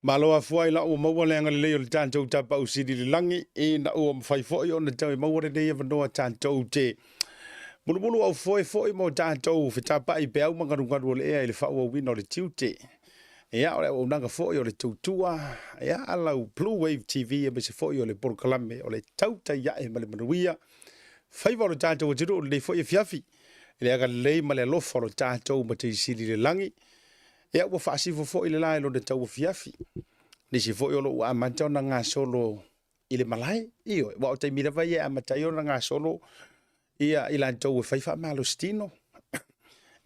Malo afua i lau ua maua le agalelei o le tatou Tapaau Sili i le lagi, ina ua mafai foi ona toe maua lenei avanoa tatou te mulumulu aufoe foi mo tatou fetapai peau ma galugalu o le ea i le faaauauina o le tiute. Ia, o le auaunaga foi o le tautua, ia, a lau Blue Wave TV aemaise foi o le polokalame o le Tautai Ae ma le Manuia, faiva o le tatou atunuu i lenei foi afiafi, i le agalelei ma le alofa o lo tatou Matai Sili i le lagi. Ia, ua faasifo foi le la i lona tauafiafi. Nisi foi o lo o ua amata ona gasolo i le malae, ioe, aua o taimi lava ia e amata ai ona gasolo ia i latou e fai faamalositino,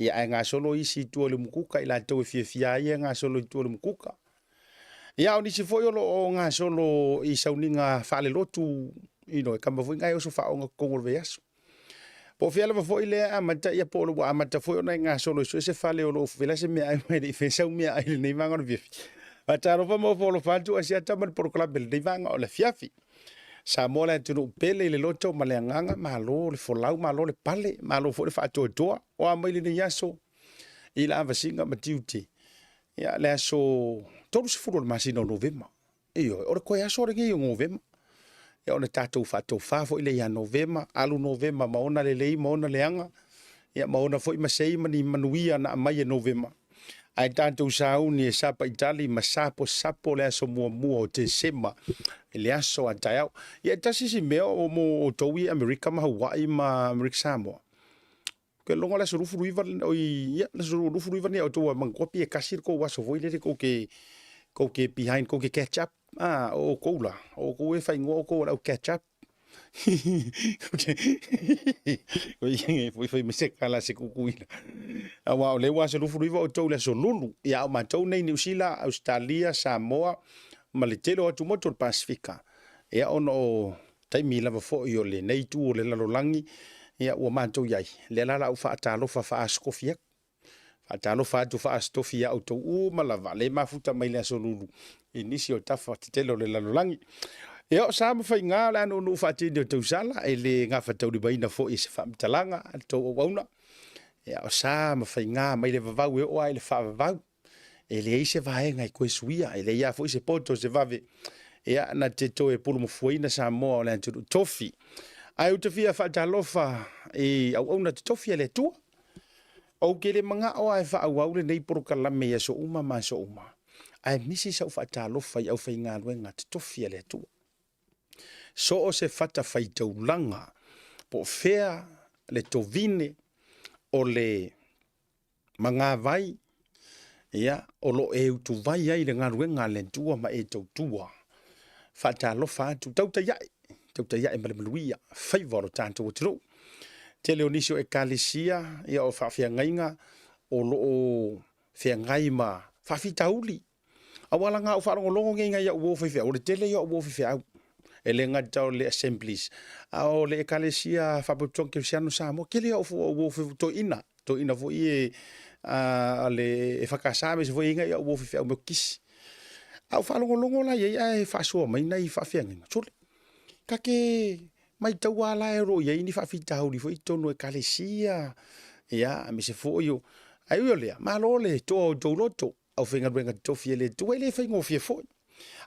ia ae gasolo isi i tua i le umukuka, i latou e fiafia ai e gasolo i tua i le umukuka. Ia, o nisi foi o lo o gasolo i sauniga faalelotu, you know, e kama foi na e oso faaoga totonu o le vaiaso. Po o fea lava foi lea e amata, ia po o ua amata foi ona e gasolo e sue se fale o lo o fela se meaai mai le i fea sau meaai i lenei vaega o le afiafi. Faatalofa ma ofo alofa atu Asiata ma le polokalame i lenei vaega o le afiafi. Samoa le atunuu pele i le loto ma le agaga, malo le folau, malo le pale, malo foi le faatoatoa. O a mai lenei aso i le avasiga ma tiute. Ia, le aso 30 o le masina o Novema. Ioe, o le toe aso lenei o Novema. Ia ona tatou faatofa foi lea ia Novema, alu Novema ma ona lelei ma ona leaga, ia ma ona foi masei ma ni manuia na aumai e Novema. Ae tatou sauni e sapaitali ma saposapo le aso muamua o Tesema i le aso a taeao. Ia e tasi si mea o mo outou i Amerika ma Hawaii ma Amerika Samoa. Ke logo le aso 29 oi ia le aso 29 nei outou a manatua pei e tasi le tou aso foi lele tou te tou te behind tou te catch up a o outou la o outou e faaigoa outou o le au catch up. Foi fai mai se tala a se Tutuila. Aua o lea ua aso 29 outou i le aso Lulu, ia a o matou nei Niu Sila, Ausetalia, Samoa ma le tele o atumotu o le Pasefika. Ia ona o taimi lava foi o lenei itu o le lalolagi, ia ua matou i ai, lea la o le a ou faatalofa faa-Asotofi atu. Faatalofa atu faa-Asotofi ia outou uma lava le mafuta mai le aso Lulu i nisi o tafa tetele o le lalolagi. Ia, o sa ma faiga o le a nuunuu faatini o tausala, e le gafataulimaina foi e se faamatalaga a le tou auauna. Ia, o sa ma faiga mai le vavau e oo lava i le faavavau. E leai se vaega e toe suia, e leai lava foi se poto o se vave ia na te toe pulumafuaina Samoa o le atunuu tofi. Ae ou te fia faatalofa i auauna totofi a le Atua. Ou te le manao lava e faaauau lenei polokalame i aso uma ma aso uma, ae misi sau faatalofa i aufaigaluega totofi a le Atua. So o se fatafaitaulaga po o fea le tovine o le magavai, ia, o lo o e utuvai ai le galuega a le Atua ma e tautua. Faatalofa atu, tautai ae, tautai ae ma le manuia, faiva o lo tatou atunuu. Tele o nisi o ekalesia, ia o faafeagaiga o lo o feagai ma faafitauli. Aua leaga a ou faalogologo nei i nai au uo faifeau, o le tele ia o uo faifeau. E le gata o le Assemblies, a o le Ekalesia Faapotopotoga Kerisiano Samoa, tele ia o uo faifeau, toeaiina, toeaiina foi e a le EFKS aemaise foi e i ai nai au uo faifeau Metotisi. A ou faalogologo la i ai ae faasoa mai nai faafeagaiga, sole, ta te matau lava la o lo o i ai ni faafitauli foi i totonu o Ekalesia, ia, aemaise foi o... Ae ui o lea, malo le toa o outou loto, aufaigaluega totofi e le Atua, e le faigofie foi.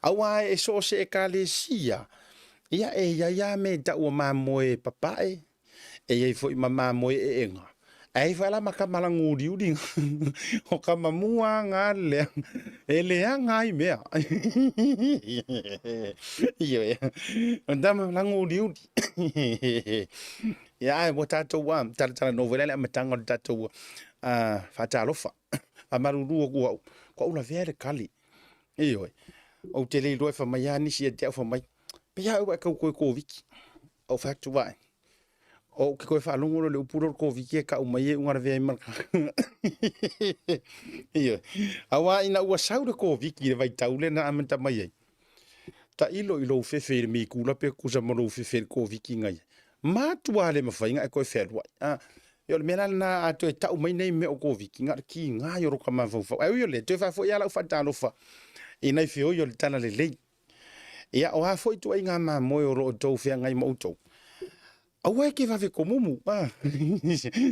Aua e so o se Ekalesia, ia e i ai lava mea e tau o mamoe papae, e i ai foi ma mamoe eega, ae i ai foi la ma tama laguliuli, o tama mua lava na lea, e leaga ai mea. Ioe, o tama laguliuli. Ia, ae ua tatou talatalanoa foi la i le amataga o le tatou faatalofa. Faamalulu atu au, ua ou lavea le tali. Ioe, ou te le iloa e fai mai lava nisi ia te au fai mai, pei lava ua e tau toe Koviti. Ou fai atu, vaai, ou te toe faalogo loa i le upu lea o le Koviti e tau mai e iuga lavea ai ma le Ioe, aua ina ua sau le Koviti i le vaitau lea na amata mai ai, tailo i lou fefe i le mikula pe tusa ma lou fefe i le Koviti na i ai. Matua le mafai ona e toe fealuai. Ah, o le mea la lena a toe tau mai nei mea o Koviti, na o le kiga ai o lota mafaufau. Ae ui o lea, toe faafoi lava lau faatalofa i nai feoi o le talalelei. Ia, o a foi ituaiga mamoe o lo o outou feagai ma outou. Aua e ke vave komumu, a,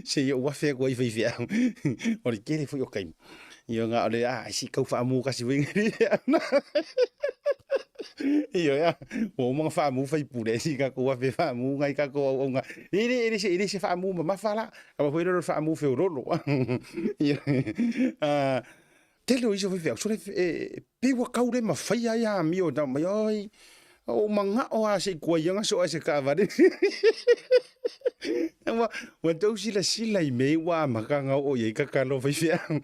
se i ou afe aku ai faifeau. O le tele foi o taimi. Ioe na o le, a, si kau faamu kasi foi ngai le Ioe, a, ua uma ona faamu faipule, si tatou afe faamu nai tatou auauna. E le, e le se, e le se faamu mamafa la, kapa foi lea o le faamu feololo. Ioe, a, tele o isi o faifeau, sole, e, pei ua tau le mafai ai amio e tau mai, oi, ua ou manao lava se i tuai ana soa i se taavale. Ua, ua tou silasila i mea ua amata ona oo i ai tatalo a faifeau.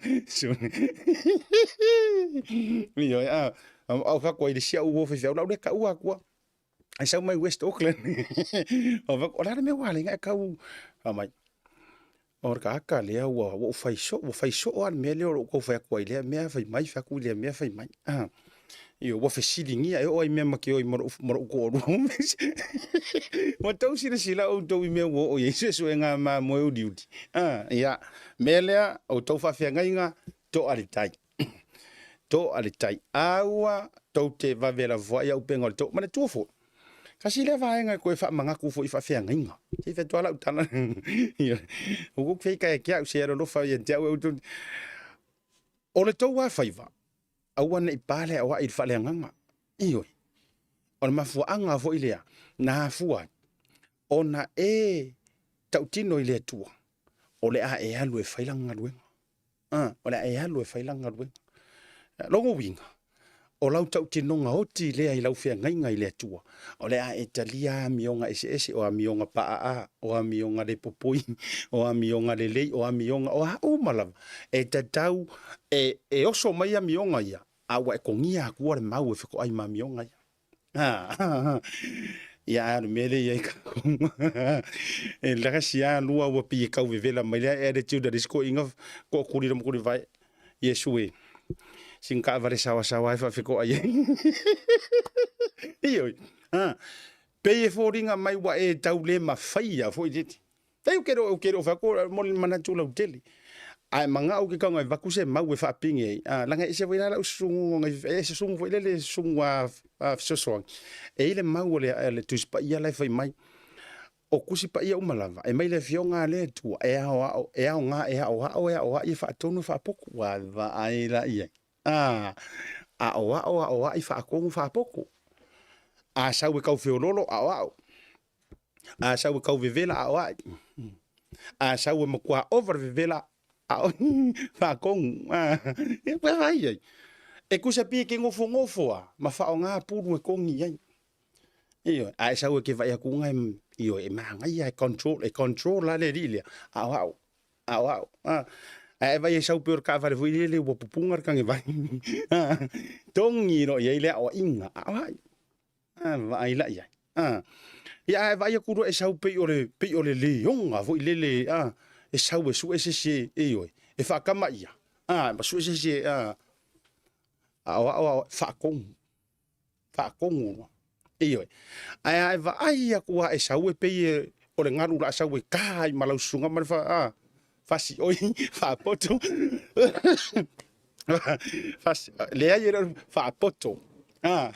Ioe, a, a ou fai atu ai i le isi au uo faifeau, o lau lea taua atua, e sau mai West Auckland. Ou fai atu, o le a le mea ua ala ai ona e tau fai mai? O le tagata lea ua ou fai soo, ua fai soo lava le mea lea o lo o tau fai atu ai lea mea fai mai, fai atu i lea mea fai mai. Ah. Io, ua fesiligia e oo ai mea ma ke oi ma lou toalua. Ua tau silasila outou i mea ua oo i ai suesuega a mamoe uliuli. Ah, ia, mea lea, outou faafeagaiga, toa le tai. Toa le tai. Aua tou te vave lavoai au upega o le tou. Manatua foi, tasi lea vaega e toe faamanatu foi i faafeagaiga. Se i fai atu lava lau tala. Ua ou fei ka e ke au se alolofa ia te au e outou. O le tou faiva, aua ne i pa le aoai i le faaleagaga. Ioe. O le mafuaaga foi lea na afua ai ona e tautino i le Atua, o le a e alu e fai lana galuega. A, o le a e alu e fai lana galuega. Lona uiga, o lau tautinoga oti lea i lau feagaiga i le Atua, o le a e talia amioga eseese, o amioga paaa, o amioga le popoi, o amioga lelei, o amioga, o a uma lava, e tatau e, e oso mai amioga ia, a ua e togia atua le mau e fetoai ma amioga ia. Ia a o le mea lea e i ai tatou e lasi lava lua ua pei e tau vevela mai lea attitude a le isi toeaina toatuli le mulivae Iesu e sina taavale saoasaoa e faafetoai ai. Ioe, a pei e foliga mai ua e tau le mafaia foi lele. Ei, ou te le o, ou te le o fai atu mo le manatu lautele. Ae manao ke taga e vaku se mau e faapigi ai. A, laga e ese foi la lau susugu ona e susugu foi lele susugu a, a fesoasoani. E i le mau o le, le Tusi Paia la e fai mai. O Tusi Paia uma lava, e mai le Afioga a le Atua, e aoao, e aoga e aoao, e aoai, e faatonu, e faapotu. Ua vaai la i ai. A, aoao, aoai, faatonu, faapotu. A sau e tau feololo, aoao. A sau e tau vevela a o ai. A sau e matua ova le vevela a o faatonu. E pea vai ai. E kusa pia ke ngofo a, ma whaonga pulu e kongi ai. Ioe, a e sau e ke vai aku ngai, ioe, e maangai e control, e control la le li lea. A o au, a o au. A, a e vai e sau pe o le kaavale foi lele ua pupunga le kange vai. Tongi no i ai lea o inga, a o ai. A, vaai la i ai. A, ia ae vaai atu loa e sau pei o le, pei o le leoga foi lele, a, e sau e sue se isi e, ioe, e faakama ia. A, ma sue se isi e, a, aoao, aoao, faatonu, faatonu loa. Ioe. Ae a e vaai atu lava e sau e pei e, o le galu o le a sau e ta ai ma lau susuga ma le fa, a, fasioi, faapoto. Leai e le o le faapoto. A,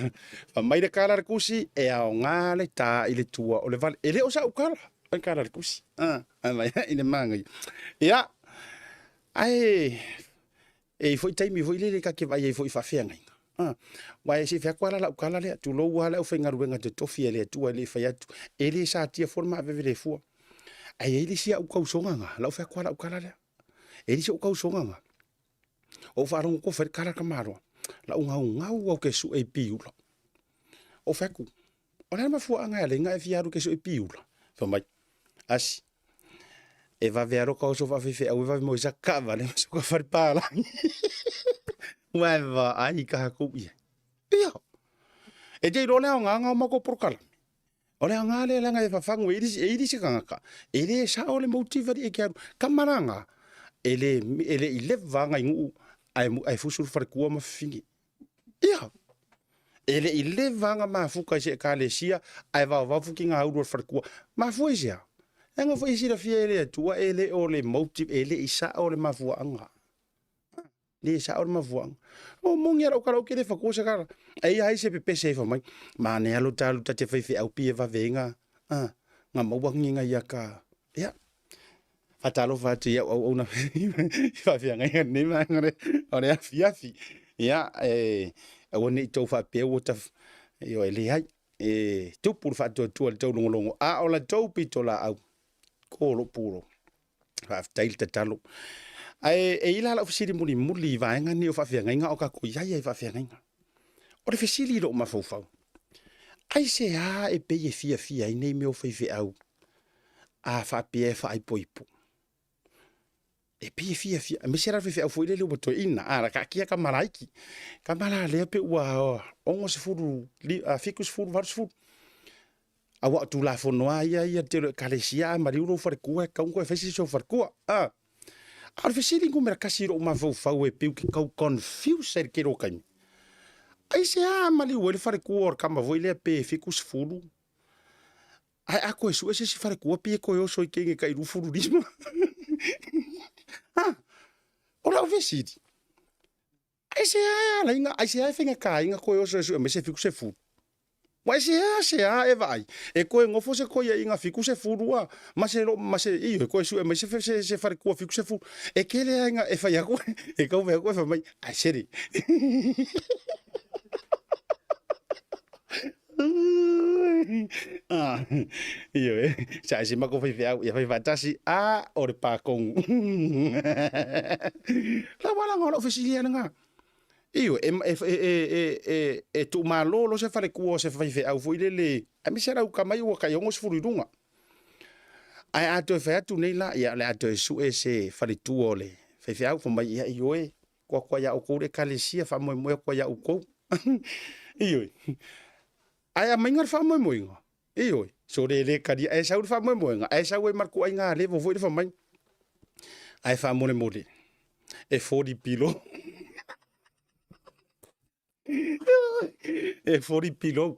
fai mai le tala a le tusi, e aoga le ta i le tua o le vale. E le o sau tala, o le tala a le tusi. A, ae mai i le manaia. Ia, ae e i ai foi taimi foi lele ta te vaai ai foi i faafeagaiga. A, aua se i fai atu lava la lau tala lea, tulou lava le aufaigaluega totofi a le Atua e le i fai atu, e le satia fua le maaveve le fua. Ae i ai le isi au tausoga na, lau fai atu lava lau tala lea. E i ai le isi ou tausoga na, Ou faalogo koa fai le tala tamaloa, lau gaugau au ke sue i piula. Ou fai atu, o le a le mafuaaga e ala ai ona e fia alu e ke sue i piula? Fai mai, asi, e vave alo ka oso faafeifeau e vave mo i sa taavale ma soka fale palagi. Ua e vaai i kahakou i ai. Ia, e te iloa le aoga o matou polokalame. O le aoga lea leaga e fafagu e i le isi tagata, e le sao le motive alii e ke alu. Tama la nga, e le, e le i leva ngai nuu ae, ae fusu le faletua ma fafine. Ia, e le i leva nga mafuka i se ekalesia ae vaovao fuki ngā ulu o le faletua. Mafua i se a? Leaga foi e silafia e le Atua e le o le motive, e le i sao le mafuaaga. Le sao le mafuaaga. O moni a lau tala ou te le fatua se kala. Eia ai se pepese e fai mai, manaia lo talu ta te faifeau pi e vave ai nga, a, Ga maua agiga ia ka ia faatalofa atu i au auauna i faafeagaiga i lenei vaega o le afiafi. Ia, e aua ne i tou faapea ua ioe, leai, e tupu le faatuatua i le taulogologo, a o la outou pitolaau, to lou pulou. Faafetai le tatalo. Ae e i ai la lau fesili mulimuli i vaega nei o faafeagaiga a o tatou i ai lava i faafeagaiga. O le fesili i lou mafaufau, aisea e pei e fiafia ai nei mea o faifeau a faapea e faaipoipo? E pei e fiafia, aemaise la le faifeau foi lele ua toeaina, a taatia tama laiti, tama la lea pei ua 60, 70, 80. Aua o Tulafono lava ia ia i le tele o Ekalesia, a maliu lou faletua e tatau ona toe fai se isi ou faletua. A o le fesili numera tasi i lou mafaufau e pei ou te tau confuse ai i le tele o taimi, aisea a maliu ai le faletua o le tama foi lea pe 70, ae a toe sue se isi faletua pei e toe oso i teine tai 25? Ha? O lau fesili, aisea e ala ai ona, aisea e faigata ai ona toe oso e sue mai se 70? Ua e seasea e vaai, e toe nofo se toeaiina 70 a, ma se ma se ioe, toe sue mai se faletua 70. E tele lava ina e fai atu, e tau fai atu e fai mai, ae sere. Ioe, sa e si matou faifeau, ia fai faatasi, a o le patonu. Lau alaga o lau fesili lava lena. Ioe, e, e, e, e, e, e tuumalolo se faletua o se faifeau foi lele, aemaise lau tama ia ua tai 60 i luga. Ae a toe fai atu nei la, ia o le a toe sue se faletua o le faifeau, fai mai, ia ioe, toatoa ia outou le ekalesia, faamoemoe atu ia outou. Ioe. Ae aumaiga le faamoemoega, ioe, sole e le talia, ae sau le faamoemoega, ae sau ai ma le tuuaiga levo foi le fai mai. Ae faamolemole, e 40 pilo. E 40 pilo.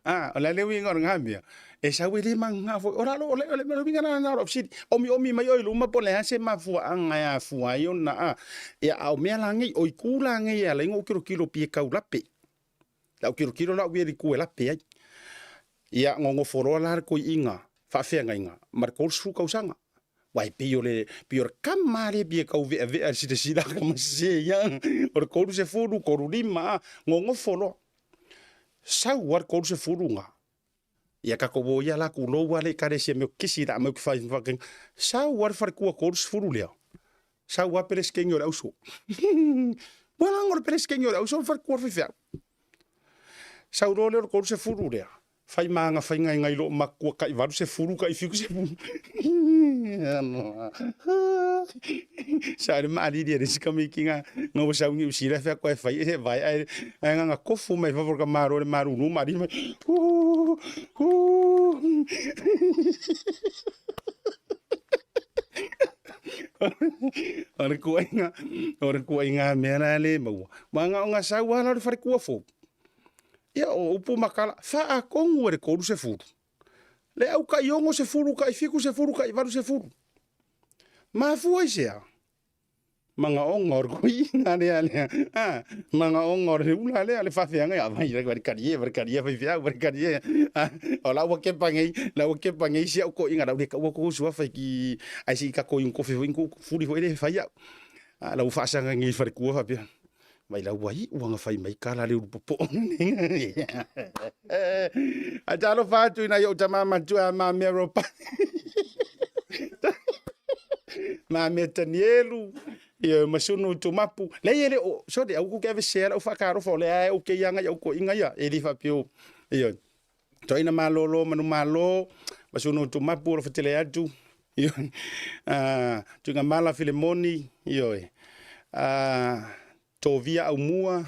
Ah, o le a le uiga o lena mea? E sau e le magaga foi. O lalo, o le, o le, o le uiga lena o lau fesili. Omiomi mai oe i luma po o le a se mafuaaga e afua ai ona, a, ia, a o mea la nei, o itu la nei e ala ai ona ou tilotilo pei e tau lape. Lau tilotilo la au ia i le itu e lape ai. Ia, nonofo loa la le toeaina faafeagaiga ma le 30 tausaga. Aua e pei o le, pei o le kama lava lea pei e tau veavea i le silasila a tama sese ia. O le 30, 35, a, nonofo loa. Sau lava le 30 na, ia tatou o ia la tulou lava le ekalesia Metotisi la aumai ou te fai sau lava le faletua 30 lea, sau lava peresetene o le auso. Ua laga o le peresetene o le auso le faletua o le faifeau. Sau loa lea o le 30 lea, fai ma aga faiga i nai loo matua tai 80 tai 70. Sa le maalili e le isi tamaiti na na ua sau i Niu Sila fai atu ae fai e vae ae ae na tofu mai fafo o le tamaloa i le malulu maalili mai. O le tuuaiga, o le tuuaiga mea la le maua. Ua na ona sau lava la o le faletua fou. Ia o upu ma tala, faatonu e le 30, le au tai 60, tai 70, tai 80. Mafua i se a? Magaoga o le toeaina lea lea. A, magaoga o le ula lea, le faafeagai, a vai, vai kalie, vai kalie, faifeau, vai kalie. A, o la ua kepa nei, la ua kepa nei si au toeaina, la ua le taua tou suafa i ki, ai si ka koi kofi foi ku fuli foi le fai au. A, la ua faasaga nei i faletua faapea. Mai la ua iu anga fai mai kala le ulu popo'o. Ae talofa atu i nai ou tama matua a Mamea Ropa. Mamea Tanielu, ia Masunu Tumapu. Leai e le o, sorry, aua tou te avesea lau faatalofa o lea e okay lava nai au toeaiga ia. E le faapea o, ia, toeaina malolo manumalo, Masunu Tumapu, alofa tele atu. Ioe. Tuigamala Filemoni, ioe. Tovia Aumua.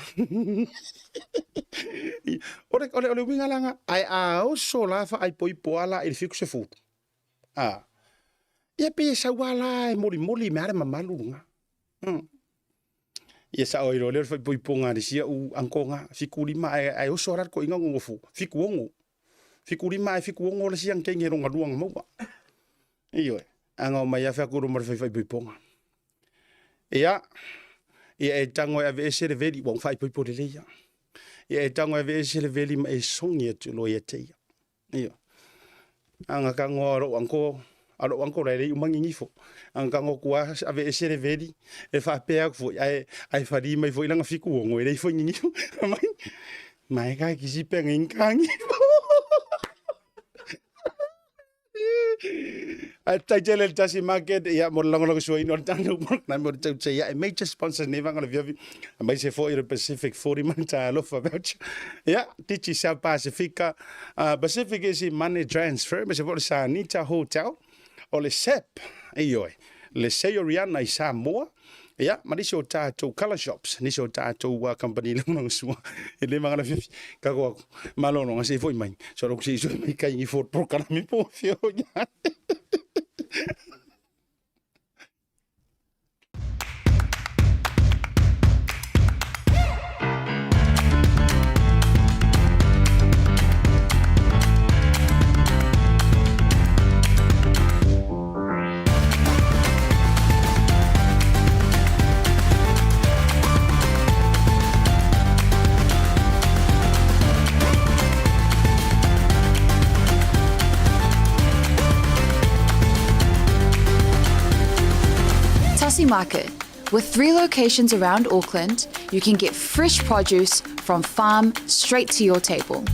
O le, o le, o le uiga la lena, ae a oso la faaipoipo lava la i le 70, a, ia pei e sau lava la e molimoli mai lava le mamalu lena. Ia sao ai loa lea o le faaipoipoga a le isi au uncle na, 75 ae, ae oso lava la le toeaina nonofo, 76. 75 ae 76 le isi ankeine lona lua na maua. Ioe, a na omai lava fai atu loa ma le fai faaipoipoga. Ia, ia e tago e aveese le veli, ua faaipoipo lelei ia. Ia e tago e aveese le veli ma e sogi atu loa ia te ia. Ioe. Aga tago a lou uncle, a lou uncle e leai uma gigifo. Aga tago atu lava aveese le veli, e faapea atu foi, ae ae fali mai foi lana 76 e leai foi gigifo. Mai, mai ka kisi pe ngai gigifo. Ae tai tele le tasi market ia mo le lagolago suaina o le tatou program mo le tautai ia e major sponsors nei vanga le viavi mai se foi le Pacific 40 man talofa voucher ia Digicel Pacifica Pacific Easy Money Transfer ma se foi le Sanita Hotel o le SEP ioe le Seoriana i Samoa Ia, ma nisi o tatou colour shops, nisi o tatou company lagolagosua, e le magala fiafi, kako aku, malologa se i foi mai, so loko se i sui mai kai i fort prokalami po fio ia. Tasi Market. With three locations around Auckland, you can get fresh produce from farm straight to your table.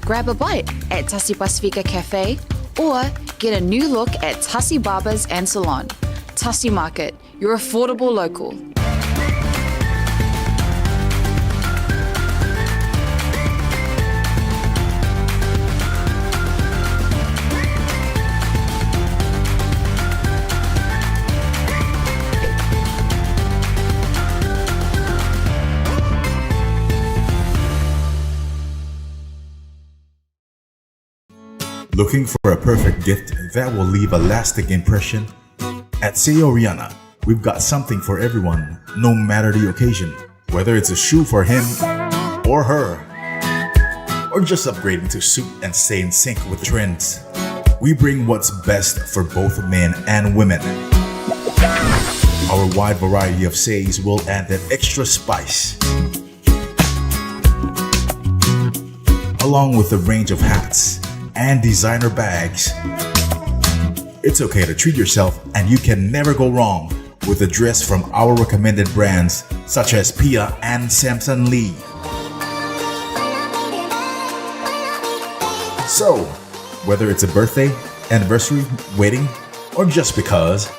Grab a bite at Tasi Pasifika Cafe or get a new look at Tasi Barbers and Salon. Tasi Market, your affordable local. Looking for a perfect gift that will leave a lasting impression? At Seoriana, we've got something for everyone, no matter the occasion. Whether it's a shoe for him or her, or just upgrading to suit and stay in sync with trends. We bring what's best for both men and women. Our wide variety of says will add that extra spice. Along with a range of hats and designer bags. It's okay to treat yourself, and you can never go wrong with a dress from our recommended brands such as Pia and Samson Lee. So, whether it's a birthday, anniversary, wedding, or just because,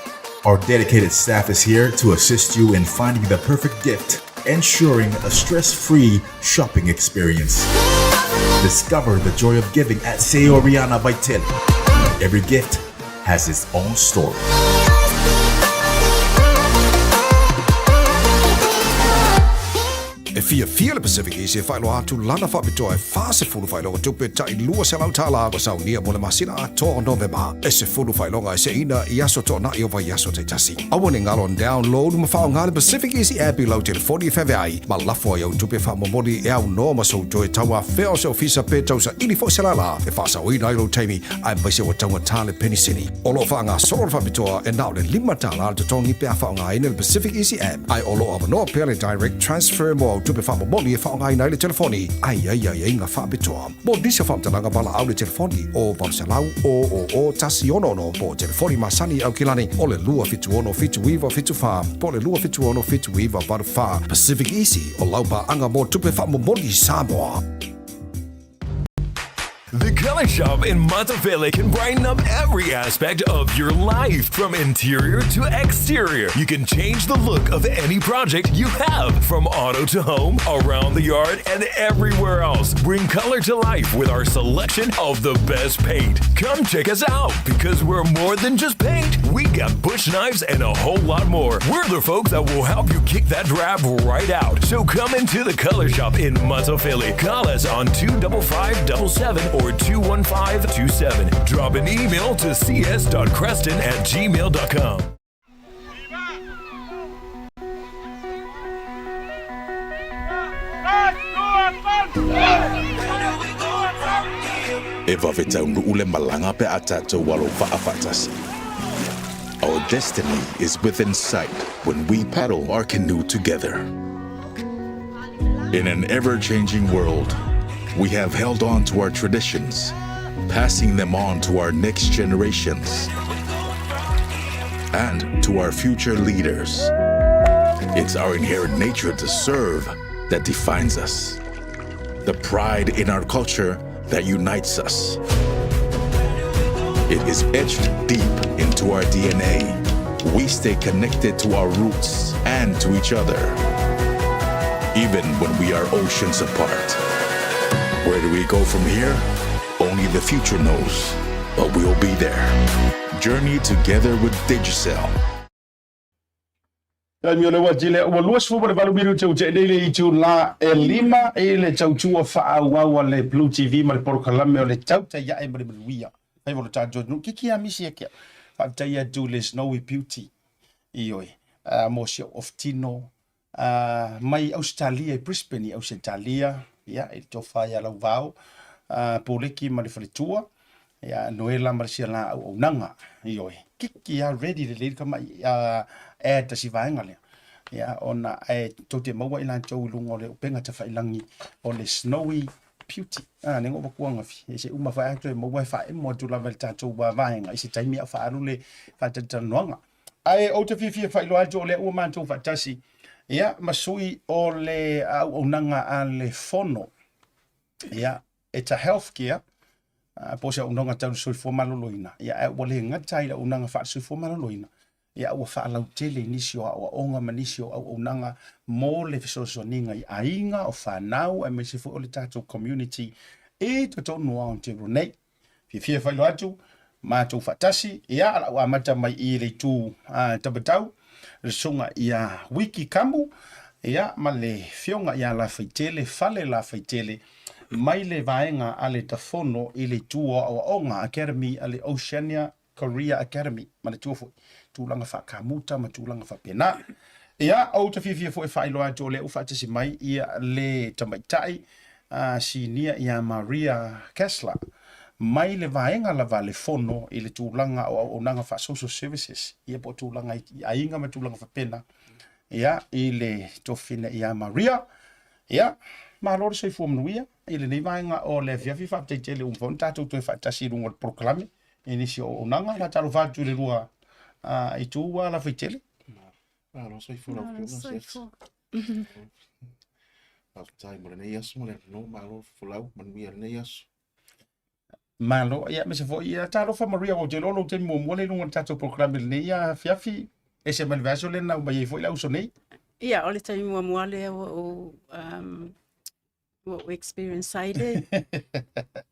our dedicated staff is here to assist you in finding the perfect gift, ensuring a stress free shopping experience. Discover the joy of giving at Seoriana Vital. Every gift has its own story. E fiafia le Pacific Easy e faailoa atu lana faapitoa e 40 faailoga tupe tai $200 ua saunia mo le masina atoa o Novema. E 10 faailoga e seina i aso toonai o vaiaso taitasi. Aua ne galo download ma faaaoga le Pacific Easy app i lau telefoni e feaveai ma lafo ai au tupe faamomoli e aunoa ma sou toe tauafea o se ofisa pe tausaili foi se lala e faasaoina ai lou taimi aemaise ua taugata le penisini. O lo o faagasolo le faapitoa e na o le $5 le totogi pe a faaaogaina le Pacific Easy app, ae o lo o avanoa pea le direct transfer mo au tupe faamomoli e faaaogaina ai le telefoni ae i ai aiaiga faapitoa. Mo nisi o faamatalaga valaau le telefoni o 800 000 166 po o telefoni masani i Aukilani o le 276 7974 po o le 276 7984. Pacific Easy o lau paaga mo tupe faamomoli i Samoa. The Color Shop in Matafele can brighten up every aspect of your life, from interior to exterior. You can change the look of any project you have, from auto to home, around the yard, and everywhere else. Bring color to life with our selection of the best paint. Come check us out because we're more than just paint. We got bush knives and a whole lot more. We're the folks that will help you kick that drab right out. So come into the Color Shop in Matafele. Call us on 25577 or 21527. Drop an email to cs.creston at gmail.com. E vave taunuu le malaga pe a tatou alo faafaatasi. Our destiny is within sight when we paddle our canoe together. In an ever-changing world, we have held on to our traditions Passing them on to our next generations and to our future leaders. It's our inherent nature to serve that defines us, the pride in our culture that unites us. It is etched deep into our DNA. We stay connected to our roots and to each other, even when we are oceans apart. Where do we go from here? Only the future knows, but we'll be there. Journey together with Digicel. Taimi o le uati lea ua 28 minute ua tea nei le itula e lima i le tautua faaauau a le Blue TV ma le polokalame o le Tautai Ae ma le Manuia. Faiva o le tatou atunuu, kiki a misi e kea. Faafetai atu i le Snowy Beauty, ioe, mo si ou ofutino mai Ausetalia i Brisbane i Ausetalia, ia, i le tofa ia Lauvao, Poleki ma le faletua, ia, Noela ma le siala auaunaga, ioe, kiki a ready lelei le tama'i add si vaega lea. Ia, ona ae tou te maua i latou i luga o le upega tafailagi o le Snowy Beauty. A, ne ngo vakuanga fi. E se uma whae atu e maua e whaemo atu lava i le tatou vaega i se taimi au whaalu le whaatalitalanoaga. Ae ou te fiafia faailoa atu o lea ua matou faatasi, ia, ma sui o le auaunaga a le Fono, ia, it's a healthcare, po o se auaunaga tau le soifua maloloina, ia, ae ua le gata ai le auaunaga faale-soifua maloloina, ia, ua faalautele i nisi o aoaoga ma nisi o auaunaga mo le fesoasoaniga i aiga, o fanau, aemaise foi o le tatou community i totonu o Aotearoa nei. Fiafia e faailoa atu, matou faatasi, ia, la ua amata mai i le itu Tamatau, le susuga ia Wiki Kamu, ia, ma le fioga ia Lafaitele, Fale Lafaitele, mai le vaega a le Tafono i le itu o Aoaoga Academy a le Oceania Career Academy, manatua foi, tulaga faakamuta ma tulaga faapena. Ia, ou te fiafia foi e faailoa atu o lea ua faatasi mai ia le tamaitai a sinia ia Maria Kessler mai le vaega lava a le Fono i le tulaga o auaunaga faa-social services, ia po o tulaga i aiga ma tulaga faapena, ia, i le tofina ia Maria. Ia, malo le soifua manuia i lenei vaega o le afiafi, faafetai tele ua mafai ona tatou toe faatasi i luga o le polokalame i nisi o auaunaga. Faatalofa atu i le lua itu ua Lafaitele. Malo soifua lau Afioga. Soifua. Faafetai mo lenei aso ma le avanoa, malo folau, manuia lenei aso. Malo, ia aemaise foi, ia talofa Maria, ua ou te iloa o lou taimi muamua lea i luga o le tatou polokalame i lenei afiafi, ese mai le vaiaso lea na aumai ai foi le auso nei. Ia, o le taimi muamua lea ua ou ua ou experience ai le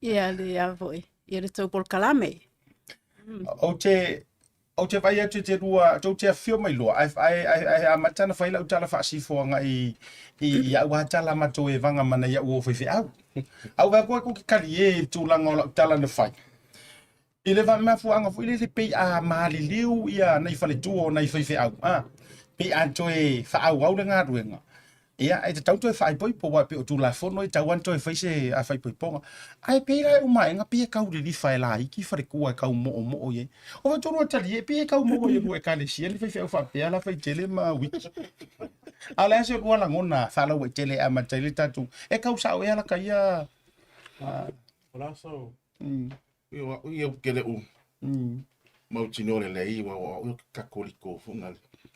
ia le a foi ia le tou polokalame. Ou te ou te vaai atu i te lua, tou te afio mai loa, ae, ae, ae, ae amata ona fai lau tala faasifo agai i, i au lava tala matou e vaga mana i au o faifeau. Au vaai atu ai ke kali e i le tulaga o lau tala na fai. I le mafuaaga foi lele pei a maliliu ia nai faletua o nai faifeau, a, pei a toe faaauau le galuega, ia, e tatau toe faaipoipo, aua e pei o Tulafono e tatau lava ona toe fai se faaipoipoga. Ae pei la e uma aega pei e tau lilifa e laiti faletua e tau moomoo i ai. O outou lua talie, e pei e tau maua i lua ekalesia ni faifeau faapea Lafaitele ma Wiki. A o le a se lua lagona faalauaitele e amata ai le tatou, e tau sao ea laka ia... O la so, Ia au ia ke le u. Mautinoa lelei aua o au ia ke Katoliko foʻi le.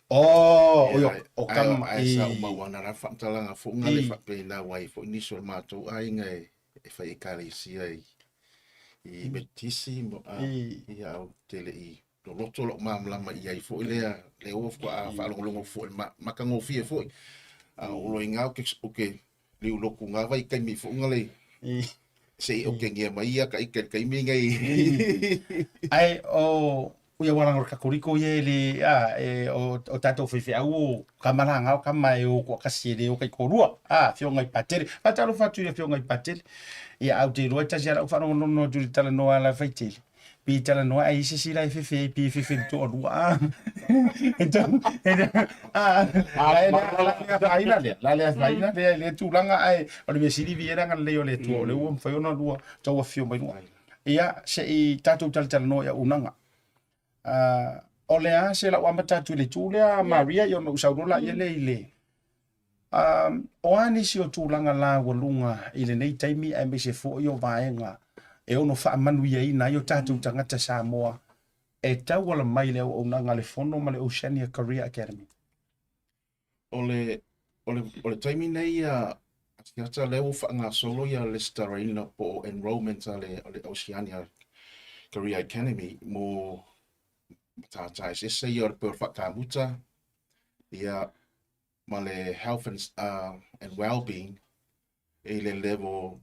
Oh, o ia o kama i. Sa ou maua ana la faamatalaga foʻi le faapena ua ai foʻi nisi o le matou aiga e fai ekalesia i i Metotisi ia ou te le i loloto lou malamalama i ai foʻi lea lea ua faatoa faalogologo foʻi matagofie foʻi a o loiga ou ke liuloku ngā vai kaimi foʻi le se i okengia mai ia ka ike kaimi ngai. Ai o ia wala ngor kakoriko ia le a e o o tatou faifeau o kamalanga o kama e o ko kasi le o kai korua a fionga i patele fatalo fatu ia fionga i patele ia au te iloa tasi ala wharongonono atu le talanoa ala faitele Pi talanoa ai se isi la e fefe ai pi fefe le toalua a. E tau a la le afaina lea, la le afaina lea i lea tulaga ae o le mea sili viia le agalelei o le Atua o lea ua mafai ona lua tau afio mai luga. Ia se i tatou talatalanoa i auaunaga. O le a se lau amata atu i le itu lea Maria ia ona ou sau loa laia lea i le O a nisi o tulaga laualuga i lenei taimi aemaise foi o vaega e ono faamanuiaina ai o tatou tagata Samoa e tauala mai le auaunaga a le Fono ma le Oceania Career Academy? O le, o le, o le taimi nei a Asiata lea ua faagasolo ia lesitalaina po o enrollment a le, a le Oceania Career Academy mo matata eseese ia o le pei o le faakamuta, ia ma le health and, and well-being i le level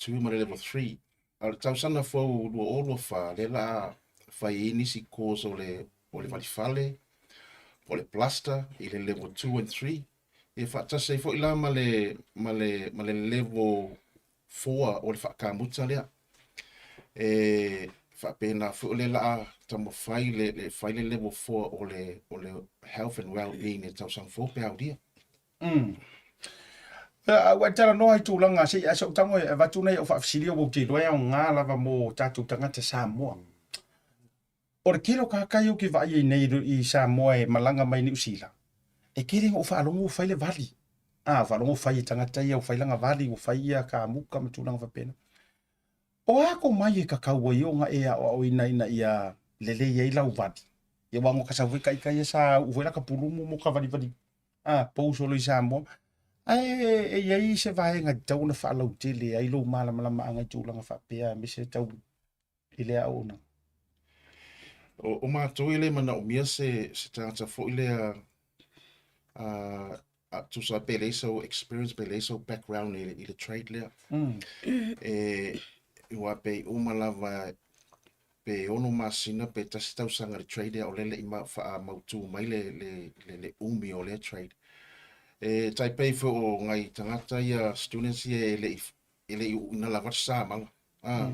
2 ma le level 3. A o le tausaga fou 2024, lea la a fai ai nisi course o le, o le valifale, o le plaster i le level 2 and 3. E faatasi ai foi la ma le, ma le, ma le level 4 o le faakamuta lea. E faapena foi o lea la a taumafai le, le fai le level 4 o le, o le health and well-being i le tausaga fou pe aulia. Ua e talanoa i tulaga se i ae sau tago e avatu nai au faafesili ua ou te iloa e aoga lava mo tatou tagata Samoa. O le tele o tagata ia ou te vaai ai nei i Samoa e malaga mai Niu Sila, e tele ina ou faalogo ua fai le vali. A, faalogo ua fai e tagata ia ua fai lana vali, ua fai ia kamuka ma tulaga faapena. O a komai e tatau ai ona e aoaoina ina ia lelei ai lau vali? Ia aua na ka sau foi ita ia sa uu foi laka pulumu mo ka valivali a pou solo i Samoa. Ae e i ai se vaega e tatau ona faalautele ai lou malamalamaaga i tulaga faapea aemaise tau i le aoaoga. O, o matou e le manaomia se, se tagata foi lea a, a tusa pe leai sau experience pe leai sau background i, i le trade lea. E, aua pe uma lava pe ono masina pe tasi tausaga le trade lea o lea le i ma, faamautu mai le, le, le, le umi o lea trade. E tai pei foi o ngai tagata ia students ia e le i, e le i uuina lava le samala. A,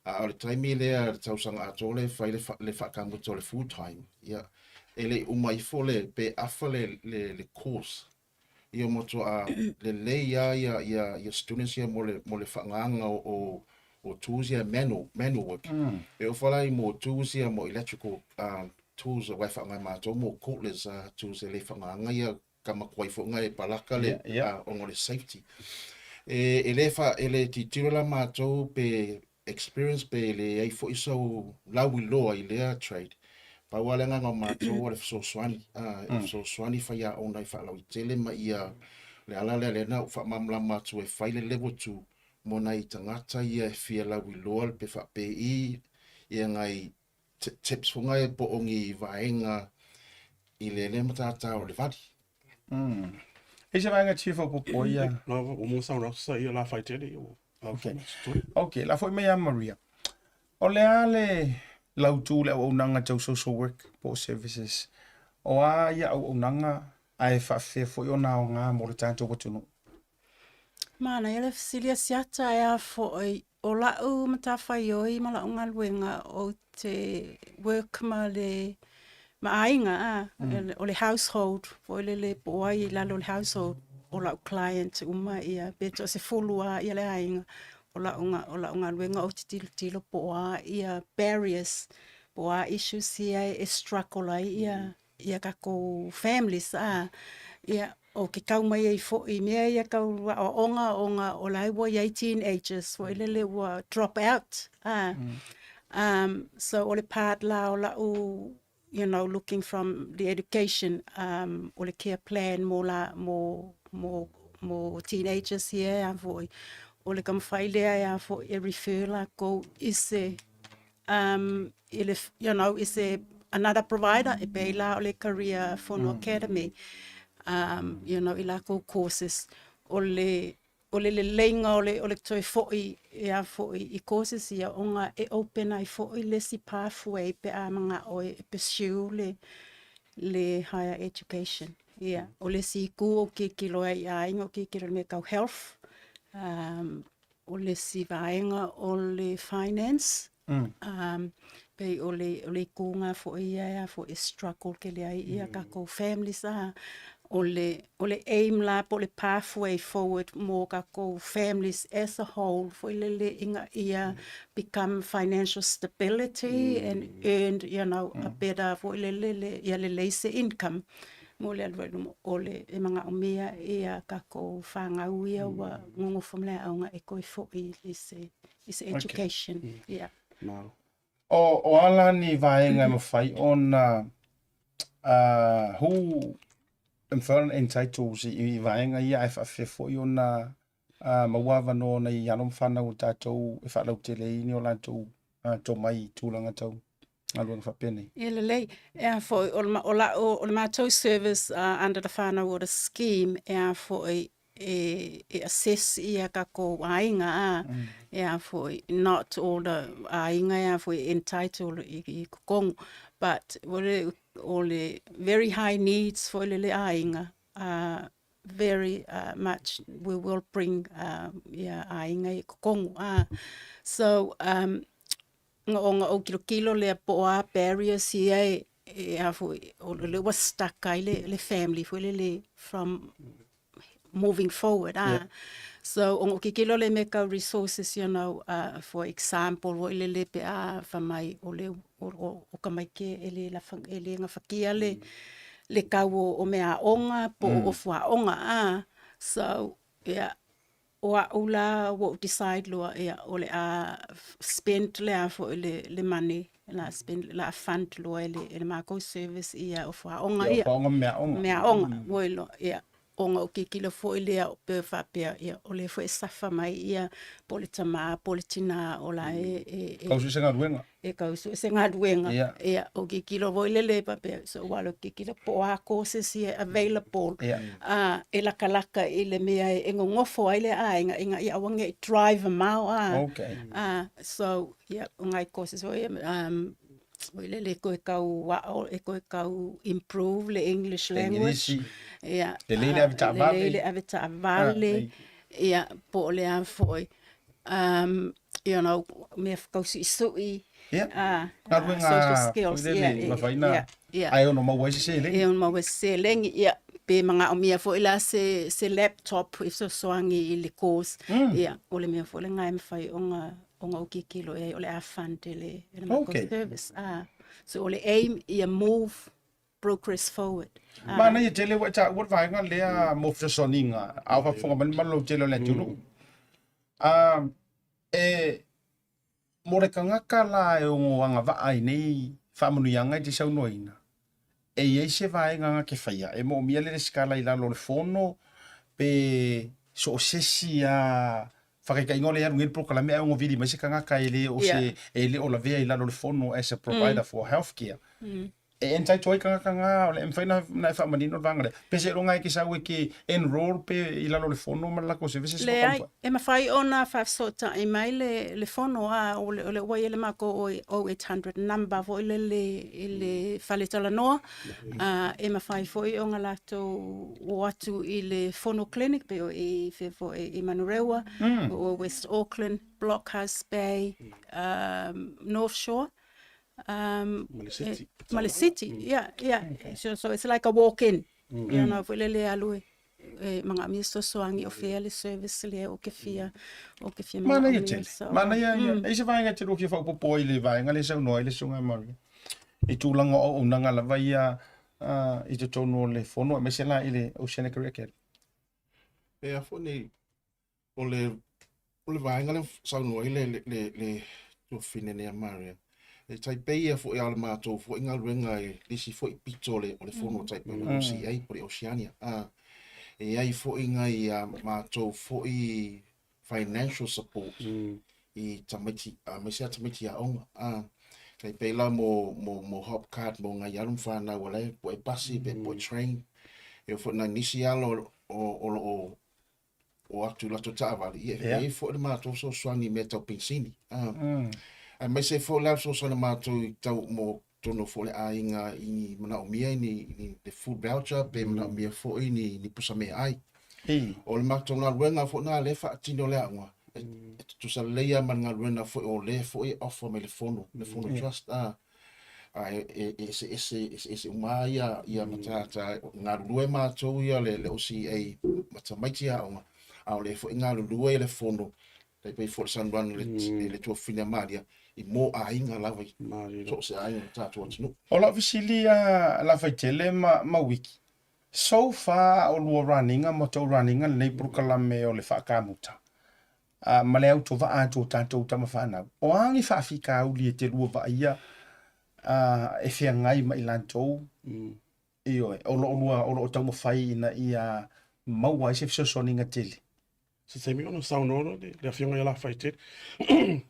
a o le taimi lea le tausaga atoa lea e fai le, le faakamuta o le full time, ia, e le i uma ifo le, pe afa le, le, le course. Ia matuā lelei lava ia, ia, ia students ia mo le, mo le faagaga o, o, o tools ia manual, manual work. E oo foi la i mo tools ia mo electrical tools aua e faaaoga e matou mo cordless tools e le faagaga ia ka makuai foi ngai e palaka le Yeah, yeah. ona o le safety. E, e le fa, e le tilotilo la matou pe experience pe leai foi sau lauiloa i lea trade. Pau lava le agaga o matou o le fesoasoani, a, e fesoasoani faiaoga e faalauaitele ma ia, le ala lea lea na ou faamalamalama atu e fai le level 2 mo nai tagata ia e fia lauiloa pe faapei ia ngai tips foi ngai po o ni vaega i le lea matata o le vali. E se vaega chief o popo ia. Lava, o mo sau rasa ia la whai tele o. Okay. Okay, la foi mai ia Maria. O le a le lautu le auaunaga tau social work po o services. O a ia auaunaga ae faafefea foi ona aoga mo le tatou atunuu? Manaia le fesili a Siata e a foi o la'u matafaioi ma la'u galuega ou te work ma le ma aiga a o le household foi lele po o ai i lalo o le household o la'u client uma ia pe toasefulu lava ia le aiga o la'u o la'u galuega ou te tilotilo po o a ia barriers po o a issues ia e struggle ai ia ia tatou families a, ia o ke kau mai ai foi i mea ia tau aoaoga ona o la e ua i ai teenagers foi lele ua drop out a. So o le part la o la'u you know looking from the education um o le care plan mo la mo mo mo teenagers ia a foi o le taumafai lea e a foi e refer lakou i se um, i le, you know, i se another provider, e pei la o le Career Fono Academy, you know, i lakou courses. O le, o le leleiga o le, o le toe foi e a foi i courses ia, ona e open ai foi le isi pathway pe a mana'o e pursue le, le higher education. Ia, o le isi itu ou te tilotilo ai i aiga, ou te tilotilo i mea tau health, O le isi vaega o le finance, pei o le, o le itu lena foi ia e a foi e struggle tele ai ia tatou families a. O le, o le aim la po o le pathway forward mo tatou families as a whole foi lele ina ia become financial stability and earn you know a better foi lele ia lelei se income mo le alu ai i luma o le e manaomia ia tatou fanau ia ua nonofo ma le aoga e toe foi i se It's education. Yeah. Malo. O, o a la ni vaega e mafai ona who e mafai ona entitles i vaega ia ae faafefea foi ona maua avanoa nai alo ma fanau o tatou e faalautele ai ni o latou tomai i tulaga tau galuega faapenei. Ia lelei, e a foi, o le, o la, o, o le matou service under the Whānau Ora Scheme, e a foi, e, e assess ia kakou aiga, a, e a foi, not all the aiga e a foi entitled i, i kokongu, but o le, o le very high needs foi le le aiga, very much we will bring ia aiga i kokongu, a. So, o nga ou kilokilo lea po o a barriers ia e, e a foi, o le ua stuck ai le, le family foi lele from moving forward, a. Yeah. So, o ngou kikilo le me kau resources, you know, for example, foi lele pe a fa mai o le, o, o, o ka mai ke e le lafa, e le ngafakia le, le kau o, o mea aoga po o ofu aoga, a. So, yeah, o a'u la ua ou decide loa ia o le a spend le a foi le, le money le a spend le a fund loa e le, e le makou service ia ofu aoga ia. Ia ofu aoga ma mea aoga. Mea aoga, ua iloa, ia. Ona o kikilo foi lea pe faapea ia o lea foi e safa mai ia po o le tamā po o le tinā o la e, e, e Kau sue se galuega. E kau sue se galuega. Ia. Ia, o kikilo foi lele faapea, so ua alu kikilo po o a courses ia available. Ia. A, e lakalaka i le mea e gogofo ai le aiga ina ia aua nei drive mamao a. Okay. A, so, ia, o nai courses foi ia, foi lele e toe tau ao, e toe tau improve le English language. English. Ia. Lelei le avetaavale. Lelei le avetaavale. Ia, po o le a foi. You know, mea tausuisui. Ia. Galuega social skills. Foi lele, mafai na. Ia. Ae ono maua ai se seleni. E ono maua ai se seleni, ia. Pe manaomia foi la se, se laptop e fesoasoani i le course. Ia, o le mea foi lena e mafai ona ona ou kikilo i ai o le a fund e le, e le matou service. So o le aim ia move progress forward. Manaia tele ua e taua le vaega lea mo fesoasoaniga a o faafofoga mai le mamalu lautele o le atunuu. E mo le tagata la e ono agavaa i nei faamanuiaga e te saunoaina, e i ai se vaega na te faia e moomia le resitala i lalo o le fono pe so o se isi lava faataitaiga o lea e alu nei le polokalame ae ono vili mai se tagata e le o se e le o lavea i lalo o le fono as a provider for healthcare. E entitle ai tagata na, o le mafai ona e faamanino le vaega lea. Pe seiloga e te sau e te enroll pe i lalo o le fono ma le latou services. Leai, e mafai ona faafesootai mai le, le fono, a o le, o le ua i ai le matou 0800 number foi lele i le faletalanoa, a e mafai foi ona latou o atu i le fono clinic pe o i fea foi i Manurewa, o West Auckland, Blockhouse Bay, North Shore, Ma le city. Ma le city, yeah, yeah. So, so it's like a walk-in. Ia na foi lele alu e e manaomia fesoasoani o fea le service lea o ke fia o ke fia Manaia manaomia. tele. So, Manaia ia. E i ai se vaega e te lua fia faaopoopo ai i le vaega lea e saunoa ai le Susuga ia Maria i tulaga o auaunaga lava ia i totonu o le Fono aemaise la i le Oceanic Career Academy. E a foi nei O le, o le vaega lea saunoa ai le, le, le, le tuafafine nei a Maria, e tai pei ia foi a o le matou foi galuega i le isi foi pito o le, o le fono tai pei o le OCA po o le Oceania. A, e i ai foi ngai a matou foi financial support i tamaiti, aemaise lava tamaiti aoga. A, tai pei la mo, mo, mo hop card mo ngai alo ma whanau o lae poe pasi pe poe train. E o foi nai nisi alo o, o lo o o atu i latou taavale, ia, e i ai foi le matou fesoasoani i mea tau penisini. Aemaise ai foi la le fesoasoani a matou i tau mo totonu foi o le aiga i ni manaomia ni, ni le food voucher pe manaomia foi ni, ni pusa meaai. O le matou galuega foi lena lea e faatino e le aoga, e, e tutusa lelei lava ma le galuega foi o lea foi e offer mai le fono, le Fono Trust, a e eseese, eseese uma lava ia, ia matata, galulue matou ia le, le OCA ma tamaiti aoga, a o lea foi e galulue le fono, tai pei foi o le saunoaga le, le tuafafine a Maria, i mo aiga lava i so o se aiga o le tatou atunuu. O lau fesili a Lafaitele ma, ma Wiki, so far a o lua running-a ma tou running-a lenei polokalame o le faakamuta, ma le autovaa atu o tatou tama fanau. O a ni faafitauli e te lua vaaia e feagai ma i latou, ioe, o lo o lua, o lo o taumafai ina ia maua ai se fesoasoaniga tele. Se taimi ona saunoa loa le afioga ia Lafaitele.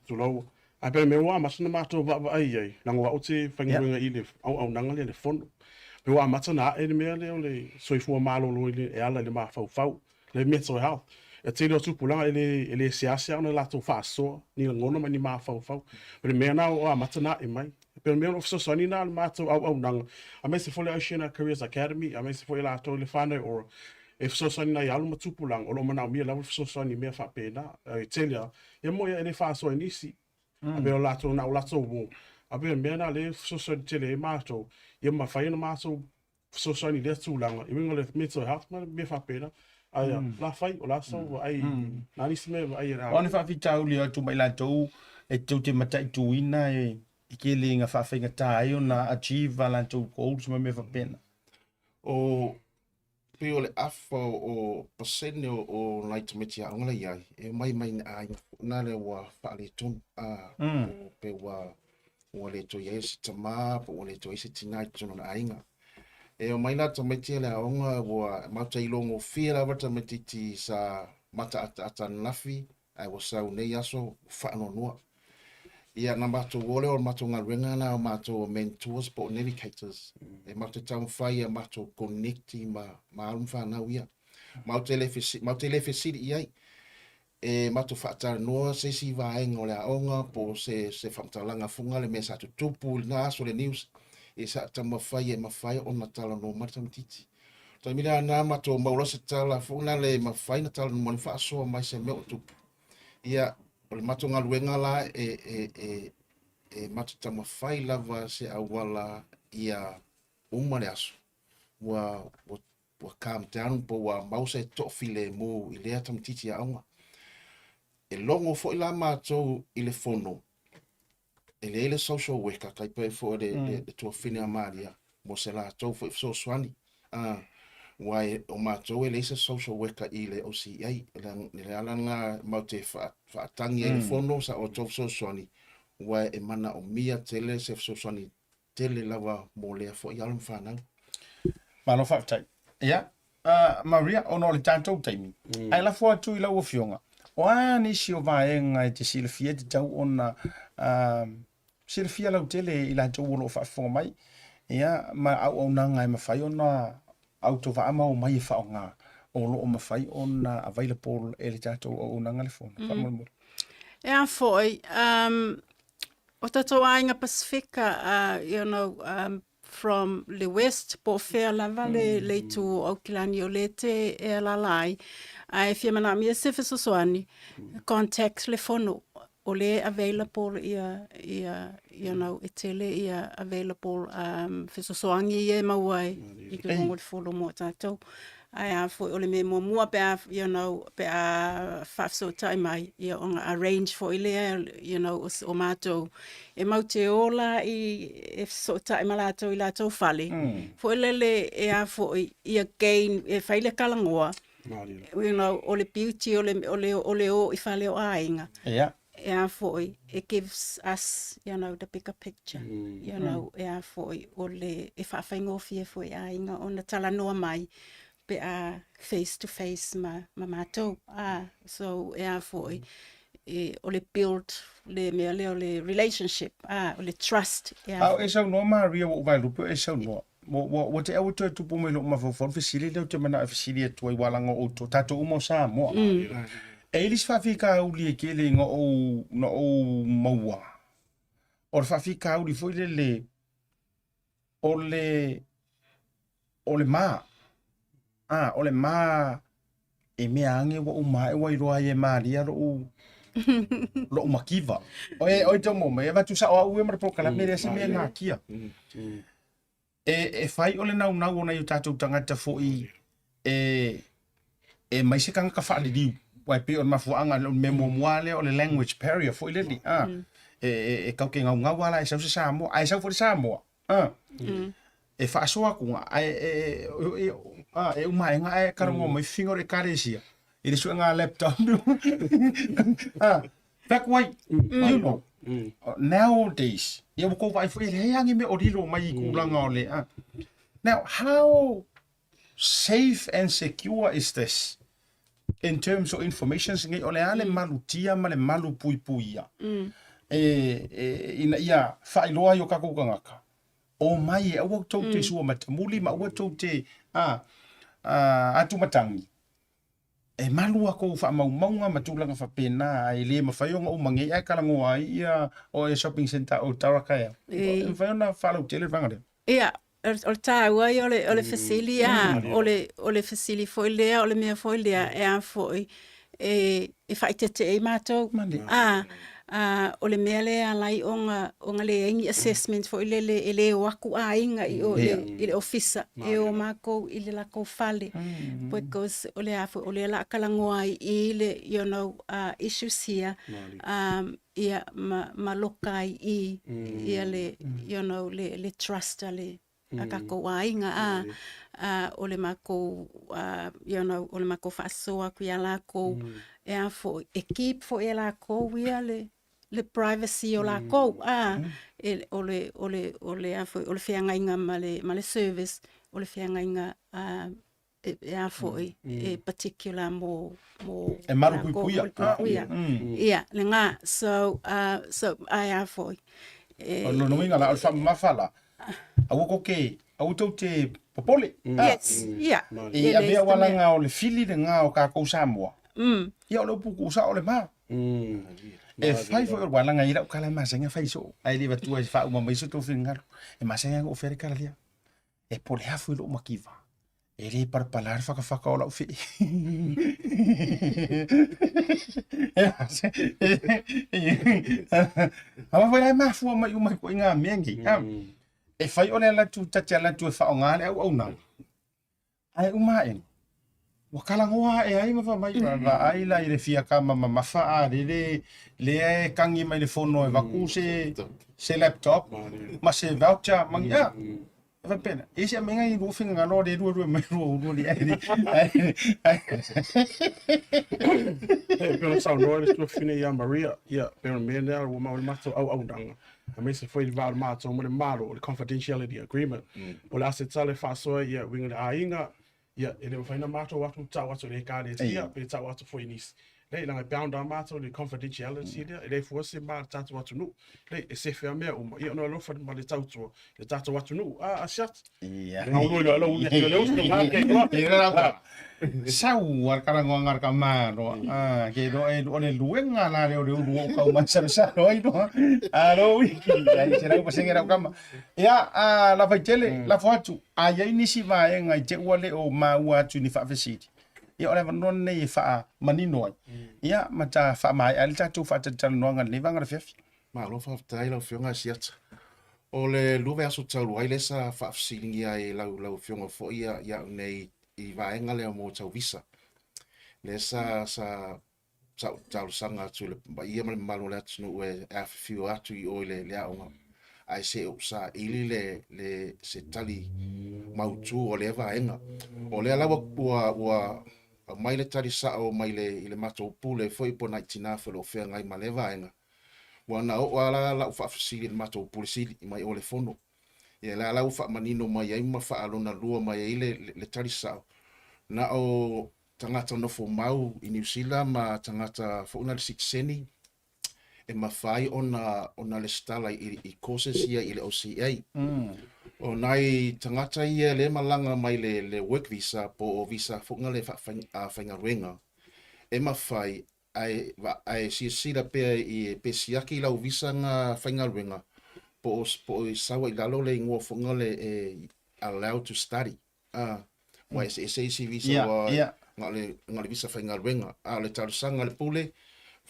Tulou. Ae pei o le mea ua amata ona matou vaavaai i ai, leaga o au ou te faigaluega i le auaunaga lea i le Fono. Pei ua amata ona ae le mea lea o le soifua malolo e ala i le mafaufau, le mental health. E tele o tupulaga e le, e le seasea ona latou faasoa ni lagona ma ni mafaufau. O le mea lena ua amata ona ae mai. E pei o le mea o lo o fesoasoani lena i le matou auaunaga, aemaise foi le Oceania Careers Academy, aemaise foi i latou i le Whānau Ora, e fesoasoani nai alo ma tupulaga o lo o manaomia lava le fesoasoani i mea faapena. E tele lava, ia moni lava e le faasoa i nisi, a pei o latou na o latou uo. A pei o le mea lena o lea e fesoasoani tele ai matou, ia mafai ona matou fesoasoani i lea tulaga i uiga o le mental health ma mea faapena. Ae o le a fai, o le a sau vaai, na nisi mea e vaai e O a ni faafitauli e atu mai latou e tou te mataituina e tele ina faafaigata ai ona achieve a latou goals ma mea faapena. O pei o le afa o pasene o nai tamaiti aoga la i ai, e omai mai i aiga foi na lea ua faaletonu, a, o pe ua le toe i ai se tama po ua le toe i ai se tina i totonu o le aiga. E omai la tamaiti ia i le aoga ua matou te iloa gofie lava tamaitiiti sa mataataata ananafi ae ua sau nei aso ua faanoanoa. Ia na matou o lea o le matou galuega lena o matou o mentors po o navigators. E matou te taumafai ia matou connect ma, ma alo ma fanau ia. Matou te le fesi, matou te le fesili i ai. E matou faatalanoa se isi vaega o le aoga po o se, se faamatalaga foi lea mea sa tutupu i lena aso le news. E sa taumafai e mafai ona talanoa mai le tamaitiiti. Taimi lea na matou maua loa se tala foi lea e mafai ona talanoa mai faasoa mai se mea o tupu. Ia, o le matou galuega la e, e, e, e matou taumafai lava se auala ia uma le aso. Ua, ua, ua calm down po ua mau se toafilemu i lea tamaitiiti aoga. E logo foi la matou i le fono, e leai le social worker tai pei foi le, mm. le, le tuafafine a Maria mo se latou foi fesoasoani. Ah, aua e, o matou e leai se social worker i le OCEA. Le, le ala lena matou te faatagi ai le fono sa outou fesoasoani, aua e manaomia tele se fesoasoani tele lava mo lea foi alo ma fanau. Malo faafetai. Ia, Maria, ona o le tatou taimi, ae lafo atu i lau Afioga, o a nisi o vaega e te silafia e tatau ona silafia lautele i latou o lo o faafofoga mai, ia, ma auaunaga e mafai ona autovaa ma omai e faaaoga o lo o mafai ona available e le tatou auaunaga le fono, faamolemole. E a foi, o tatou aiga Pasifika, you know, from le west po o fea lava le, le itu o Aukilani o lea te e alala ai, ae fia manaomia se fesoasoani, contact le fono o lea e available ia, ia, you know, e tele ia available um, fesoasoani ia e maua ai i totonu o le fono mo tatou. Ae a foi o le mea muamua pe a, you know, pe a faafesootai mai, ia ona arrange foi lea, you know, o, o matou e mau te o la i, e fesootai ma latou i latou fale. Foi lele e a foi, ia gain, e fai le talanoa, you know, o le beauty o le, o le, o le o i fale o aiga. Ia. E a foi, it gives us, you know, the bigger picture. You know, e a foi, o le, e faafaigofie foi i aiga ona talanoa mai pe a face to face ma, ma matou. Ah, so e a foi, e, o le build le mea lea o le relationship, ah, o le trust. E a A o e saunoa Maria ua ou vaelupe o e saunoa. Ua, ua, ua te ua toe tupu mai lou mafaufau le fesili lea ou te manao e fesili atu ai ua laga o outou, tatou uma o Samoa. E i ai le isi faafitauli e tele na ou, na ou maua, o le faafitauli foi lele, o le, o le ma. A, o le ma e mea age ua uma ae ua iloa ai e Maria lo'u lo'u makiva. Oe oe tau maua mai, e avatu sa'o au ia ma le polokalame lea se mea e nakia. E e fai o le naunau o nai o tatou tagata foi e e mai se tagata faaliliu aua e pei o le mafuaaga o le mea muamua lea o le language barrier foi lele a e e e tatou te naunau lava la e sau se Samoa ae sau foi le Samoa a e faasoa atu ae e e e a e uma ae ae talanoa mai fifiga o le ekalesia. I le suega laptop. Ah, back way, you know. Nowadays, ia ua kou vaai foi e leai lava ni mea o lilo mai i tulaga o le, ah. Now, how safe and secure is this in terms of information nei o le a le malutia ma le malu puipuia e, e, ina ia faailoa ai o kakou tagata o mai e aua tou te sua matamuli ma aua tou te a, a, atumatagi e malu a kou faamaumauga ma tulaga faapena ae le mafai ona uma nei ae talanoa ai ia o e shopping center o Taraka ea. E mafai ona faalautele le vaega lea. Ia, o le tāua ia o le fesili a, o le fesili foi lea, o le mea foi lea e a foi, e faaeteete ai matou. A, o le mea lea e ala ai ona leai ni assessment foi lele e le o atu aiga i o i le ofisa, e o makou i le latou fale. Because o le a foi, o lea o le a talanoa ai i le, you know, issues here, ia ma loka ai i ia le, you know, le trust a le a tatou aiga a, a o le matou you know, o le matou faasoa atu iā lakou e a foi, e keep foi e lakou ia le privacy o lakou a, e o le o le o le a foi o le feagaiga ma le ma le service, o le feagaiga e a foi e particular mo mo E malu puipuia. Puipuia. Ia, lena. So, so ae a foi. E, O lona uiga la, o le faamamafa la, aua tou te, aua tou te popole. Yes, ia. E avea aualaga o le fili lena o tatou Samoa. Ia o le upu tuusao o le ma. E fai foi o le ualaga i lau tala e masani ona fai soo, ae le avatua e faauma mai so tou finagalo. E masani lava ona ou fai le tala lea. E pole afu i lou mativa. E le palapala le fakafaka o lau fee. Aua foi la e mafua mai uma i ituaiga mea nei. E fai o le ala atu ta te ala atu e faaaoga le auaunaga, ae uma aʻe, ua talanoa aʻe ai ma fai mai, vaai la i le fia kama mamafa a lele lea e kagi mai le fono e vaku se laptop ma se voucher ma ni a. E faapena, e isi aumaiga i lua finagalo o le lua lua mai lua ulu li ai. E pei ona saunoa le tuafafine ia Maria, ia, pei o le mea lea ua maua i le matou auaunaga, aemaise foi i le va o le matou ma le Malo, o le confidentiality agreement. O le a se tala e faasoa ia uiga i le aiga, ia, e le mafai ona matou atu tau atu i le Ekalesia, pe tau atu foi i nisi. Leai, leaga e bound lava matou i le confidentiality lea, e le fua se ma le tatou atunuu. Leai, e sefe lava mea uma, ia ona alofa ma le tautua i le tatou atunuu. A, Asiata? Ia. Ngau loa lau uli atu le uso, ngā kei loa. Ia la tala. Sau a talanoaga a le tamaloa. Ah, ke iloa e o le luega la lea o le ulu o kau masalosalo ai loa. Alo wiki, ai se lau pasenge lau kama. Ia, a la faitele, lafo atu. A i ai nisi vaega i te ua le o maua atu i ni faafesili, ia o le avanoa lenei e faamanino ai. Ia, ma ta faamaea ai le tatou faatalatalanoaga i lenei vaega o le afiafi. Malo faafetai lau Afioga Asiata. O le lua vaiaso talu ai lea sa faafesiligia ai e lau lau Afioga foi ia ia au nei i vaega lea mo tau visa. Lea sa sa sa ou talosaga atu i le paia ma le mamalu o le atunuu e afifio atu i o i le, le aoga ae se i ou saili le, le, se tali mautu o lea vaega. O lea la ua, ua, ua aumai le tali sao mai le, i le matou pule foi po o nai tina foi o lo o feagai ma lea vaega. Ua na oo lava la lau faafesili i le matou pule sili mai o le fono. Ia la la ua faamanino mai ai ma faalonalua mai ai le, le, le tali sao. Na o tagata nofo mau i Niu Sila ma tagata foi na le sitiseni e mafai ona ona lesitala i, i courses ia i le OCA. O nai tagata ia le malaga mai le, le work visa po o visa foi na le faafaigaluega e mafai ae, ae silasila pea i pe siaki lau visa na faigaluega po o, po o i sau ai i lalo le igoa foi na le e allowed to study. A, ua eseese isi visa Ia, ua ia. na o le, na o le visa faigaluega. A o le talosaga a le pule,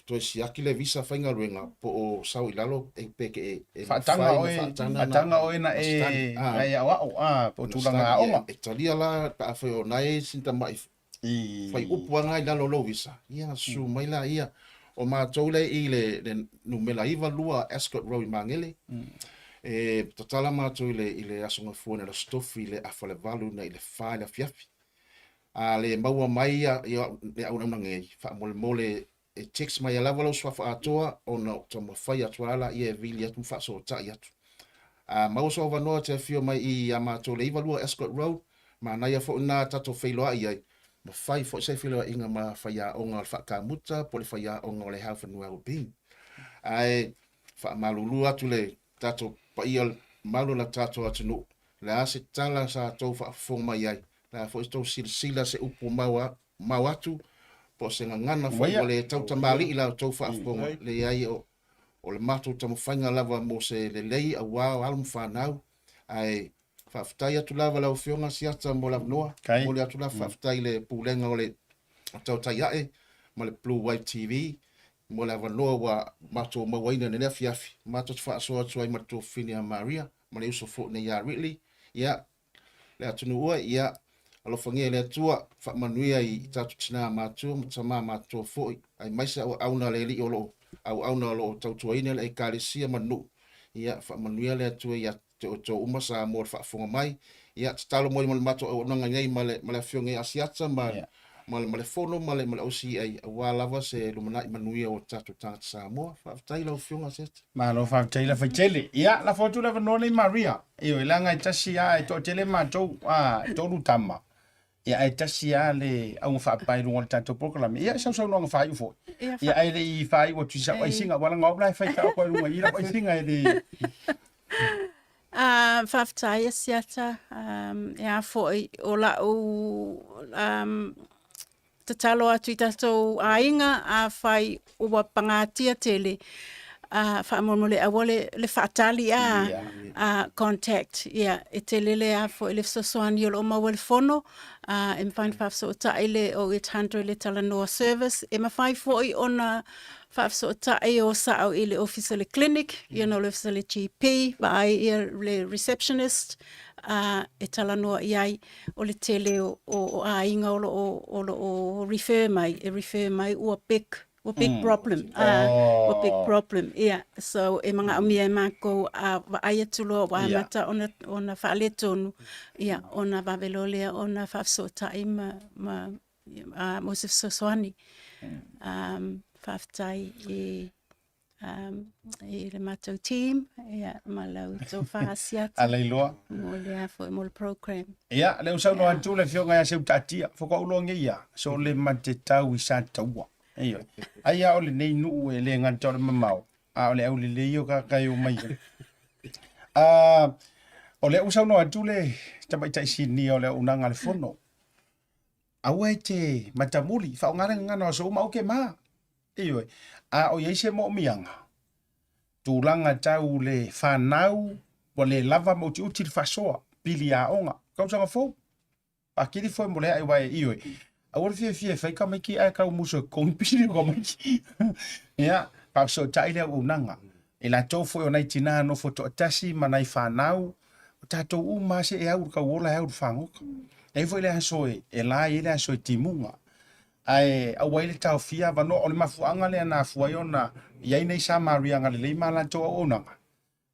toe siaki le visa faigaluega po o sau i lalo e pe ke e, e Faataga mafai ona oe, faataga na, faataga oe na na e, study. A, na e aoao, a, po o na tulaga study. aoga. E, e talia la pe afai o na e sin tamai I, fuaiupu lava na i lalo o lou visa, ia susu mai laia. O matou lea i le, le numera 92 Ascot Road i Magele. E tatala matou i le, i le Aso Gafua nei le Aso Tofi i le afa le valu na i le fa i le afiafi. A le maua mai ia le auaunaga nei, faamolemole e text mai lava lou suafa atoa ona ou taumafai atu lava laia e vili atu ma faasootai atu. A maua sou avanoa e te afio mai i ia matou le 92 Ascot Road, manaia foi lena tatou feiloai ai, ma fai foi se feiloaiga ma faiaoga o le faakamuta po o le faiaoga o le Health and Wellbeing. Ae faamalulu atu le tatou paia o le malu o le tatou atunuu, le a se tala sa tou faafofoga mai ai, le a foi se tou silasila se upu mau atu, po o se gagana foi ua le tautamalii la outou faafofoga, leai o le matou taumafaiga lava mo se lelei aua o alo ma fanau, ae faafetai atu lava lau Afioga Siata mo le avanoa, momoli atu la faafetai i le Pulega o le Tautai Ae ma le Blue Wave TV mo le avanoa ua matou mauaina i lenei afiafi, matou te faasoa atu ai ma le tuafafine ia Maria ma le uso foi nei ia Ridley, ia, le atunuu oe, ia, alofagia e le Atua, faamanuia i tatou tina matua ma tama matutua foi, aemaise auauna a le Alii o lo o auauna o lo o tautuaina le Ekalesia ma nuu, ia, faamanuia le Atua ia te outou uma Samoa o le faafofoga mai. Ia, tatalo moi mo le matou auaunaga nei ma le, ma le Afioga ia Asiata ma, yeah. ma, le, ma le Fono ma le, ma le OCA, aua lava se lumanai manuia o tatou tagata Samoa. Faafetai lau Afioga Asiata. Malo faafetai Lafaitele. Ia, lafo atu le avanoa nei Maria. Ioe, leaga e tasi lava, e toatele matou, a, tolu tama. Ia, ae tasi lava le auga faapae i luga o le tatou polokalame. Ia, sau saunoaga faaiu foi. Ia, Ia, ae le i faaiu atu i sau aisiga, aua leaga o au la e fai taoko ai luga i i lau aisiga e le... Ah, faafetai Asiata, um, e a foi o lau um, tatalo atu i tatou aiga, afai ua pagatia tele, uh, faamolemole aua le, le faatali a yeah. uh, contact yeah, e tele le a foi le fesoasoani o lo o maua i le fono uh, e mafai ona faafesootai le 0800 le talanoa service e mafai foi ona faafesootai o sao i le ofisa o le clinic ia no le ofisa o le GP vaai ia le receptionist uh, e talanoa i ai o le tele o, o, o aiga o lo o, o lo o refer mai, e refer mai ua big ua big mm. problem. Ah, oh. ua big problem. Yeah. So e manaomia e mākou a vaai atu loa ua amata yeah. ona, ona faaletonu, ia, ona vave loa lea ona faafesootai ma, ma uh, mo se fesoasoani. Um, faafetai i um, i le matou team, ia, ma lau tofa Asiata. A Leiloa. Mo le a foi mo le program. Ia, le usaunoa atu le afioga ia Seutaatia, faatoa ou iloa nei ia, so le ma te tau i Sataua. Ioe. Ai a o lenei nuu e le gata o le mamao, a o le aulelei o ka e o mai ai. Ah, o lea ua saunoa atu le tamaitai sinia o le auaunaga a le fono. Aua e te matamuli, faaaoga le gagana o aso uma, au ke ma. Ioe. A o i ai se moomiaga, tulaga tau le fanau ua le lava ma utiuti le faasoa, pili aoga, tausaga fou, faakili foe mo le ae wae, ioe. Aua le fiafia e fai tamaiti ae tau musu e totogi pili o tamaiti. Ia, faafesootai le auaunaga. E latou foi o nai tinā nofo toatasi ma nai fanau, o tatou uma lava se e au i le tauola e au i le fagota. E i ai foi le aso e la e i ai le aso e timuga. Ae aua ai le taofia avanoa. O le mafuaaga lea na afua ai ona i ai nei Samariaga lelei ma latou auaunaga,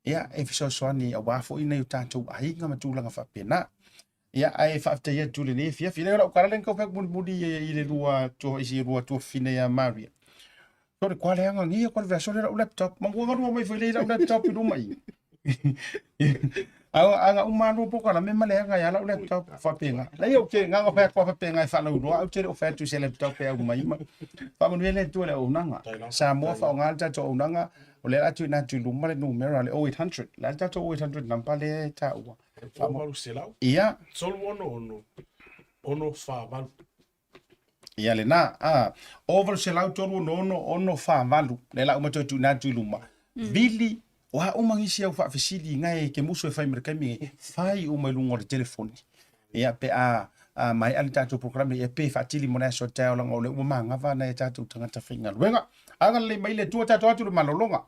ia, e fesoasoani aua foi nai o tatou aiga ma tulaga faapena. Ia, ae faafetai atu i lenei afiafi. Leai, o lau tala lea na tau fai atu mulimuli i le lua tua, i si lua tuafafine ia Maria. So le koa leaga nei koa le vea sole lau laptop. Mangua galua mai foi lei lau laptop i luma i. Aga uma lua polokalame ma leaga ia lau laptop faapena. Leai ou te gaga fai atu lava faapena e faalauiloa, ae ou te le o fai atu i se laptop e aumai ma faamanuia le Atua i le auaunaga. Samoa faaaoga le tatou auaunaga, o lea o le a tuuina atu i luma le numera le 0800. O le a le tatou 0800 number lea e taua? 800. Ia. 366 648. Ia lena, a, o 800 366 648, lea la uma toe tuuina atu i luma. Vili, o a uma nisi au faafesili na e te musu e fai ma le taimi nei, fai uma i luga o le telefoni. Ia, pe a, a maea le tatou polokalame, ia pe faatili mo le aso a taeao leaga o lea ua manava nai a tatou tagata faigaluega. Agalelei mai le Atua, tatou atu i le malologa.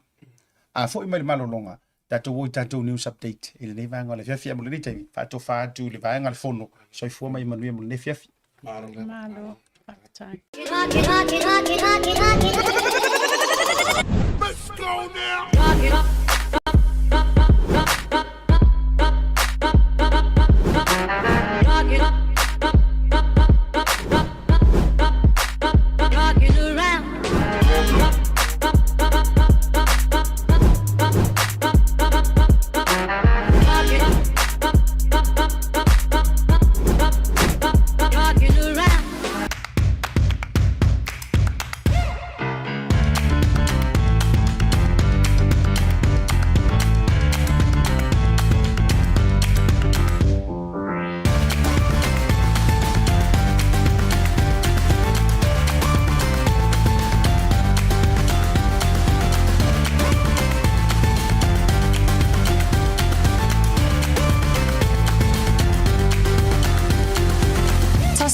A foi mai le malologa, Tatou o i tatou news update i lenei vaega o le afiafi. Ae mo lenei taimi, faatofa atu i le vaega a le Fono. Soifua ma ia manuia mo lenei afiafi. Malo. Malo. Faafetai. Let's go now!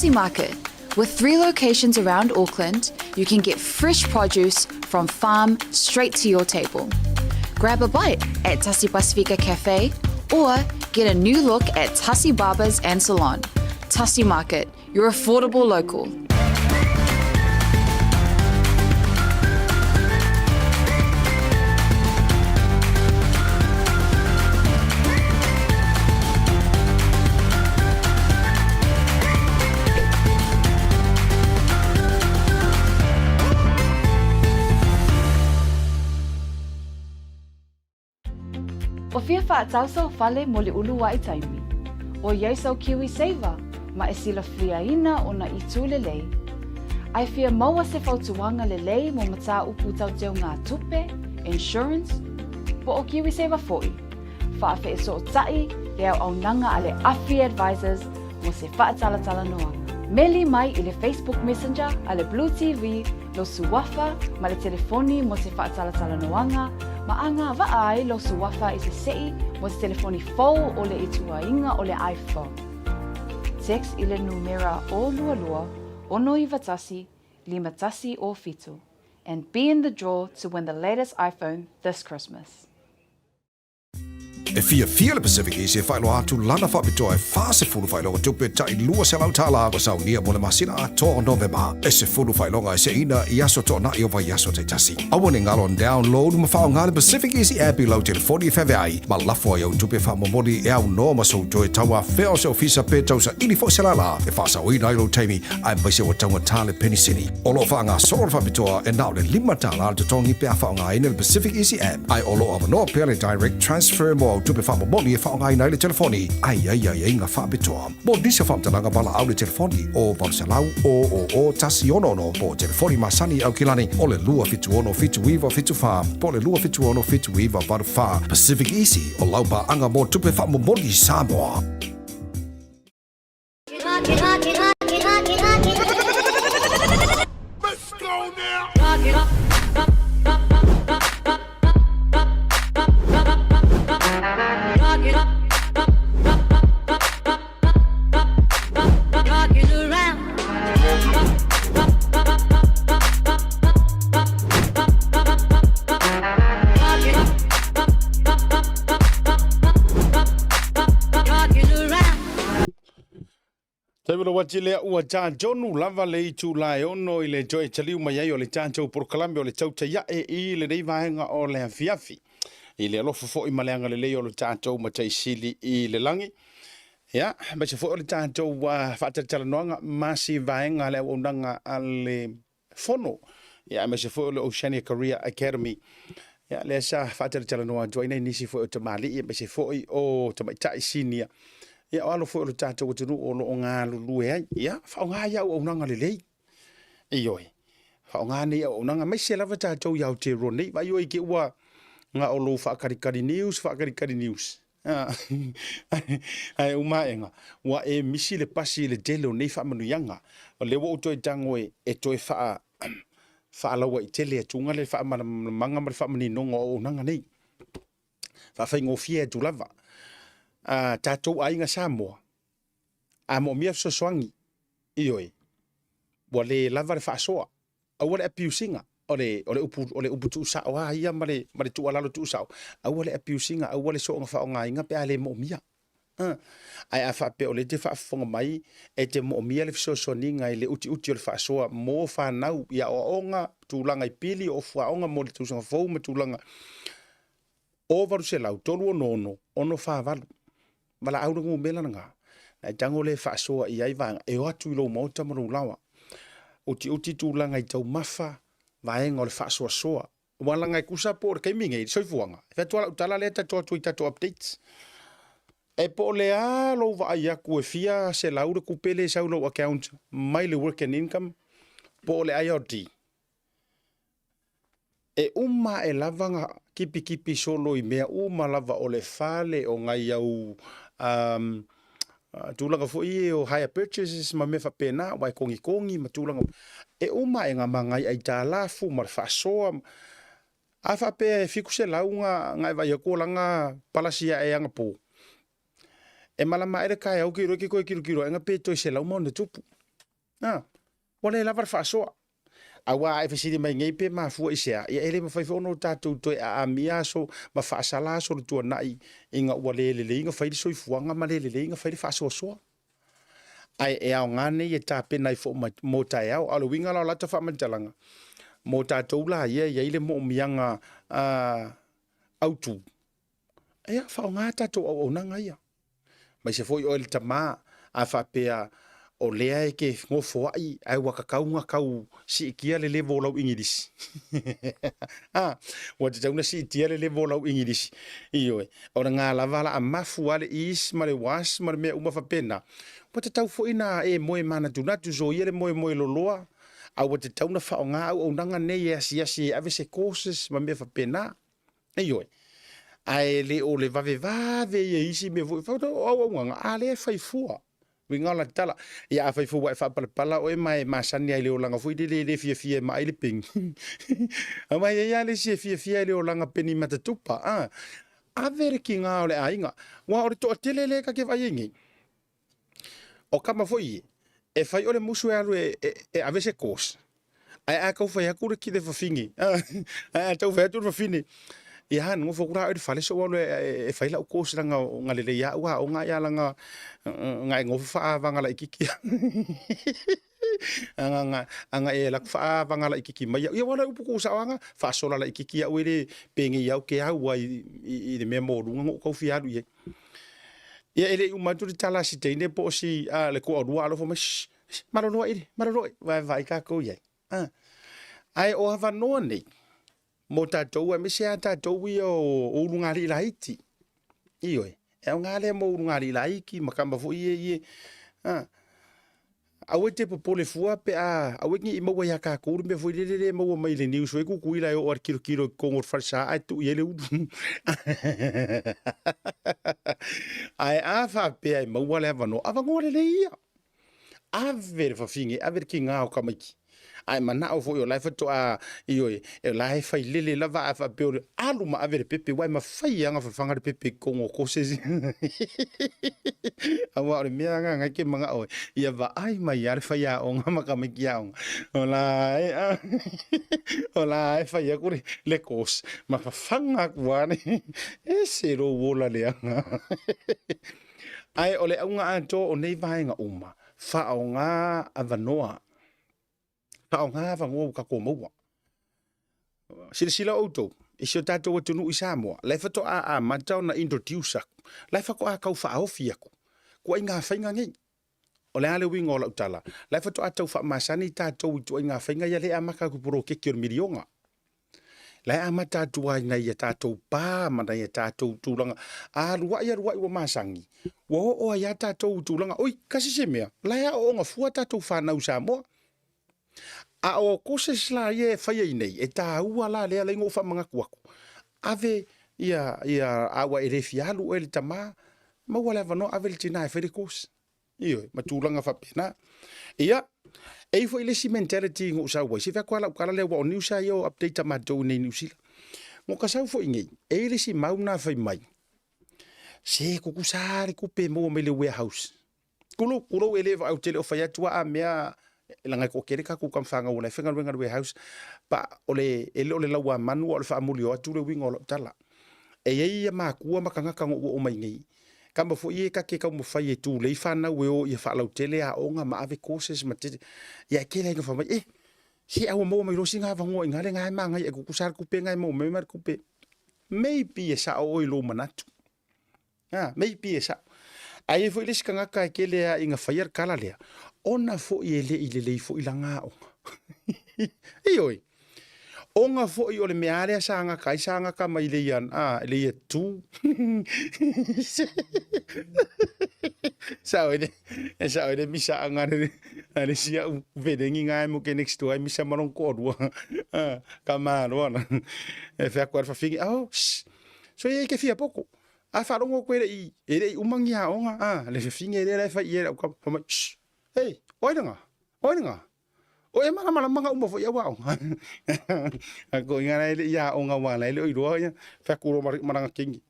Tasi Market. With three locations around Auckland, you can get fresh produce from farm straight to your table. Grab a bite at Tasi Pasifika Cafe or get a new look at Tasi Barbers and Salon. Tasi Market, your affordable local. Ua fia faatau sou fale mo le uluai taimi. ʻOiai sau KiwiSaver ma e silafiaina o na itu lelei. A e fia maua se fautuaga lelei mo matāupu tau teugātupe, insurance, po o KiwiSaver foʻi, faafeesootaʻi le auaunaga a le Afi Advisors mo se faatalatalanoaga. Meli mai i le Facebook Messenger a le Blue TV lou suafa ma le telefoni mo se faatalatalanoaga ma agavaa ai lou suafa i se seʻi mo se telefoni fou o le ituaiga o le iPhone. Text i le numera 022 691 5107 and be in the draw to win the latest iPhone this Christmas. E fiafia le Pacific Easy e faailoa atu lana faapitoa e 40 faailoga tupe tai $200 ua saunia mo le masina atoa o Novema. E 10 faailoga e seʻina i aso toanai o vaiaso taitasi. Aua ne galo download ma faaaoga le Pacific Easy app i lau telefoni e feaveai ma lafo ai au tupe faamomoli e aunoa ma sou toe tauafea o se ofisa pe tausaili foi se lala e faasaoina ai lou taimi aemaise ua taugata le penisini. O lo o faagasolo le faapitoa e na o le $5 le totogi pe a faaaogaina le Pacific Easy app, ae o lo o avanoa pea le Direct Transfer mo au tupe faamomoli e faaaogaina ai le telefoni ae i ai aiaiga faapitoa. Mo nisi o faamatalaga valaau le telefoni o 800 000 166 po o telefoni masani i Aukilani o le 276 7974 po o le 276 7984. Pacific Easy, o lau paaga mo tupe faamomoli i Samoa. Taimi lo wati lea ua tātonu lava le itula e ono i le toe taliu mai ai o le tātou porokalame o le tautaiae i lenei vaega o le afiafi. I le alofa foi ma le agalelei o lo tātou Mataisili i le lagi. Ia, aemaise foi o le tātou faatalatalanoaga ma si vaega le auaunaga a le Fono, ia, aemaise foi o le Oceania Career Academy. Ia, lea sa faatalatalanoa atu ai nai nisi foi o tamalii, aemaise foi o tamaitai sinia. Ia, o alo foi o le tatou atunuu o lo o galulue ai. Ia, faaaoga ia auaunaga lelei. Ioe, faaaoga nei auaunaga, aemaise lava tatou i Aotearoa nei. Vaai oe i te ua na o lou faakalikali news, faakalikali news. Ae uma aega, ua e misi le pasi i le tele o nei faamanuiaga. O lea ua ou toe tago e, e toe faa, faalauaitele atuga le faamalamalamaga ma le faamaninoga o auaunaga nei. Faafaigofie atu lava. A tatou aiga Samoa, a moomia fesoasoani, ioe, ua le lava le faasoa. Aua le abuse ina, o le, o le upu, o le upu tuusao lava ia ma le, ma le tuualalo tuusao, aua le abuse ina, aua le soona faaaogaina pe a le moomia. Uh. Ae a faapea o lea e te faafofoga mai, e te moomia le fesoasoaniga i le utiuti o le faasoa mo fanau i aoaoga, tulaga i pili, o ofuaoga mo le tausaga fou ma tulaga o 800 366 648. Valaau le numera lena, na e tago lea e faasoa i ai vaega e o atu i lou maota ma lou laoa. Utiuti tulaga i taumafa, vaega o le faasoasoa. Ua laga e tusa po o le taimi nei i le soifuaga, e fai atu lava lau tala lea tatou o atu i tatou updates. E po o le a lou vaai atu e fia selau le tupe lea e sau i lou account mai le work and income po o le IRD, E uma ae lava na kipikipi solo i mea uma lava o le fale, o nai au tulaga foi ia o hire purchases ma mea faapena, aua e togitogi ma tulaga, e uma ae na ma nai aitalafu ma le faasoa. A faapea e 700 na e vaai atu o lana palasi ae anapo, e malama ae le taeao ke iloa e te toe tilotilo ae na pe toe 100 ma ona tupu. A, ua le lava le faasoa. Aua a e fesili mai nei pe mafua i se a, ia e le mafai foi ona o tatou toe aamia aso ma faasala aso o le tuanai ina ua le lelei ona fai le soifuaga ma le lelei ona fai le faasoasoa. Ae e aoga nei e tapena ai foi mo taeao. A o le uiga la o lata faamatalaga, mo tatou la ia e i ai le moomiaga autu, ia faaaoga tatou auaunaga ia. Aemaise foi oe le tama, a faapea o lea e te nofoai ae ua tatau ona tau siitia le level o lau Igilisi. A, ua tatau ona siitia le level o lau Igilisi. Ioe, o lena lava la a mafu lava le is ma le was ma le mea uma faapena. Ua tatau foi ona e moe manatunatu, soia le moemoe loloa, a ua tatau ona faaaoga auaunaga nei e asiasi e ave se courses ma mea faapena. Ioe. Ae le o le vavevave ia i isi mea foi, o auaunaga, a lea e fai fua. Uiga o la tala. Ia afai foi ua e faapalapala oe ma e masani lava i le olaga foi lele e le fiafia e maai le peni. Aua e i ai lava le isi e fiafia i le olaga peni matatupa. A, ave le tiga o le aiga. Aua o le toatele lea ta te vaai ai nei, o tama foi ia, e fai o le musu e alu e, e, e ave se course, ae a tau fai atu le kile fafine, ae a tau fai atu le fafine, ia nofo atu la oe i le fale sou alu e, e, e fai lau course leaga na lelei au aoga ia leaga na e nofo faaavaga laitiiti aga aga e alu atu faaavaga laitiiti mai au. Ia ua le upu tuusao aga faasola laitiiti au e le penei au ke au ai i, i le mea maualuga na ou tau fia alu i ai. Ia e le i uma atu le tala a si teine po o si a le toalua alofa mai, shh, malolo ai, malolo ai, vaevaai tatou i ai. Ah. Ae o avanoa nei, mo tatou, aemaise lava tatou ia o ulugalii laiti. Ioe, e aoga lea mo ulugalii laiti ma tama foi ia ia. Ah. Aua e te popole fua pe a aua ne i maua iā tatou le mea foi lele lea e maua mai i le news foi Tutuila e oo lava i le tilotilo i totonu o le falesa ae tuu i ai le ulu. Ae a faapea e maua le avanoa, avanoa lelei ia. Ave le fafine, ave le tiga o tamaiti. A e manao foi o la e faatoa, ioe, o la e failele lava a faapea o le alu ma ave le pepe, aua e mafai lava ona fafaga le pepe i totonu o courses. Aua o le mea lena na e te manao ai, ia vaai mai lava le faiaoga ma tamaiti aoga, o la e, o la e fai atu le course ma fafaga atu lava le, ese lou ola leaga. Ae o le auga atoa o nei vaega uma, faaaoga avanoa. Faaaoga avanoa ua tatou maua. Silasila outou i si o tatou atunuu i Samoa, la e faatoa amata ona introduce atu, la e faatoa tau faaofi atu ituaiga faiga nei. O le a le uiga o lau tala? La e faatoa tau faamasani tatou i ituaiga faiga ia lea e amata atu i poloketi o le miliona. La e amata atu lava i nai a tatou pa ma nai a tatou tulaga. A aluai aluai ua masani, ua oo ai lava tatou i tulaga, oi, kasi se mea, la e aooga fua tatou fanau i Samoa. A o courses la ia e fai ai nei, e taua la lea la ua ou faamanatu atu, ave ia, ia, a ua e le fia alu oe le tama, maua le avanoa ave le tina e fai le course. Ioe, ma tulaga faapena. Ia, e i foi le isi mentality na ou sau ai, se fai atu lava lau tala lea, aua o news lava ia o update a matou i inei i Niu Sila. Na ou sau foi nei, e i ai le isi mau na fai mai, se tutusa lava le tupe e maua mai le warehouse. Tulou, tulou e le ou te le o fai atu lava a mea, leaga e toatele tatou tama fanau o la e faigaluega i le warehouse, pa o le, e le o le lauamanu a o le faamuli o atu le uiga o lau tala. E i ai matua ma tagata na ou oo mai nei, Tama foi ia ta te taumafai e tulei fanau e o ia faalautele aoga ma ave courses ma te, ia e tele ai na fai mai, eh, se a ua maua mai loa sina avanoa i ina le na e manaia e tutusa le tupe na e maua mai ma le tupe. Maybe e sao oe i lou manatu. Ah, maybe e sao. Ae i ai foi le isi tagata e tele lava ina faia le tala lea, ona foi e le i lelei foi lana aoga. Ioe. Ona foi o le mea lava lea sa gata ai, sa gata mai le ia, a, le ia tu. Sao ele, sao ele misa anga le, le sia u velengi nga mo ke next door misa malong ko rua. Ka malo ana. E fea ko alfa fingi, oh, shh. So ye ke fia poko. A faalogo atu e le i, e le i uma ni aoga, a, le fafine lea la e fai i ai lau kama, fai mai, shh. Hey, oi langa, oi langa. O e malamalamanga uma foi au aoga. A ko inga la ele ia aoga wa la ele o iloa ia fa ku ro maranga kingi.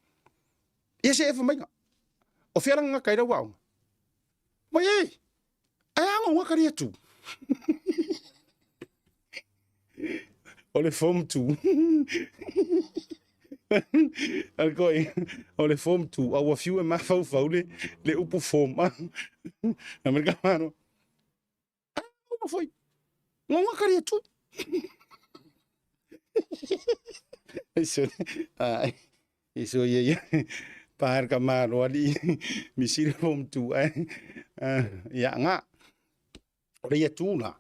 Ia se e famainga. O fia langa kai lau aoga. Mai e. Ai aoga wa kari atu. O le form 2. Al koi, o le form 2, a ua fiu e mafaufau le, le upu form. Na me ka mano. Ah, uma foi. Ngonga kari tu. Isso, ah, isso ia ia. Pahar ka malo ali misiri form 2 ai. Ah, ia nga. O le ia tu la.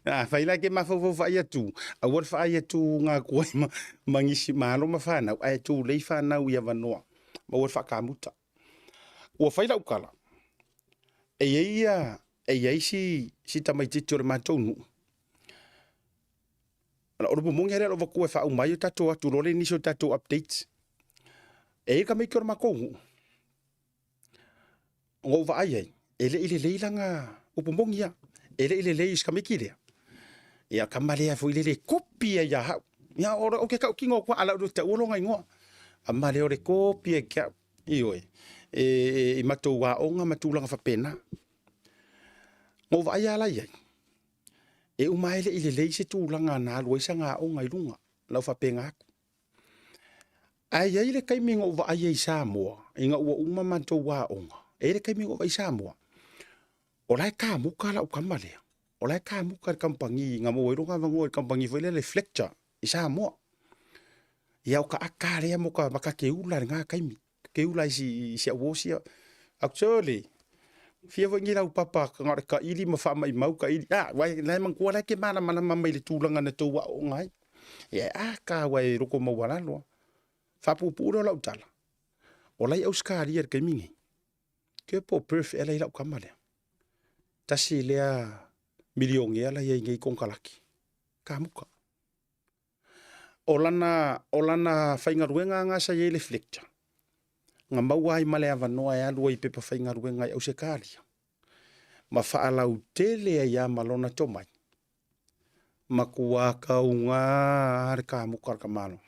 Afai la ke mafaufau faai atu, aua le faai atu ngā koe ma, ma ngisi malo ma whanau, ae tu lei whanau i avanoa, ma ua le whakamuta. Ua whai lau kala, e iai ia, e iai si, si tamaititi o le mātou nuu. Ala, o le momongi hare alo vaku e whaau mai o tātou atu lore nisi o tātou updates. E ka meiki o le mākou nuu. Ona ou vaai ai, e le i lelei lana upu moni ia. E le i lelei i si tamaiti lea. Ia tama lea foi lele e kopi ai ia hau. Ia o, o ke kaʻu o kua ala o te ua longa ingoa. Ama lea o le kopi e ke au. Ioe. E, e, i matou aoga ma tulaga faapena. Na ou vaai ala i ai. E uma ai le i lelei se tulaga na alu ai sana aoga i luga. Lau faapena atu. Ae i ai le taimi na ou vaai ai i Samoa, ina ua uma matou aoga, e i ai le taimi na ou vaai i Samoa, o la e kamuka lau tama lea, o la e kamuka i le kamupani, na maua ai lona avanoa i le kamupani foi lea le Fletcher i Samoa. Ia o ka aka lea mo ka makakeula i lena taimi. Keula i si, i si au osia. Actually, fia foi ni lau papa ka ngare ka ili ma wha mai mau ka ili. Ah, wai, lai mangkua lai ke mana mana mai le tūlanga na tau ao ngai. Ia, ah, ka wai roko mau alaloa. Whapupu uro lau tala. O lai Australia le kaimi nei. Ke po Perth e lai lau kama lea. Tasi lea miliongea lai ai nei konkalaki. Ka muka. O lana, o lana faigaluega ga sa i ai le Fletcher, na maua ai ma le avanoa e alu ai i pepa faigaluega i Ausetalia, ma faalautele ai lava ma lona tomai, matua kauga lava le kamuka a le tamaloa.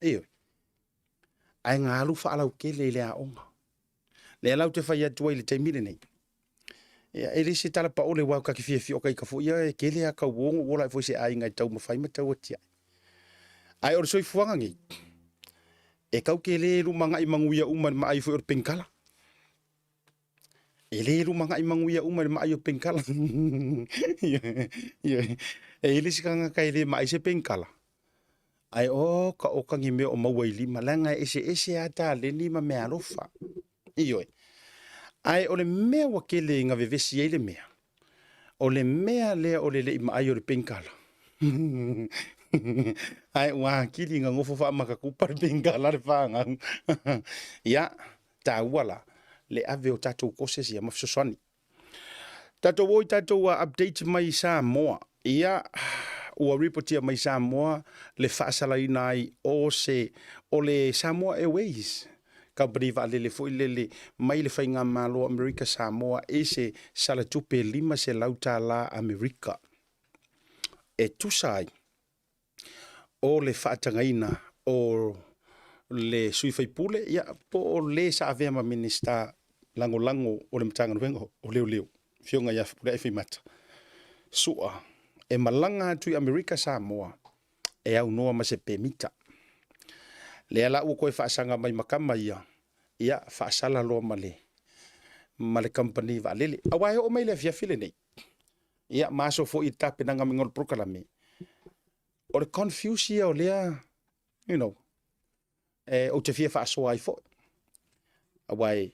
Ioe. Ae na alu faalautele i le aoga. Lea la ou te fai atu ai i le taimi lenei, ia, e le se tala paole aua ta te fiafia o ta ita foi ia e tele a tau ono ua ola ae foi i se aiga e taumafai ma tau atiae. Ae o le soifuaga nei, e tau te le lumanai manuia uma i le maai foi o le penikala. E le lumanai manuia uma i le maai o le penikala. E i ai le isi tagata e le maai se penikala, Ae oka oka ni mea o maua i lima, leaga e eseese lava taleni ma meaalofa. Ioe. Ae o le mea ua tele ina vevesi ai le mea, o le mea lea o le le i maai o le penikala. Ae ua atili ina nofo faamatatupa le penikala le fanau. Ia, taua la le ave o tatou courses ia ma fesoasoani. Tatou o i tatou update mai Samoa. Ia, ua ripotia mai Samoa le faasalaina ai o se o le Samoa Airways company vaalele foi lele mai le faigamalo Amerika Samoa i se sala tupe $500 Amerika e tusa ai o le faatagaina o le sui faipule, ia, po o le sa avea ma Minisita Lagolago o le Matagaluega o Leoleo, Afioga ia Fepuleai Faimata Su'a, e malaga atu i Amerika Samoa e aunoa ma se pemita. Lea la ua toe faasaga mai ma tama ia, ia, faasala loa ma le ma le kamupani vaalele. Aua e oo mai le afiafi lenei, ia ma aso foi i le tapenaga mai o le polokalame, o le confuse ia o lea, you know, e, ou te fia faasoa ai foi. Aua e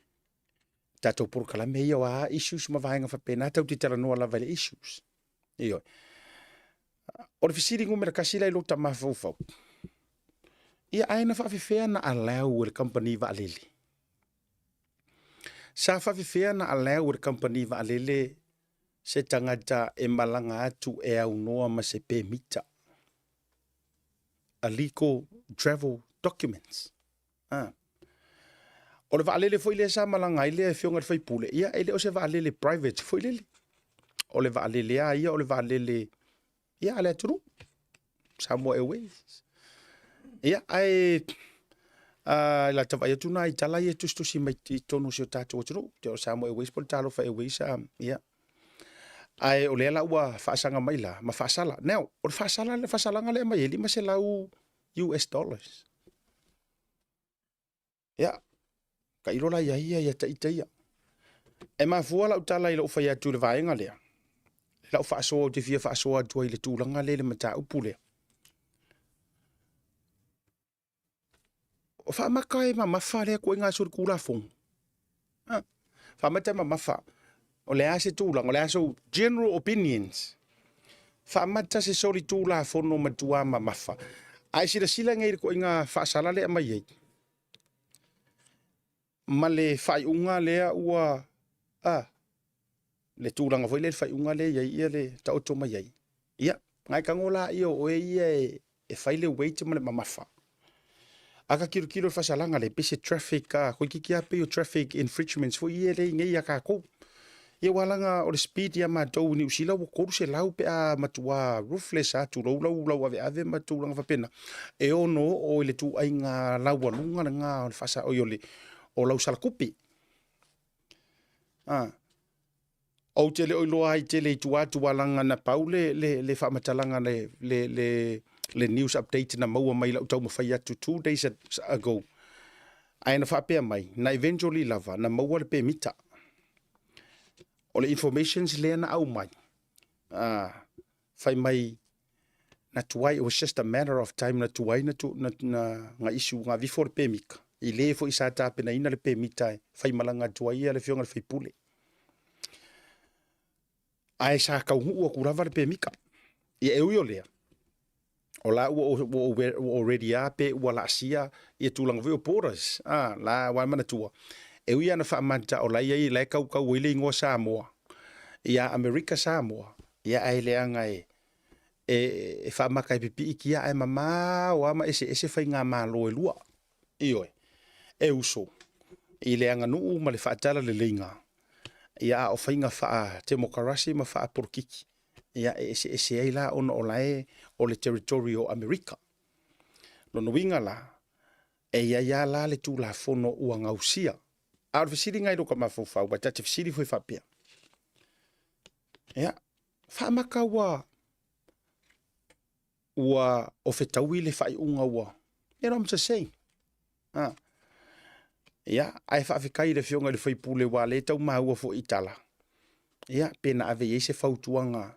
tatou polokalame ia o a issues ma vaega faapena, tatou te talanoa lava i le issues. Ioe. O le fesili numera tasi la i lou tamafaufau, ia ae na faafefea na allow e le kamupani vaalele? Sa faafefea na allow e le kamupani vaalele se tagata e malaga atu e aunoa ma se pemita? A legal travel documents. Ah. O le vaalele foi lea sa malaga ai le afioga i le faipule, ia e le o se vaalele private foi lele. O le vaalele a ia o le vaalele ia a le atunuu. Samoa Airways. Ia ae a la tavai atu nā i tala ia tusitusi mai i totonu o si o tatou atunuu. Te o Samoa Airways po o le Talofa Airways, ia. Ae o lea la ua faasaga mai la ma faasala. Now, o le faasala, le faasalaga lea e aumai ai, e 500 US dollars. Ia, tailo la ia ia ia taita ia. E mafua lau tala i lou fai atu i le vaega lea, lau faasoa ou te fia faasoa atu ai i le tulaga lea i le mataupu lea. O faamaka e mamafa lea ituaiga solitulafono. Ha, faamata e mamafa. O le a se tulaga, o le a sou general opinions. Faamata se solitulafono matua mamafa. A e silasila nei i le ituaiga faasala lea e aumai ai, ma le faaiuga lea ua a le tulaga foi lea le faaiuga lea e i ai ia le taoto mai ai. Ia, na e tago laia o oe ia e fai le weight ma le mamafa. A ta tilotilo i le faasalaga lea, pei se traffic, toeitiiti lava pei o traffic infringements foi ia lea e i nei ia tatou. Ia aua leaga o le speed ia matou i Niu Sila ua 300 pe a matua ruthless lava tulou lau lau aveave ma tulaga faapena, e ono oo i le ituaiga laualuga lena o le faasa oi o le o lau sala tupe. A. Ou te le o iloa ai tele i tua atu aua leaga na pau le le le faamatalaga le le le le news update na maua mai i lau taumafai atu 2 days ago. Ae na faapea mai, na eventually lava na maua le pemita. O le informations lea na aumai, fai mai na tuai, it was just a matter of time na tuai na, tu, na, na, na issue, na avifo le pemita. I le foi sa tapenaina le pemita e faimalaga atu ai le afioga i le faipule. Ae sa taunuu atu lava le pemita. Ia e ui o lea, o la ua, ua, ua already a pe ua laasia ia tulaga foi o borders. Ah, la ua manatua. E ui ana faamata o la iai la e kaukau ai le igoa Samoa. Ia Amerika Samoa. Ia ae leaga e e, e faamaka e pipii kia ae mamao lava ma eseese faigamalo e lua. Ioe, e uso i le aganuu ma le faatalaleleiga, ia a o faiga faatemokarasi ma faapolokiki, ia e eseese ai la ona o la e o le territory o Amerika. Lona uiga la, e i ai lava la le Tulafono ua gausia. A o le fesiliga i lou mafaufau, aua ta te fesili foi faapea, ia, faamaka ua ua ofetaui le faaiuga ua, you know what I'm saying? Ah. Ia, ae faafetai i le afioga i le sui usufono aua o lea e tau maua foi i tala, ia, pe na ave i ai se fautuaga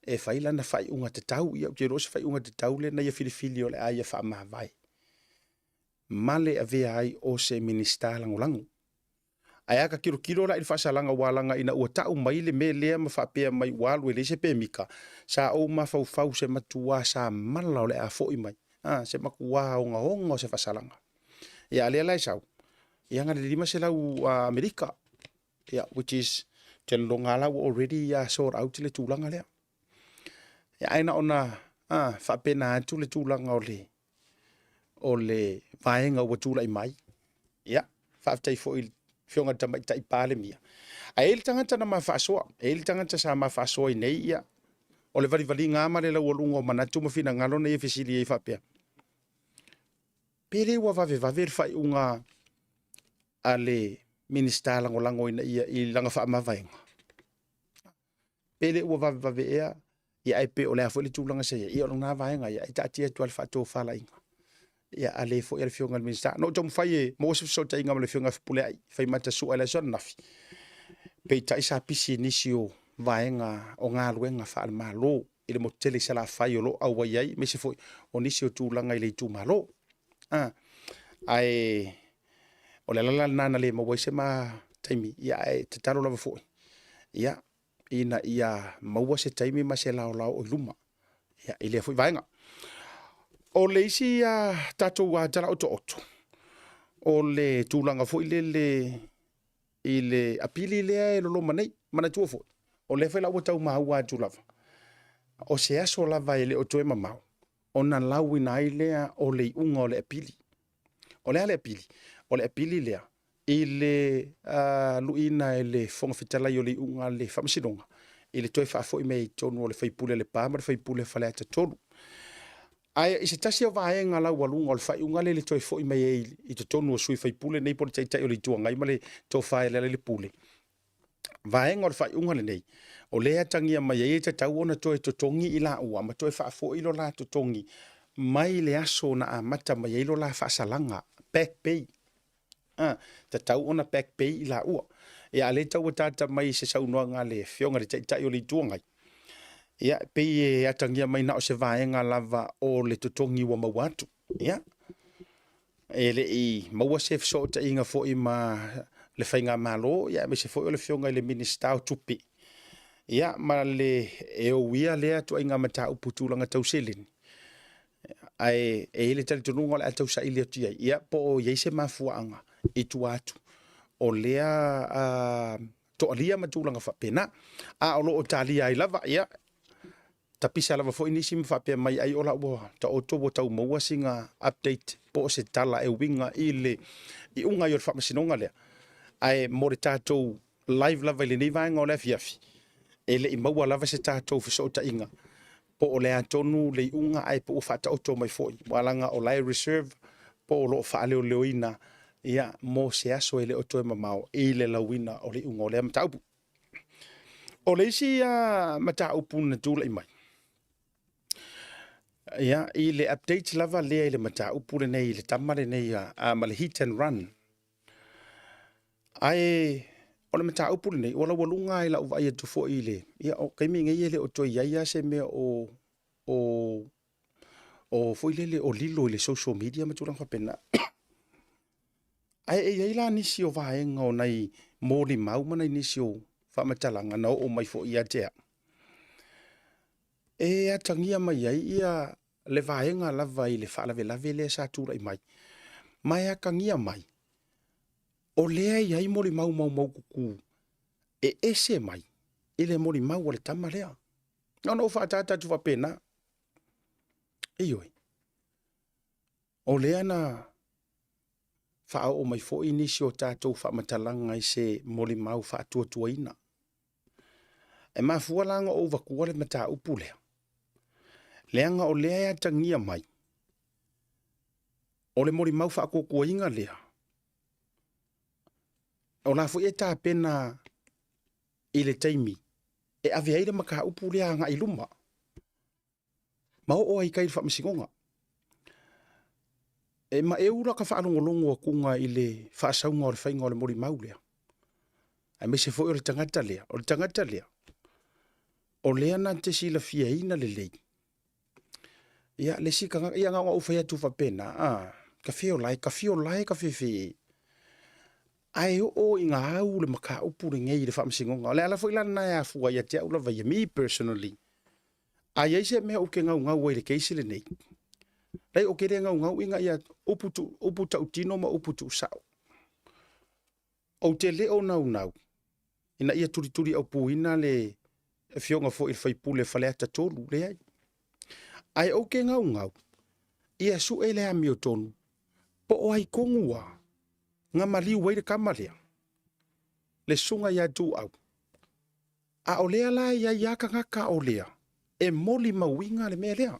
e fai lana faaiuga tatau. Ia, ou te iloa o se faaiuga tatau lea na ia filifili o le a ia faamavae ma le avea ai o se Minisita Lagolago. Ae a ta tilotilo la i le faasalaga aua leaga ina ua tau mai le mea lea ma faapea mai ua alu e leai se pemita, sa ou mafaufau se matuā sa mala o le a foi mai, a, se matuā ogaoga o se faasalaga. Ia a lea la e sau, ia na o le 500 Amerika, ia which is, ou te lagona la ua already sort out le tulaga lea. Ia ae na ona a, faapena atu le tulaga o le o le vaega ua tulai mai. Ia, faafetai foi i le Afioga i le Tamaitai Palemia. Ae i ai le tagata na ma faasoa, e i ai le tagata sa ma faasoa i nei, ia, o le valivaliga lava ma le laualuga o manatu ma finagalo na ia fesili ai faapea, pe le ua vavevave le faaiuga a le Minisita Lagolago ina ia i lana faamavaega? Pe le ua vavevave ea, ia ae pe o le a foi le tulaga sa i ai, ia o lena vaega, ia e taatia atu lava le faatofalaiga. Ia a le foi a le Afioga i le Minisita. Na ou taumafai e maua se fesootaiga ma le Afioga ia Fepuleai, Faimata Sua i le aso ananafi, peitai sa pisi i nisi o vaega o galuega faale-Malo i le motu tele i Salafai o lo o auai ai, aemaise foi o nisi o tulaga i le itumalo. Ae o le ala la lena na le maua ai se ma taimi, ia ae tatalo lava foi, ia ina ia maua se taimi ma se laolao o i luma ia, i lea foi vaega. O le isi a tatou tala otooto, o le tulaga foi lele i le apili lea e loloma nei. Manatua foi, o lea foi la ua tau maua atu lava, o se aso lava e le o toe mamao, ona lauina ai lea o le iuga o le apili. O le a le apili? O le apili lea i le luiina e le Fofoga Fetalai o le iuga a le Faamasinoga i le toe faafoi mai i totonu o le sui usufono a Lepa ma le sui usufono a Faleata 3. Ae i se tasi o vaega laualuga o le faaiuga lea i le toe foi mai ai i totonu o sui usufono nei po o le Taitai o le Itu Agai ma le tofa e Lealailepule, vaega o le faaiuga lenei, o lea e atagia mai ai e tatau ona toe totogi i laua ma toe faafoi lo la totogi mai le aso na amata mai ai lo la faasalaga, back pay. A, tatau ona back pay i laua. Ia, a lea tau ataata mai i se saunoaga a le Afioga i le Taitai o le Itu Agai, ia, e pei e atagia mai na o se vaega lava o le totogi ua maua atu. Ia, e le i maua se fesootaiga foi ma le Faigamalo, ia, aemaise foi o le Afioga i le Minisita o Tupe, ia, ma le e ouia lea ituaiga mataupu i tulaga tau seleni. Ae e i ai le talitonuga o le a tausaili atu i ai, ia, po o i ai se mafuaaga i tua atu o lea toalia ma tulaga faapena. A o lo o talia ai lava, ia, tapisa lava foi nisi ma faapea mai ai o la ua taoto ua tau maua sina update po o se tala e uiga i le iuga ai o le faamasinoga lea. Ae mo le tatou live lava i lenei vaega o le afiafi, e le i maua lava se tatou fesootaiga po o le a tonu le iuga ae po ua faataoto mai foi, aua leaga o la e reserve po o lo o faaleoleoina ia mo se aso e le o toe mamao i le lauina o le iuga o lea mataupu. O le isi mataupu na tulai mai, ia, i le update lava lea i le mataupu lenei i le tama lenei a ma le hit and run. Ae o le mataupu lenei, ua laualuga lava i lau vaai atu foi i le, ia, o taimi nei e le o toe i ai lava se mea o, o, o foi lele o lilo i le social media ma tulaga faapena. Ae e i ai la nisi o vaega o nai molimau ma nai nisi o faamatalaga na oo mai foi ia te au, e atagia mai ai ia le vaega lava i le faalavelave lea sa tulai mai, ma e atagia mai, o lea e i ai molimau maumaututu e ese mai i le molimau a le tama lea. Na ona ou faaataata atu faapena. Ioe. O lea na faaoo mai foi nisi o tatou faamatalaga i se molimau faatuatuaina. E mafua la ona ou vatua le mataupu lea, leaga o lea e atagia mai, o le molimau faatuatuaina lea, o la foi e tapena i le taimi e ave ai le mataupu lea agai i luma ma oo ai i tai i le faamasinoga. E maeu la ka faalogologo atuga i le faasauga o le faiga o le molimau lea, aemaise foi o le tagata lea. O le tagata lea, o lea na te silafiaina lelei. Ia, le isi tagata, ia na ona ou fai atu faapena, a, ka fio lae, ka fio lae ka fefe. Ae oo ina au le mataupu lenei i le faamasinoga. O le ala foi la lena e afua ia te au lava ia, me personally, A i ai se mea ou te naunau ai i le case lenei, leai ou te le naunau ina ia upu, tu, upu tautino ma upu tuusao. Ou te le o naunau ina ia tulituli aupuina le afioga foi i le faipule Faleata 3, leai. Ae ou te naunau ia sue le amiotonu po o ai tonu lava na maliu ai le tama lea, le susuga ia Tuuau. A o lea la e i ai lava tagata o lea e molimauina le mea lea.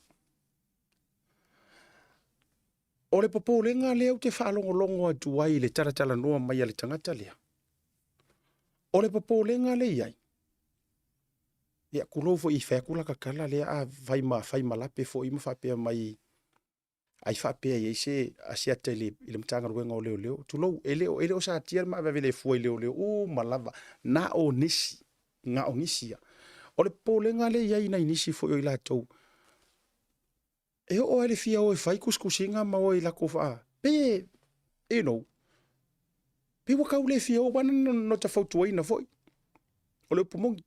O le popolega lea ou te faalogologo atu ai i le talatalanoa mai a le tagata lea, o le popolega lea e i ai, ia tulou foi i fai atu lata tala lea a fai ma, fai ma lape foi ma faapea mai, ai faapea e i ai se asiata i le, i le Matagaluega o Leoleo. Tulou, e le o, e le o satia le maaveve le fua i leoleo uma lava, na o nisi, na o nisi ia. O le popolega lea e i ai i nai nisi foi o i latou, e oo lava i le fia o e fai tusitusiga ma o i latou faa, pei e, you know, Pei ua tau le fia oo ana no ta fautuaina foi. O le upu moni.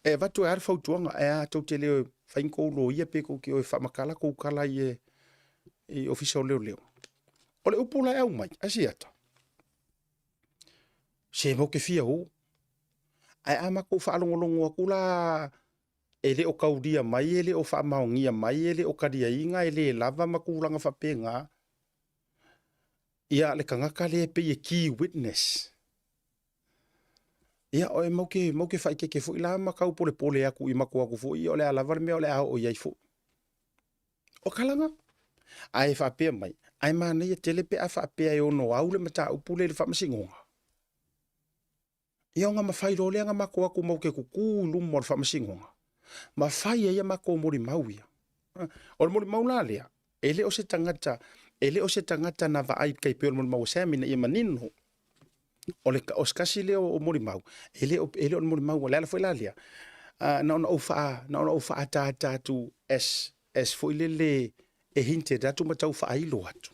E avatu e a le fautuaga, e a tou te le fai ni tou loia pe tou te o e faamatala tou tala i e i ofisa o leoleo. O le upu la e aumai, Asiata, se matou te fia o. Ae a matou faalogologo atu la e le o taulia mai, e le o faamaonia mai, e le o taliaina, e le lava ma tulaga faapena, ia le tagata lea e pei e key witness. Ia, o e mau ke, mau ke faaeteete foi la ma tau polepole atu i matou atu foi, ia o le a lava le mea o le a oo i ai foi. O kalaga. Ae faapea mai, ae manaia tele pe a faapea e ono au le mataupu lea i le faamasinoga. Ia ona mafai loa lea ona matou o atu matou te tutu i luma o le faamasinoga, ma fai ai a matou molimau ia. O le molimau la lea, e le o se tagata, e le o se tagata na vaai i le tai pei o le molimau a Sam ina ia manino. O le o se tasi lea o molimau, e le o e le o le molimau, o le ala foi la lea, na ona ou faa, na ona ou faaataata atu as as foi lele e hinted atu ma tau faailo atu.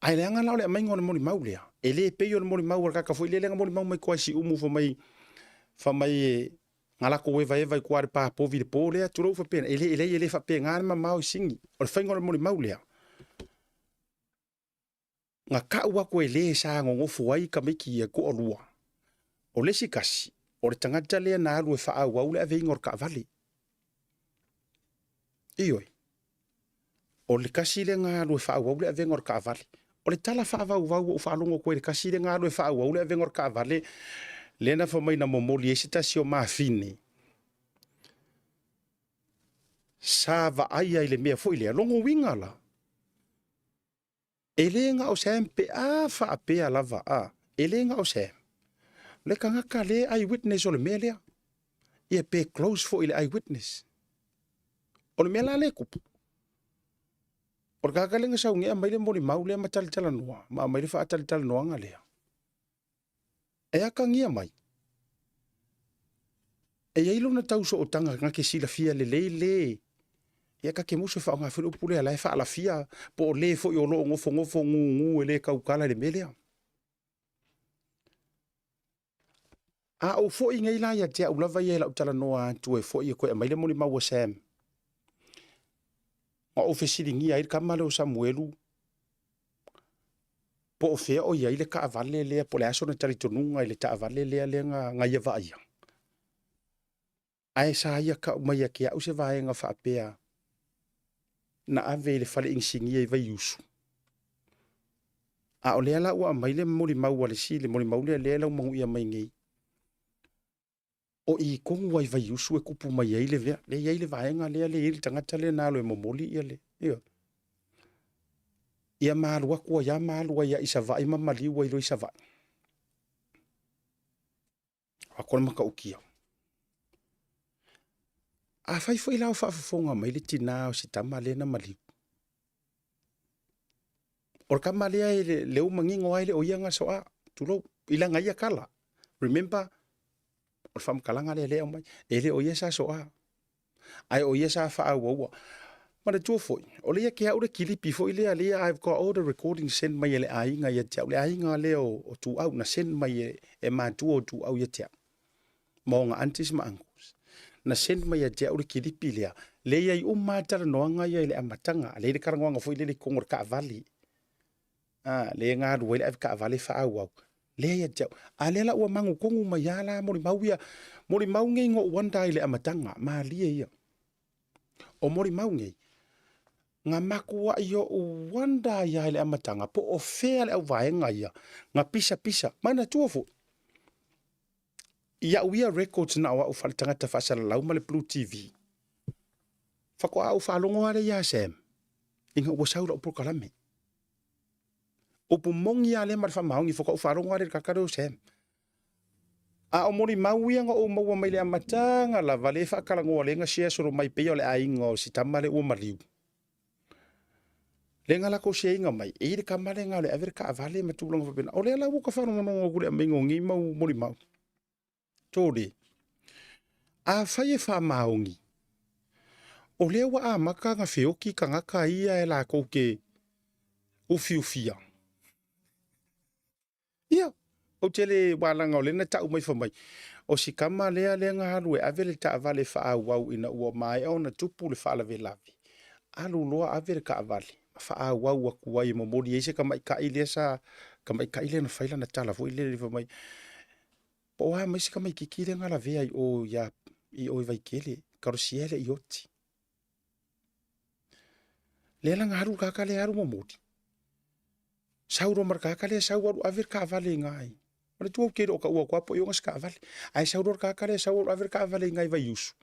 Ae leaga la o le aumaiga o le molimau lea, e le pei o le molimau a le tagata foi lele na molimau mai tua i Siumu fai mai, fai mai e, na latou evaeva i tua i le pa povi i le po lea, tulou faapena, e le, e leai e le faapena le mamao i Sini. O le faiga o le molimau lea, na tau atu e le sa nonofo ai tamaiti ia toalua. O le isi tasi, o le tagata lea na alu e faaauau le aveina o le taavale. Ioe. O le tasi lea na alu e faaauau le avega o le taavale. O le tala faavauvau ua ou faalogo atu ai i le tasi lea na alu e faaauau le avega o le taavale, lea na fai mai na momoli ai se tasi o mafine, sa vaaia i le mea foi lea. Lona uiga la, e le na o Sam pe a faapea lava, a, e le na o Sam. Le tagata le eyewitness o le mea lea. Ia pe close foi i le eyewitness. O le mea la lea e tupu, o le tagata lea na sau nei aumai le molimau lea ma talatalanoa, ma aumai le faatalatalanoaga lea. E atagia mai, e i ai lona tausootaga na te silafia lelei le, ia ta te musu e faaaoga foi le upu lea, la e faalafia, po o le foi o lo o nofonofo gugu e le tautala i le mea lea. A ou foi nei la ia te au lava ia i lau talanoa atu e foi e toe aumai le molimau a Sam, na ou fesiligia ai le tama lea o Samuelu po o fea o i ai le taavale lea, po o le a sona talitonuga i le taavale lea lea na ia vaaia. Ae sa ia tau mai ia te au se vaega faapea na ave i le fale inisinia i Vaiusu. A o lea la ua aumai le molimau a le isi, le molimau lea lea e laumanuia mai nei, o i tonu lava i Vaiusu e tupu mai ai le mea, lea e i ai le vaega lea, lea e i ai le tagata lea na alu e momoli ia le, ioe. Ia ma alu atu ai lava ma alu ai lava i Savaii ma maliu ai loa i Savaii. Ako le matautia. Afai foi la o faafofoga mai le tina o si tama lea na maliu, o le tama lea e le, lea ua manino lava e le o ia na soa, tulou, i lana ia tala. Remember, o le faamatalaga lea lea e aumai, e le o ia sa soa, ae o ia sa faaauaua. Manatua foi, o lea ia te au le kilipi foi lea, lea I've got all the recordings send mai e le aiga ia te au, le aiga lea o, o Tuau, na send mai e, e matua o Tuau ia te au, ma ona aunties ma uncles. Na send mai ia te au le kilipi lea, lea i ai uma lava talanoaga ia i le amataga, lea i le talanoaga foi lele i totonu o le taavale, a, lea e galue ai le avetaavale faaauau, lea ia te au. A lea la ua magutonu mai lava la molimau ia, molimau nei na ou wonder ai i le amataga, malie ia. O molimau nei, na matuai ou wonder ai lava i le amataga, po o fea le auvaega ia, na pisapisa, manatua foi, i au ia records na o au faaletagata faasalalau ma le Blue TV, faatoa ou faalogo lava lea ia Sam, ina ua sau lau polokalame. Upu moni lava lea ma le faamaoni, faatoa ou faalogo lava lea i le tagata lea o Sam. A o molimau ia na ou maua mai le amataga lava, lea e faatalanoa lea na share solo mai pei o le aiga o si tama lea ua maliu. Lea na latou share ina mai, e i ai le tama lea na alu e ave le taavale ma tulaga faapena. O lea la ua ta faalogologo atu i le aumaiga o nei mau molimau. Tole. Afai e faamaoni, o lea ua amata ona feoti tagata ia e latou te ufiufia. Ia, ou te le walaga o lea na tau mai fai mai, o si tama lea lea na alu e ave le taavale faaauau ina ua maea ona tupu le faalavelave, alu loa ave le taavale ma faaauau atu ai e momoli ai se tamaitai lea sa, tamaitai lea na fai lana tala foi lele fai mai, po o a mai si tamaititi lea na lavea i o ia, i o i Vaitele, talosia e le i oti. Lea la na alu le tagata lea alu momoli. Sau loa ma le tagata lea sau alu ave le taavale i ina i. Manatua ou te le o taua atu lava po o i ona se taavale. Ae sau loa le tagata lea sau alu ave le taavale i ina i Vaiusu.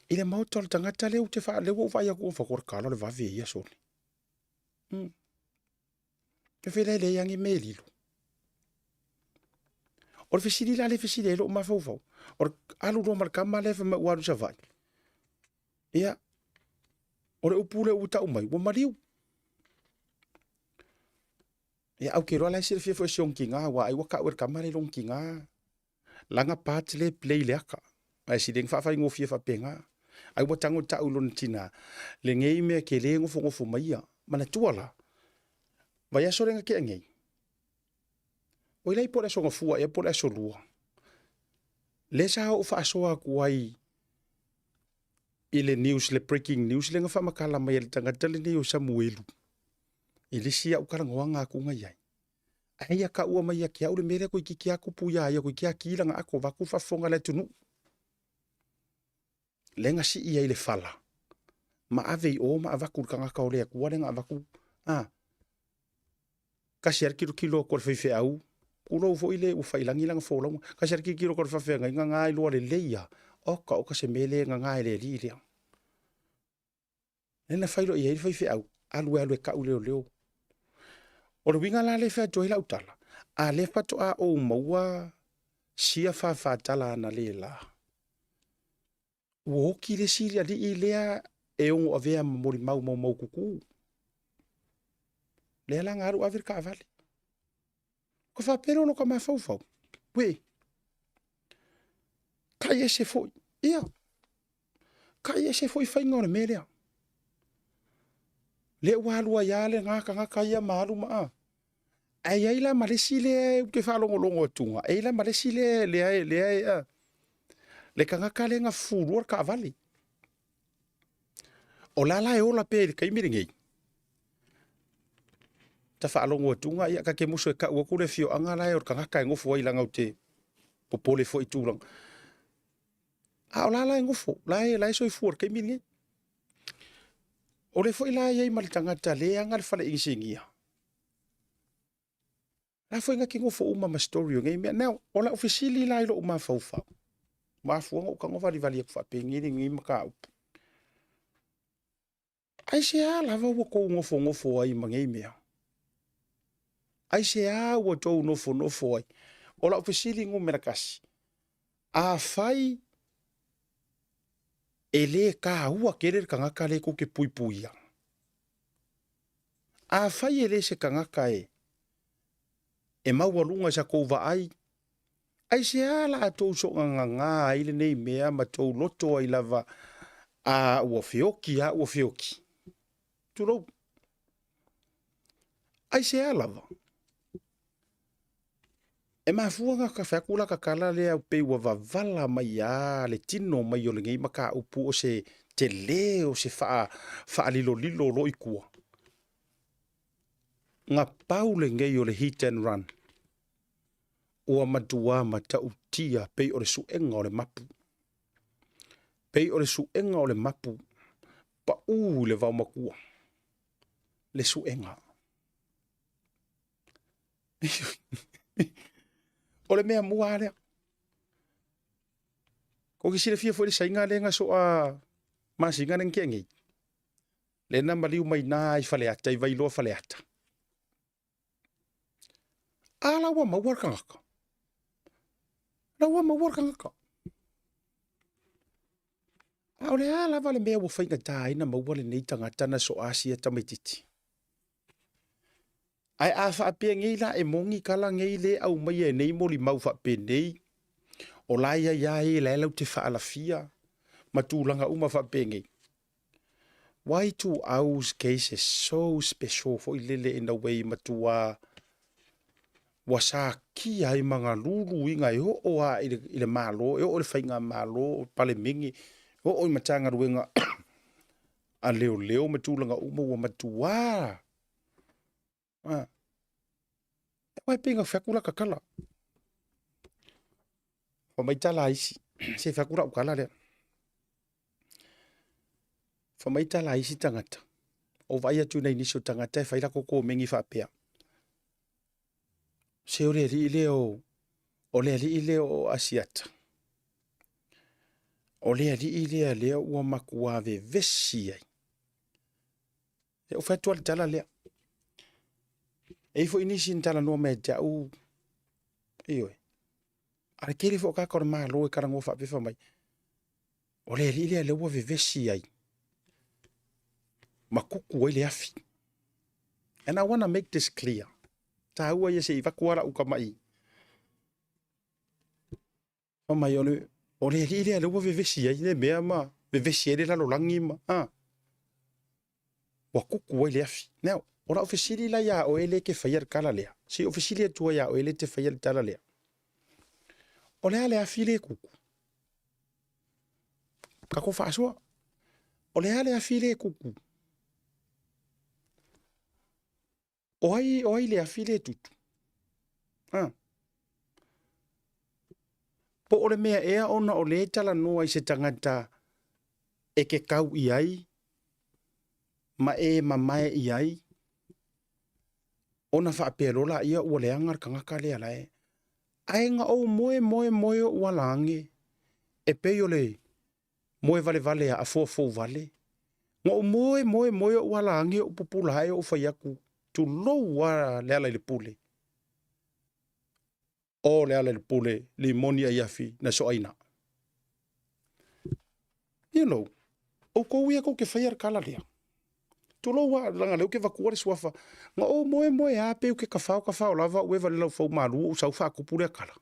I le maota o le tagata lea ou te faa, lea ua ou vaai atu, fai atu o le tala o le vave ia sole. E fai la e leai lava ni mea e lilo. O le fesili la lea e fesili ai lou mafaufau, o le alu loa ma le tama lea fai mai ua alu i Savaii, ia, o le upu lea ua tau mai, ua maliu. Ia, ae ou te iloa la e silafia foi e si ona tina, aua ai ua tau e le tama lea i lona tina lana part lea e play i le ata. Ae sili ai ona faafaigofie faapena. Ai ua tago tau i lona tina lenei mea tele nofonofo mai ia. Manatua la, vaiaso lea na tea nei, oi lai po o le aso Gafua ea po o le aso Lua, lea sa ou faasoa atu ai i le news, le breaking news lea na faamatala mai e le tagata lenei o Samuelu i le isi au talanoaga atu na i ai. Ae ia taua mai ia te au le mea lea toeitiiti lava tupu ia ia, toeitiiti lava ki lana ato vaeatu le faafofoga a le atunuu. Lea na sii ai le fala ma ave i o ma avatu i le tagata o le Atua lea na avatu, a, tasi lava le tilotilo atu a le faifeau, tulou foi le ua faiilagi lana folauga, tasi lava le tilotilo atu a le faafeagaiga na iloa lelei lava, oka oka se mea lea e nana e le alii lea. Lea na fai loa i ai le faifeau, alu e alu e tau i leoleo. O le uiga la lea e fai atu ai lau tala, a lea faatoa ou maua sia fāfātala analeila, ua oti le isi alii lea e ono avea ma molimau maumaututu. Lea la na alu ave le taavale. Ka faapea lea o lota mafaufau, uē, tai ese foi, ia, tai ese foi faiga o le mea lea. Lea ua alu ai lava lena tagata ia ma alu ma a. Ae i ai la ma le isi lea ou te faalogologo atuga, e i ai la ma le isi lea, lea, lea, lea, le tagata lea na fufulua le taavale. O la la e ola pea i le taimi lenei. Ta faalogo atuga, ia, ta te musu e tau atu le afioaga la e o le tagata e nofo ai leaga ou te popole foi i tulaga. A o la la e nofo, la e, la e soifua i le taimi lenei. O le foi la e i ai ma le tagata lea e ana le fale inisinia, La foi na te nofo uma ma story o nei mea. Now, o lau fesili la i lou mafaufau, mafua ona ou tago valivali atu faapenei lenei mataupu. Aisea lava ua tou nofonofo ai ma nei mea? Aisea ua tou nofonofo ai? O lau fesili numera tasi, afai e le taua tele le tagata lea tou te puipuia, Afai e le se tagata e e maualuga i sa tou vaai, aisea la tou soogagaga ai lenei mea ma tou loto ai lava, a ua feoki a ua feoki? Tulou. Aisea lava? E mafua ona fai atu la ta tala lea pei ua vavala mai a le tino mai o lenei mataupu o se tele o se faalilolilo o lo i tua. Na pau lenei o le hit and run ua matua matautia pei o le suega o le mapu. Pei o le suega o le mapu paū i le vaomatua. Le suega. O le mea mua lava lea. Kou te silafia foi le saiga lea na soa masina lea na tea nei. Lea na maliu mai na i Faleata, i Vailoa Faleata. A la ua maua le tagata. La ua maua le tagata. A o le a lava le mea ua faigata ai na maua lenei tagata na soa sia tamaitiiti. Ae a faapea nei la e moni tala nei le aumaia e nei molimau faapenei, o la e i ai lava e la e lau te faalafia ma tulaga uma faapenei. Why do ours cases so special foi lele in a way matua ua sakia ai ma galuluiga e oo lava i le Malo, e oo i le faigamalo, Palemene, e oo i Matagaluega a leoleo ma tulaga uma ua matuā. A. Aua e pei na fai atu lata tala. Fai mai tala a isi, se fai atu lau tala lea. Fai mai tala a isi tagata, o vaai atu i nai nisi o tagata e fai latou komeni faapea, se o le alii lea o, o le alii lea o Asiata. O le alii lea lea ua matua vevesi ai. E ou fai atu le tala lea. E i ai foi nisi na talanoa mai ia te au, ioe. A le tele foi o tagata o le Malo e talanoa faapea fai mai, o le alii lea lea ua vevesi ai ma kuku ai le afi. And I wanna make this clear. Taua ia se i vaku ala uka mai. Fai mai o le, o le alii lea lea ua vevesi ai le mea ma vevesi ai le lalolagi ma, a. Ua kuku ai le afi. Now, o lau fesili la iā oe le ke faia le tala lea. Se i ou fesili atu ai iā oe le te faia le tala lea. O le a le afi le kuku? Tatou faasoa. O le a le afi le kuku? O ai, o ai le afi le tutu? Ha. Po o le mea ea ona o lea e talanoa i se tagata e ke kau i ai ma e mamae i ai, ona faapea loa laia ua leaga le tagata lea la e. Ae na ou moe moe moe ou ala age e pei o le moe valevale a afoafou vale. Na ou moe moe moe ou ala age ou pupula ae ou fai atu, tulou a Lealailepule. O Lealailepule, limoni aiafi na soaina. You know, outou ia tou te faia le tala lea. Tulou a, leaga lea ou te vatua le suafa. Na ou moe moe a pei ou te tafao tafao lava ou eva i le laufau malu ou sau faatupu lea tala.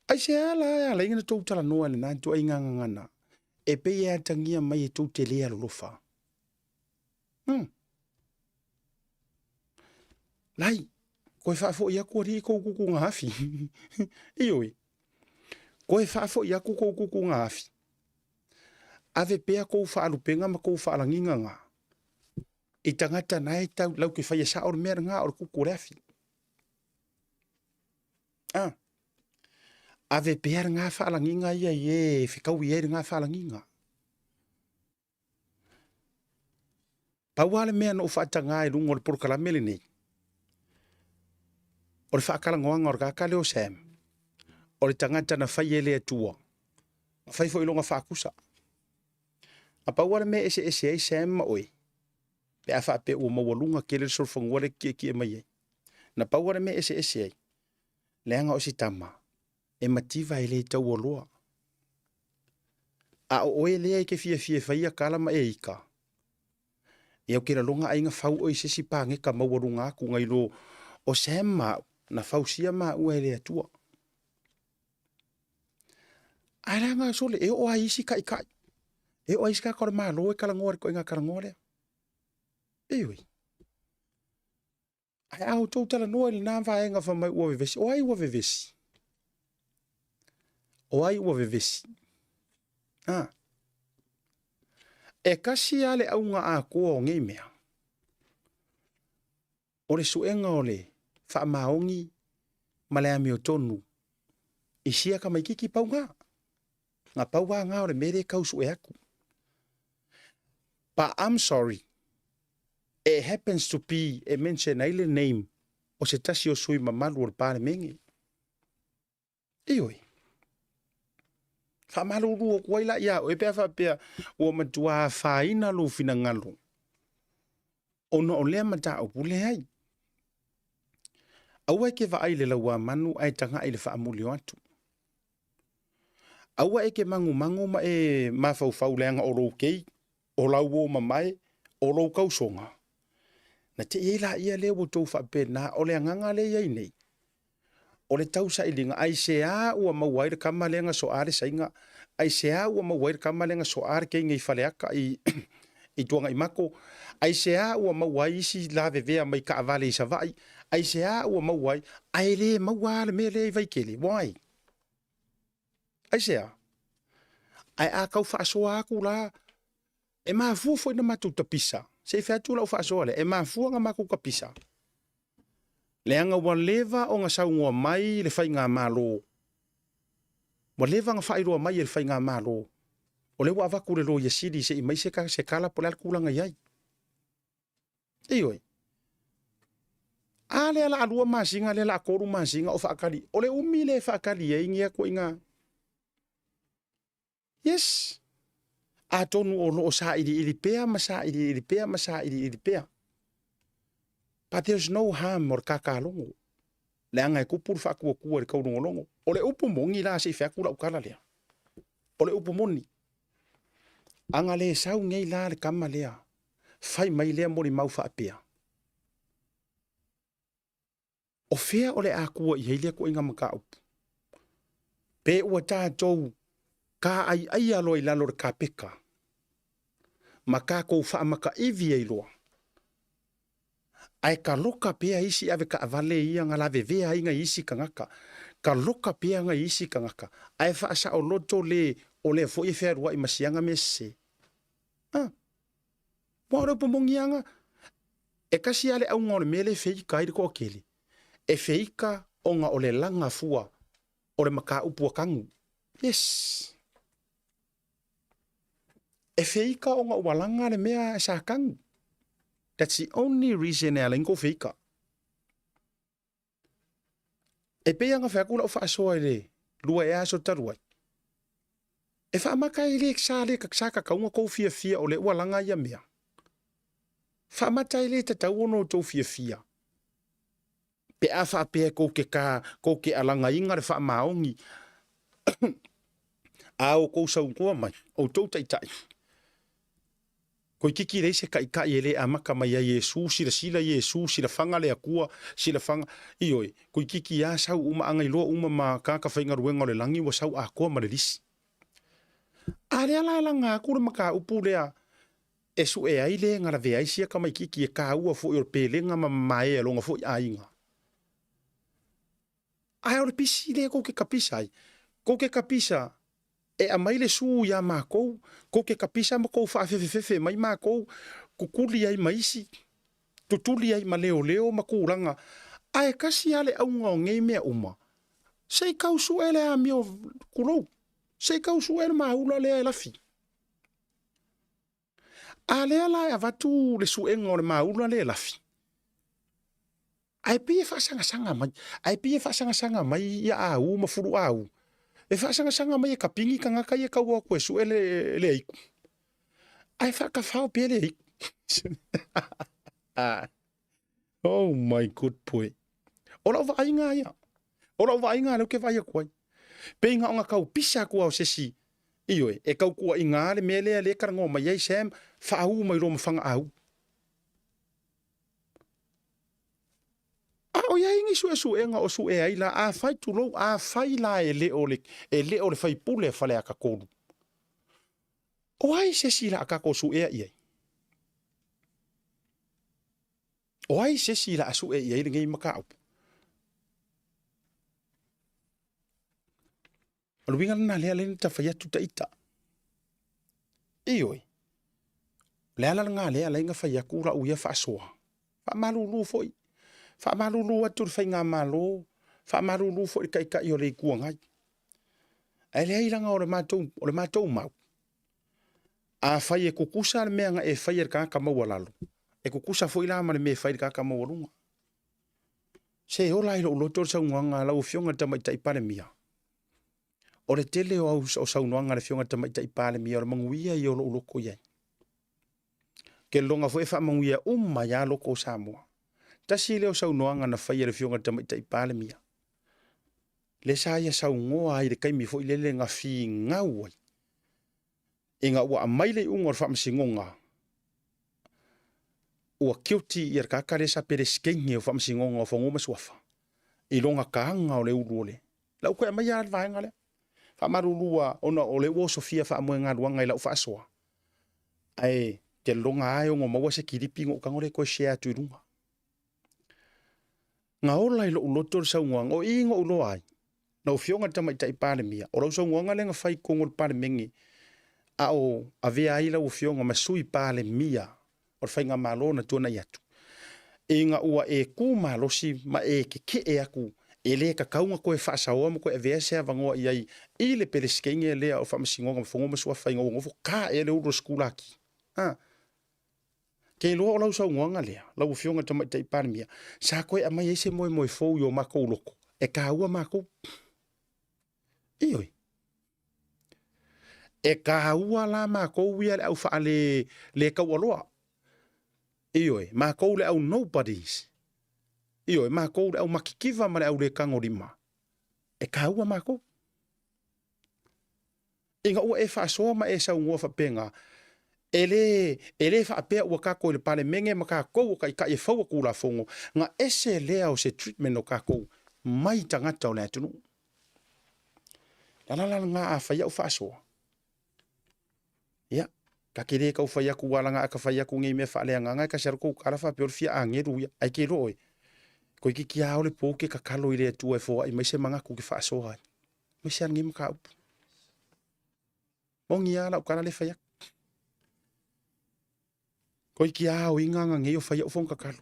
Aisea la e ala ai ona tou talanoa i lena ituaiga gagana e pei e atagia mai e tou te le alolofa? Lai, koe faafoi atu alii kou tutuga afi. Ioe, koe faafoi atu kou tutuga afi. Ave pea kou faalupega ma kou faalagiga ga i tagata na e tau lau ke faia sao le mea lena o le kuku o le afi. Ah. Ave pea lena faalagiga ia i e fekaui ai lena faalagiga. Pau lava le mea na ou faataga i luga o le polokalame lenei, o le faatalanoaga o le tagata lea o Sam, o le tagata na fai e le Atua, na fai foi i lona faatusa. Na pau lava le mea e eseese ai Sam ma oe, pe a faapea ua maualuga tele le solofanua lea e tietie mai ai. Na pau lava le mea e eseese ai, leaga o se tama e mativa e le taualoa. A o oe lea e te fiafia e faia tala ma e ika, ia ou te lalona aiga fau oe i se isi paneta maualuga atu nai lo o Sam ma au, na fausia maua e le Atua. Ae leaga sole, e oo lava i isi taitai, e oo lava i isi tagata o le Malo e talanoa i le ituaiga talanoa lea. Ioe. Ae a outou talanoa i lena vaega fai mai ua vevesi, o ai ua vevesi? O ai ua vevesi? A. E kasi lava le auga atoa o nei mea, o le suega o le faamaoni ma le amiotonu i sia tamaititi pauga. Na pau lava na o le mea lea e tau sue atu. But I'm sorry, it happens to be e mention ai le name o se tasi o sui mamalu o le Palemene. Ioe. Faamalulu atu ai la ia oe pe a faapea ua matua afaina lou finagalo ona o lea mataupu leai. Aua e ke vaai i le lauamanu ae tagai i le faamuli o atu. Aua e ke magumagu ma e mafaufau leaga o lou kei, o lau uo mamae, o lou tausoga. Na te i ai laia lea ua outou faapena, o le agaga lea e i ai nei, o le tausailiga, aisea ua maua ai le tama lea na soa le saiga, aisea ua maua ai le tama lea na soa le teine i Faleata i, i Tuanaimato, aisea ua maua ai isi lavevea mai taavale i Savaii, aisea ua maua ai, ae le maua lava le mea lea i Vaitele, why? Aisea? Ae a tau faasoa atu la, e mafua foi na matou tapisa. Se i fai atu lau faasoa lea, e mafua na matou tapisa. Leaga ua leva ona saunoa mai le faigamalo, ua leva ona faailoa mai e le faigamalo, o lea ua avatu le Loia Sili se i mai se tala po o le a le tulaga i ai. Ioe. A lea la a 2 masina, lea la a 3 masina o faatali. O le umi lea e faatali ai ni ituaiga. Yes. Atonu o lo o sailiili pea ma sailiili pea ma sailiili pea. But there's no harm o le kakalogo. Leaga e tupu le faatuatua i le taulogologo. O le upu moni la se i fai atu lau tala lea. O le upu moni, a na le sau nei la le tama lea, fai mai lea molimau faapea, o fea o le a tua i ai lea ituaiga mataupu? Pe ua tatou tā'ai'aia loa i lalo o le kapeta ma tatou faamakaivi ai loa, ae taloka pea isi ave taavale ia na lavevea ai nai isi tagata, taloka pea nai isi tagata, ae faasaoloto le o lea foi e fealuai ma siaga mea sese. A, aua o le upu moni lava na, e tasi lava le auga o le mea lea e feika ai le toatele, e feika ona o le laga fua o le mataupu a tanu. Yes. E feika ona ua laga le mea sa tanu. That's the only reason e ala ai ona tou feika. E pei ona fai atu lau faasoa i le lua ea aso talu ai, e faamata e le sa le sa tatau ona tou fiafia o lea ua laga ia mea. Faamata e le tatau ona outou fiafia pe a faapea tou te ta tou te alagaina le faamaoni a outou saunoa mai, outou taitai, Toeitiiti leai se taitai e le amata mai ai Iesu, silasila Iesu, silafaga le Atua, silafaga, ioe, toeitiiti lava sau uma, a na iloa uma ma tagata faigaluega o le lagi ua sau atoa ma le lisi. A lea la e laga atu le mataupu lea e sue ai le na lavea ai sia tamaitiiti e taua foi o le pelega ma mamae a lona foi aiga. Ae o le pisi lea tou te kapisa ai, tou te kapisa e aumai le su ia matou, tou te kapisa ma tou faafefefefe mai matou, tutuli ai ma isi, tutuli ai ma leoleo ma tulaga, ae tasi lava le auga o nei mea uma, se i tau sue le amio, tulou, se i tau sue le maula lea e lafi. A lea la e avatu le suega o le maula lea e lafi, ae pei e faasagasaga mai, ae pei e faasagasaga mai ia au ma fulu au, e faasagasaga mai e kapini tagata ia e tau o atu e sue le, le aiku, ae faatafao pea le aiku. Oh my good boy. O lau vaaiga ia. O lau vaaiga lea ou te vaai atu ai. Pei na ona tau pisa atu lava o se isi, ioe, e tau tuuaiga le mea lea lea e talanoa mai ai Sam, faauu mai loa ma Fagaau. A o i ai ni suesuega o sue ai la, afai, tulou, afai la e le o le, e le o le faipule a Faleata 3, o ai se isi la a tatou suea i ai? O ai se isi la a sue i ai lenei mataupu? O le uiga lena lea lea na tafai atu ta ita. Ioe, o le ala lena lea ala ai na fai atu lau ia faasoa. Faamalulu foi. Faamalulu atu i le faigamalo, faamalulu foi i le Taitai o le Itu Agai. Ae leai leaga o le matou, o le matou mau, afai e tutusa le mea na e faia i le tagata maualalo, e tutusa foi la ma le mea e fai i le tagata maualuga. Se ola i lou loto le saunoaga a lau Afioga i le Tamaitai Palemia. O le tele o, au, o saunoaga a le Afioga i le Tamaitai Palemia o le manuia ia o lou loto i ai. Ke loga foi e faamanuia uma ai lava loko o Samoa. Tasi lea o saunoaga na faia e le Afioga i le Tamaitai Palemia. Lea sa ia saunoa ai i le taimi foi lele na finau ai ina ua aumai le iuga o le faamasinoga ua guilty ia le tagata lea sa Peresetene o Faamasinoga o Fanua ma Suafa i lona taga o le ulu o le lau toe aumaia le vaega lea. Faamalulu lava ona o lea ua osofia faamoegaluaga i lau faasoa, ae te lona lava e ono maua se kilipi ona ou tago lea e toe share atu i luga. Na ola i lou loto le saunoaga, o i na ou iloa ai, lau Afioga i le Tamaitai Palemia, o lau saunoaga lea na fai i totonu o le Palemene, a o avea ai lau Afioga ma Sui Palemia o le Faigamalo na tuanai atu, ina ua e tu malosi ma e tetee atu e le tatau ona toe faasaoa ma toe avea se avanoa i ai i le Peresetene lea o Faamasinoga o Fanua ma Suafa ina ua nofo ta ea le ulu o le sikulaki. A. Ke iloa o lau saunoaga lea, lau Afioga i le Tamaitai Palemia, sa toe aumai ai se moemoe fou i o matou loto, e taua matou. Ioe. E taua la matou ia le au faale le taualoa. Ioe, matou le au nobodies. Ioe, makou le au makikiva ma le au le tagolima, e taua makou. Ina ua e faasoa ma e saunoa faapena, e le, e le faapea ua tatou i le Palemene ma tatou o taitai e faua Tulafono, na ese lea o se treatment o tatou mai tagata o le atunuu. O le ala la lena a fai au faasoa, ia, ta te le tau fai atu ua laga a ta fai atu nei mea faaleagaga e tasi alu tou tala faapea o le fia agelu ia, ae te iloa oe, toeitiiti lava ao le po ou te tatalo i le Atua e foai mai se manatu ou te faasoa ai. Aemaise lava lenei mataupu. Moni lava lau tala lea e fai atu. Toeitiiti lava aoina aga nei o fai au fono tatalo.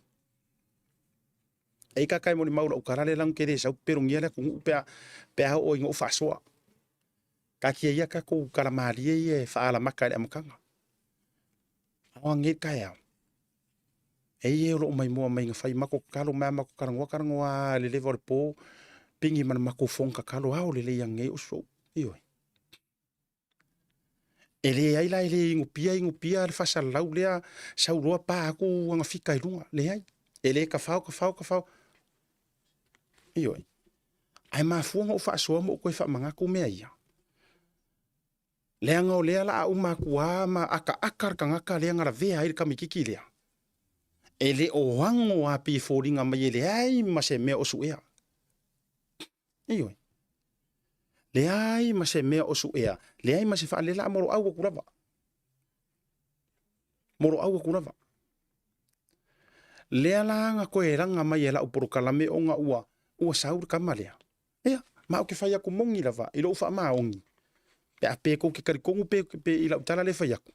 E i kaka e molimau lau tala lea lanu ke le sau pelogia le atunuu pe a, pe a oo ina ou faasoa. Taatia ia tatou tala malie ia e faaalamata i le amataga. Ao anei le taeao, e i e o loo maimoa mai na fai matou tatalo mai a matou talanoa talanoa lava i le leva o le po, pigi ma le matou fono tatalo ao lelei anei o sou. Ioe. E leai la e le inupia inupia le faasalalau lea sau loa pa atu ana fika i luga. Leai. E le tafao tafao tafao. Ioe. Ae mafua ona ou faasoa ma ou toe faamanatu mea ia, leaga o lea o le a uma atu lava ma akaaka le tagata lea na lavea ai le tamaitiiti lea, e le o ago lava pei e foliga mai e leai ma se mea o suea. Ioe. Leai ma se mea o suea, leai ma se faalela moloau atu lava. Moloau atu lava. Lea la na toe laga mai e lau polokalame ona ua ua sau le tama lea. Ia, ma ou te fai atu moni lava i lou faamaoni, pe a pe tou te talitonu pe, pe i lau tala lea e fai atu.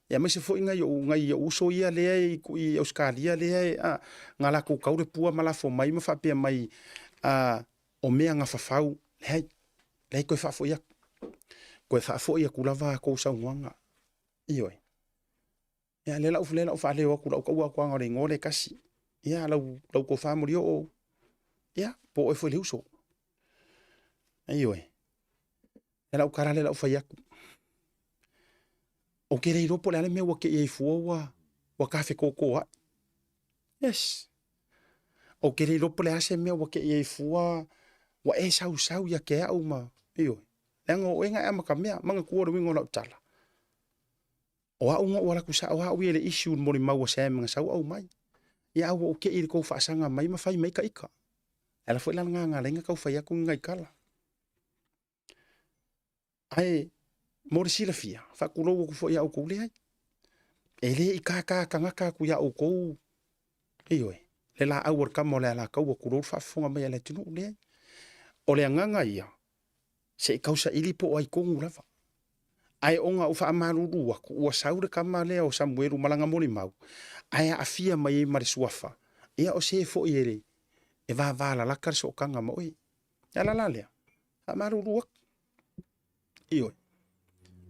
Ia aemaise foi nai ou, nai ou uso ia lea i, i Ausetalia lea e, a, na latou tau le pua ma lafo mai ma faapea mai, a, o mea na fafau, leai, leai toe faafoi atu. Toe faafoi atu lava a tou saunoaga. Ioe. Ia, lea la ou, lea la ou faaleo atu lau taua atu o le igoa lea e tasi. Ia, lau, lau tofa Molioo, ia, po o oe foi le uso. Ioe. Lea la ou tala lea la ou fai atu. Ou te le iloa po o le a le mea ua te i ai fua ua, ua tafetotoa'i. Yes. Ou te le iloa po o le a se mea ua te i ai fua ua e sausau ia te au ma, ioe. Leaga o oe na e amatamea, manatua le uiga o lau tala. O au na ou alu atu sao lava au ia i le issue i le molimau a Sam na sau aumai. Ia a ua ou te i i le tou faasaga mai ma fai mai ta ita. E ala foi la lena na ala ai ona tau fai atu ni nai tala. Ae mo le silafia, faatulou atu foi ia outou, leai. E le i kākā tagata atu ia outou, ioe, le laau a le tama o le Alataua, tulou le faafofoga mai a le atunuu, leai. O le agaga ia, se i tausaili po o ai tonu lava. Ae ona ou faamalulu atu, ua sau le tama lea o Samuelu ma lana molimau, ae aafia mai ai ma le suafa, ia o se foi e, e vavalalata le sootaga ma oe. E ala la lea, faamalulu atu. Ioe,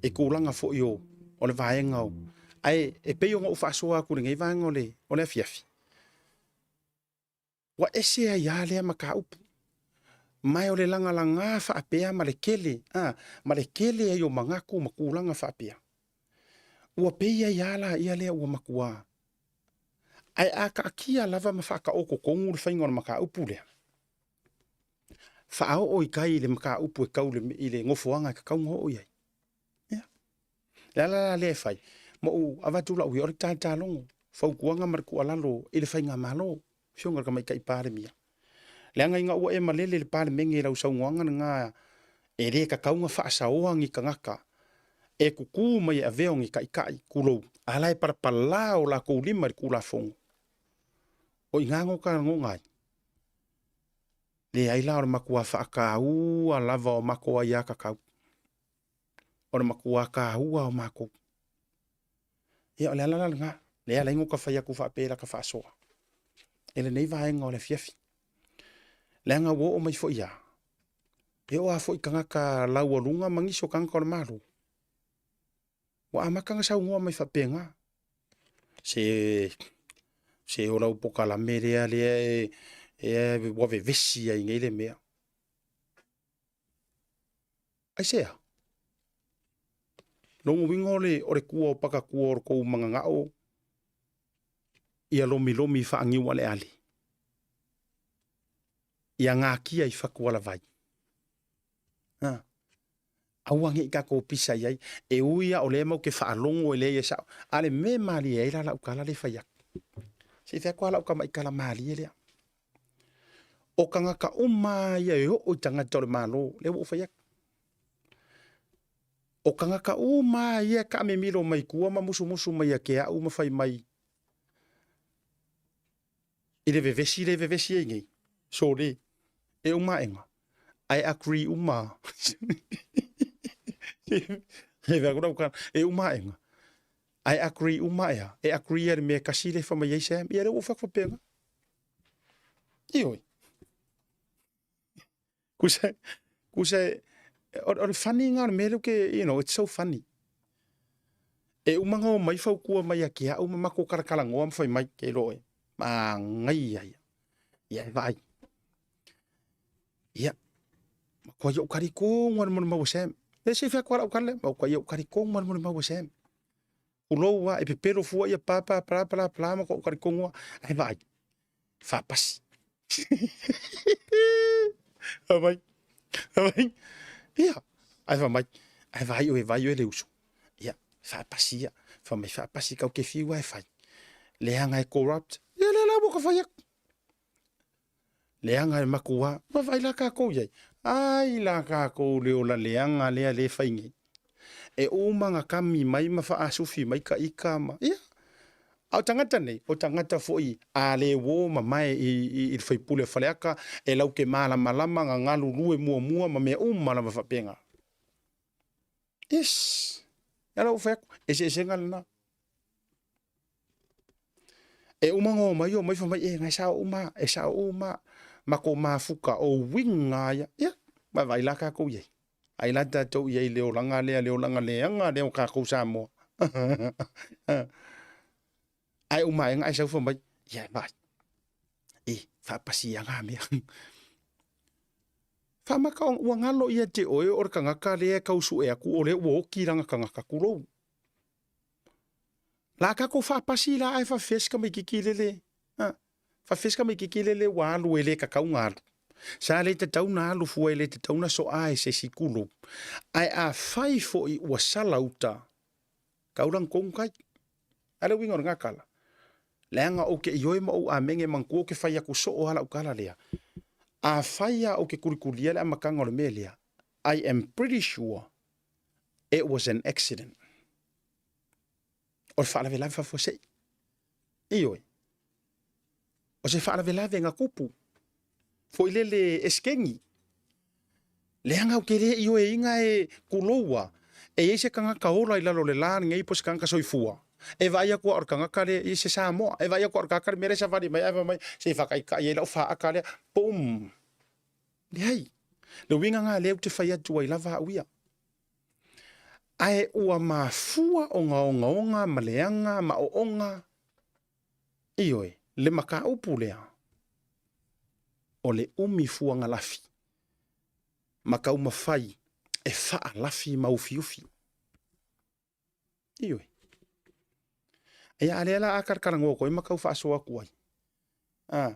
i tulaga foi o, o le vaega o, ae e pei ona ou faasoa atu i lenei vaega o le, o le afiafi, ua ese ai lava lea mataupu. Ma o le lagalaga faapea ma le tele, a, ma le tele ai o manatu ma tulaga faapea. Ua pei ai lava la ia lea ua matua. Ae a taatia lava ma faataoto tonu le faiga o le mataupu lea, faaoo i tai i le mataupu e tau i le nofoaga e tatau ona oo i ai. Ia. Le ala la lea e fai, ma ou avatu lau ia o le tatalogo, fautuaga ma le tuualalo i le faigamalo, Afioga i le Tamaitai Palemia. Leaga ina ua e malele i le Palemene i lau saunoaga lena e le tatau ona faasaoa ni tagata e tutu mai e avea o ni taitai, tulou, a la e palapala o latou lima i le Tulafono. O i ina na o ta lagona ai. Leai la o le matua faataua lava o matou aiatatau. O le matua taua o matou. Ia o le ala la lena, lea e ala ai ona fai atu faapea i lata faasoa i lenei vaega o le afiafi. Leaga ua oo mai foi lava, e oo lava foi i tagata laualuga ma nisi o tagata o le Malo, ua amata ona saunoa mai faapena, se se o lau polokalame lea lea e, e ua vevesi ai nei le mea. Aisea? Lona uiga o le, o le tua o pakatua o le tou mananao ia lomilomi faaniu aleale. Ia gakia i fatualavai. Ha. Aua ne i tatou pisa i ai. E ui a o lea matou te faalogo e leai e sao. A le mea e malie ai la lau tala lea e fai atu. Se i fai atu lava lau tamaitala malie lea. O tagata uma lava ia e oo i tagata o le Malo, lea ua ou fai atu. O tagata uma lava ia e taamemilo mai tua ma musumusu mai ia te au ma fai mai i le vevesi lea e vevesi ai nei, sole, e uma aega, ae agree uma. E uma aega, ae agree uma ea, e agree i le mea e tasi lea e fai mai ai Sam, ia lea ua ou fai atu faapena. Ioe. Kusa, kusa, o le funny nga o le mea lea ke, you know, it's so funny. E uma nga o mai fautua mai a ke au ma matou kalakalanoa ma fai mai ke loe. Manaia ia. Ia e vaai. Ia. Matua ia o talitonu lava le molimau a Sam. E se fai atu lava lau tala lea. Matua ia o talitonu lava le molimau a Sam. Pulou lava, e pepelo fua ia pa pa pala pala pala ma kou talitonu lava. Ae vaai. Faapasi. Fai mai. Fai mai. Ia. Ae fai mai. Ae vaai oe, vaai oe le uso. Ia, faapasi ia. Fai mai faapasi kau ke fiu ae fai. Leaga e corrupt. Ia lea la ua ka fai atu. Leaga e makuā. Vaavaai la tatou i ai. Ai la tatou le ola leaga lea le fai nei. E uma na kami mai ma faasufi mai ka ika ma, ia. A o tagata nei, o tagata foi a le uō mamae i, i, i le faipule o Faleata, e lau ke malamalama na galulue muamua ma mea uma lava faapena. Yes! Ia la ua fai atu, eseesega lena. E uma ona omai, omai fai mai, e, na e sao uma, e sao uma, matou mafuta, o uiga ia. Ia, vaavaai la tatou i ai. Ai la tatou i ai i le olaga lea, le olaga leaga lea o tatou Samoa. Ae uma ae ae sau fai mai, ia e vaai, e, faapasiaga mea. Faamaka ua galo ia te oe o le tagata lea e tau sue atu o lea ua oti lana tagata, tulou. La tatou faapasi la ae faafefea si tamaititi lele, ha, faafefea si tamaititi lele ua alu e le tatau ona alu. Sa le tatau ona alu fua e le tatau ona soa e se isi, tulou. Ae afai foi ua sala uta, tau la ona tonu tai. A le uiga o lena tala, leaga ou te ioe ma ou amene manatua ou te fai atu soo lava lau tala lea. Afai lava ou te tulitulia le amataga o le mea lea, I am pretty sure it was an accident. O le faalavelave faafuasei. Ioe. O se faalavelave na tupu. Foi lele esekeni. Leaga ou te le ioeina e tuloua e i ai se tagata ola i lalo o le la lenei po o se tagata soifua e vaai atu lava o le tagata lea i se Samoa, e vaai atu lava o le tagata le mea lea e savali mai ae fai mai se i faataitai ai lau faata lea, boom! Leai. Le uiga lena lea ou te fai atu ai lava au ia. Ae ua mafua ona ogaoga ma leaga ma ooga, ioe, le mataupu lea o le umi fuagalafi ma taumafai e faalafi ma ufiufi. Ioe. Ia, a lea la a talatalanoa atu ai ma tau faasoa atu ai. A,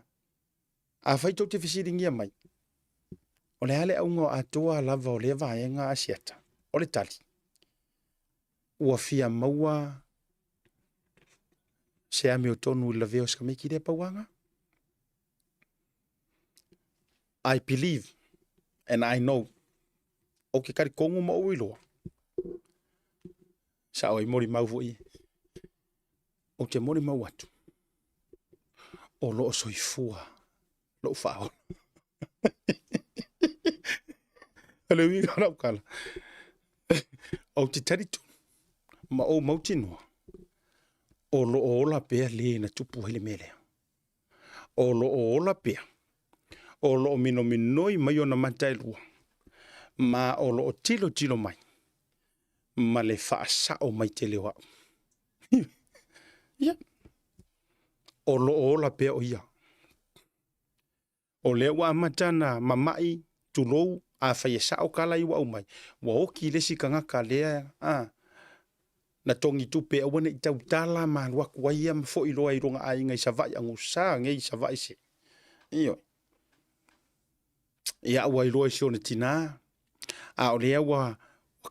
afai tou te fesiligia mai, o le a le auga o atoa lava o lea vaega Asiata? O le tali, ua fia maua se amiotonu i le lavea o se tamaiti lea pauaga. I believe and I know ou te talitonu ma ou iloa, sao ai molimau foi, ou te molimau atu, o lo o soifua lou faaola. O le uiga o lau tala, ou te talitonu ma ou mautinoa, o lo o ola pea le na tupu ai le mea lea. O lo o ola pea, o lo o minominoi mai ona mata e lua, ma o lo o tilotilo mai ma le faasao mai tele o au. Ia, o lo o ola pea o ia. O lea ua amata ona mama'i, tulou, afai e sa'o tala ia ua aumai, ua oti le isi tagata lea a, na togi tupe aua ne i tautala ma alu atu ai ia ma fo'i loa i lona aiga i Savaii, agusa nei i Savaii se. Ioe. Ia ua iloa i si ona tinā, a o lea ua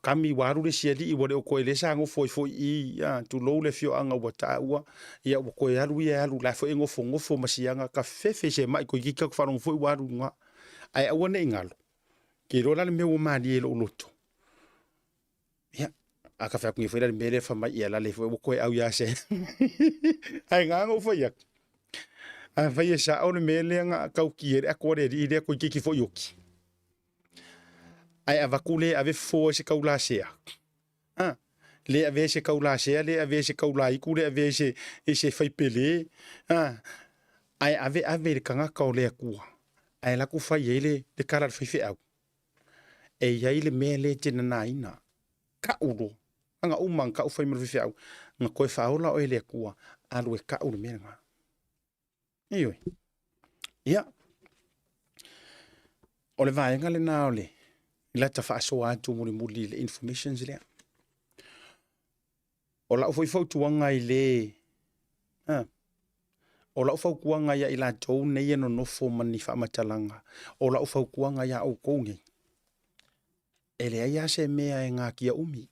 kami ua alu le isi alii ua le o toe lea sa nofo ai foi i i, a, tulou le afioaga ua taua, ia ua toe alu ia e alu la foi e nofonofo ma siaga ka fefe se mai toeitiiti tatou faalogo foi ua alu i luga. Ae aua ne i galo, ke iloa la le mea ua malie i lou loto. Ia, a ka fai atu nei foi la le mea lea fai mai ia la le foi ua toe au ia se. Ae na ona ou fai atu. A fai e sao le mea lea na tauti ai le ato a le alii lea toeitiiti foi oti. Ae avatu le ave fofo ai se taulasea. A, le avea i se taulasea, le avea i se taulaitu, le avea i se, i se faipele. A, ae ave ave i le tagata o le Atua. Ae alu atu fai ai le, le tala a le faifeau. E i ai le mea lea e te nanaina. Tau loa. Aga uma na tau fai ma le faifeau, na toe faaola oe e le Atua, alu e tau le mea lena. Ioe. Ia, o le vaega lena o le lata faasoa atu mulimuli i le informations lea. O lau foi fautuaga i le a, o lau fautuaga ia i latou nei e nonofo ma ni faamatalaga, o lau fautuaga ia outou nei, e leai lava se mea e gatia umi.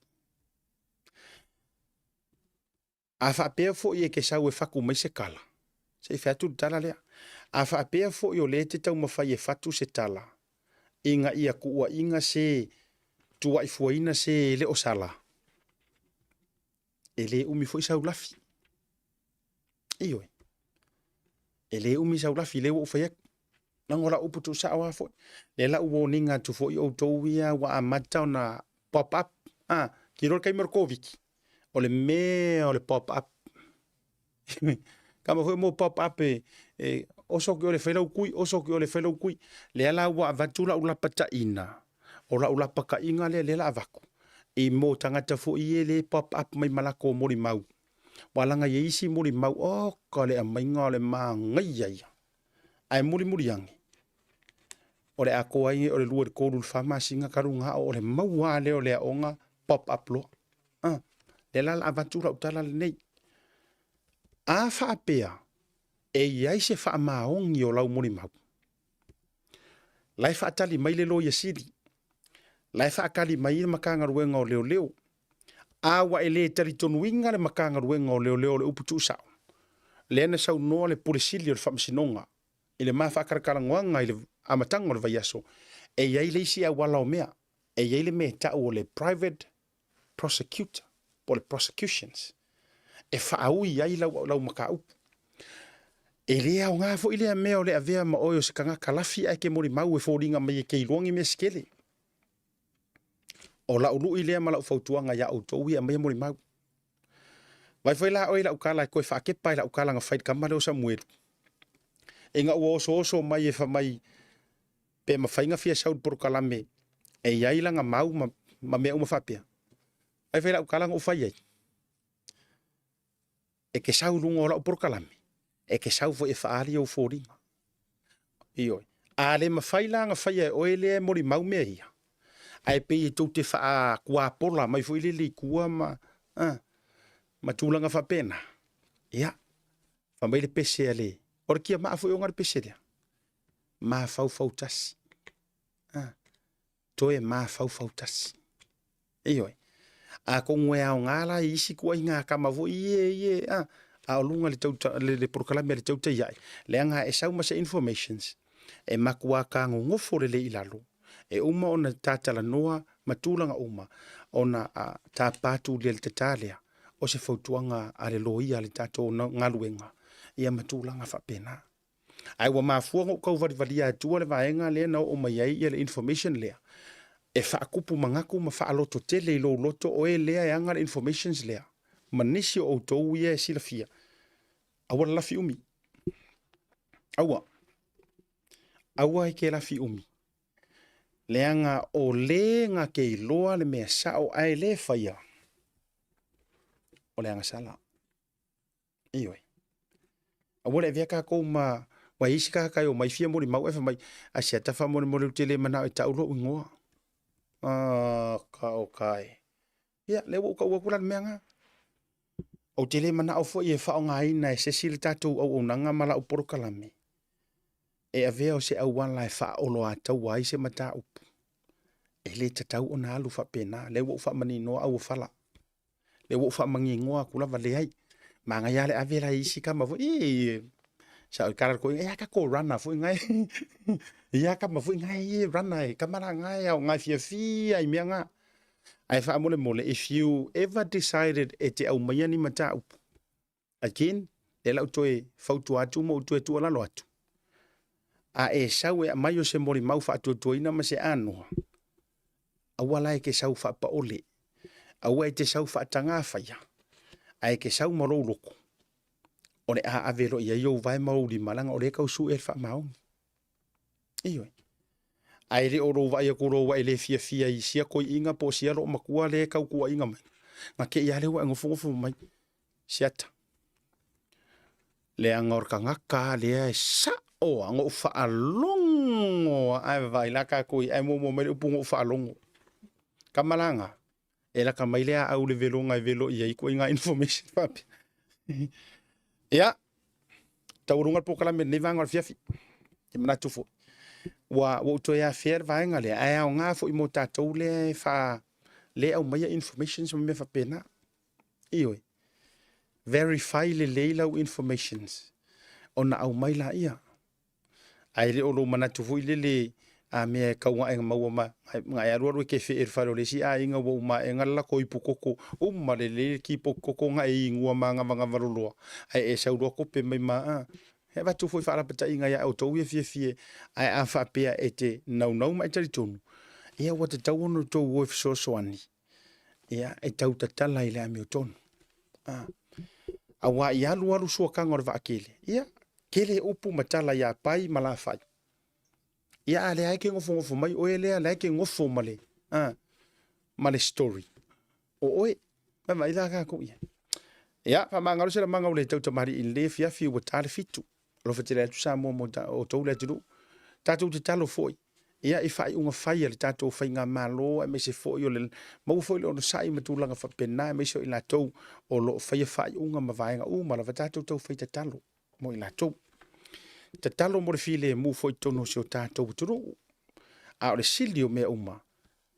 A faapea foi e te sau e fatu mai se tala, se i fai atu le tala lea. A faapea foi o lea e te taumafai e fatu se tala ina ia tuuaiina se tuuaifuaina se e le o sala, e le umi foi sau lafi. Ioe. E le umi sau lafi, lea ua ou fai atu. Leaga o lau upu tuusao lava foi. Lea la ua warning atu foi outou ia ua amata ona pop up. Ah, te iloa le taimi o le Koviti, o le mea o le pop up. Kama foi mo pop up e, e oso ki ole fai lau kui, oso ki ole fai lau kui. Lea la ua avatu lau lapataina, o lau lapakaiga lea lea la avatu. I mo tagata foi e le pop up mai ma latou molimau. Ua laga i ai isi molimau, oka le aumaiga o le manaia ia. Ae mulimuli ane, o le atoa ai o le 2 i le 3 i le 4 masina talu ona ao, o le maua lava lea o le aoga pop up loa. Ah, lea la o le a avatu lau tala lenei. A faapea e i ai se faamaoni o lau molimau, la e faatali mai le Loia Sili, la e faatali mai le Matagaluega o Leoleo, a ua e le talitonuina le Matagaluega o Leoleo o le upu tuusao, lea na saunoa le Pule Sili o le Faamasinoga i le ma faatalatalanoaga i le amataga o le vaiaso, e i ai le isi auala o mea, e i ai le mea e tau o le private prosecutor po o le prosecutions e faaui ai lau, lau mataupu. E le aoga foi lea mea o le avea ma oe o se tagata lafi ae ke molimau e foliga mai e ke iloa ni mea se tele. O lau lui lea ma lau fautuaga iā outou ia e aumaia molimau. Vaai foi la oe i lau tala e toe faatepa i lau tala na fai i le tama lea o Samuelu. Ina ua osooso mai e fai mai pe mafai na fia sau i le polokalame e i ai lana mau ma, ma mea uma faapea. Vaai foi i lau tala na ou fai ai. E te sau i luga o lau polokalame, e te sau foi e faaali ou foliga. Ioe. A le mafai la ona faia e oe lea e molimau mea ia, ae pei e tou te faakuapola mai foi lele i tua ma, a, ma tulaga faapena, ia, fai mai le pese a le, o le tiamaa foi ona le pese lea, mafaufau tasi. A, toe mafaufau tasi. Ioe. Atonu e aoga la i isi ituaiga kama foi ie ie a, a o luga le, tauta, le, le polokalame a le tautai ae, leaga e sau ma se informations e matua tagogofo lelei i lalo, e uma ona tatalanoa ma tulaga uma ona a, tapa atu lea le tata lea o se fautuaga a le loia a le tatou galuega ia ma tulaga faapena. Ae ua mafua ona ou tau valivalia atua le vaega lea na oo mai ai ia le information lea, e faakupu manatu ma faalototele i lou loto oe lea e aga le informations lea ma nisi o outou ia e silafia. Aua le lafi umi. Aua. Aua e ke lafi umi. Leaga o le na ke iloa le mea sao ae le faia, o le agasala. Ioe. Aua le avea tatou ma ma isi tagata e omai fia molimau ae fai mai, a se ata faamolemole ou te le manao e tau lou igoa. Ah, ka o ka e. Ia, lea ua ou tau atu la le mea lena. Ou te le manao foi e faaaogaina e se isi le tatou auaunaga ma lau polokalame. E avea o se auala e faaoloataua ai se mataupu, e le tatau ona alu faapena. Lea ua ou faamaninoa auofala. Lea ua ou faamaninoa atu lava, leai. Manaia lava le ave la i isi tama foi, ii, sa o kala ko e ka ko rana foi ngai. Ia kama foi ngai e rana e kama la ngai au ngai fia fia i mea nga. Ae faamolemole, if you ever decided e te aumaia ni mataupu, Again, lea la ou toe fautua atu ma ou toe tuualalo atu. A e sau e aumai o se molimau faatuatuaina ma se anoa, aua la e te sau faapaole, aua e te sau faatagafaia, ae e te sau ma lou loto, o le a ave loa i ai ou vae ma ou lima, leaga o lea e tau sue le faamaoni. Ioe. Ae le o lou vaai atu loa ua e le fiafia i sia toeaiina po o sia loomatua lea e tau tuuaiina mai, na te i lava lea ua e nofonofo mai, siata. Leaga o le tagata lava lea e sao lava, na ou faalogo lava, ae vaai la tatou i ai, ae muamua mai le upu na ou faalogo. Tama la na, e lata mai le aau i le veloga e velo i ai ituaiga information faapea. Ia, taualuga le polokalame i lenei vaega o le afiafi. E manatu foi, ua ou toe afea le vaega lea, ae aoga foi mo tatou lea e faa, lea e aumaia informations ma mea faapena. Ioe. Verify lelei lau informations ona aumai laia. Ae le o lou manatu foi lele a mea e tau na e maua ma na e alualu e kefe e le fale o le isi aiga ua uma ae na le latou ipu koko uma lelei le kipoti koko na e inua manavanava loloa ae e sau loa kope mai ma a e avatu foi faalapataiga ia outou ia fiafia ae a faapea e te naunau ma e talitonu ia ua tatau ona outou o e fesoasoani ia e tau tatala i le amiotonu. A, auā i alu alu suakaga o le vaatele, ia, tele upu ma tala ia Pai ma Lafai. Ia a lea e ke nofonofo mai oe lea, lea e ke nofo ma le, a, ma le story. O oe, mai mai la kākou ia. Ia, faamagalo se lamaga o le tau tamalii i lenei afiafi ua ta le fitu. Alofa tele atu Samoa mo outou le atunuu. Tatou tatalo foi, ia i faaiuga fai a le tatou faigamalo aemaise foi o le maua foi le onosai ma tulaga faapena aemaise o i latou o lo o faia faaiuga ma vaega uma lava tatou tau fai tatalo mo i latou. Tatalo mo le filemu foi i totonu o si o tatou atunuu. A o le sili o mea uma,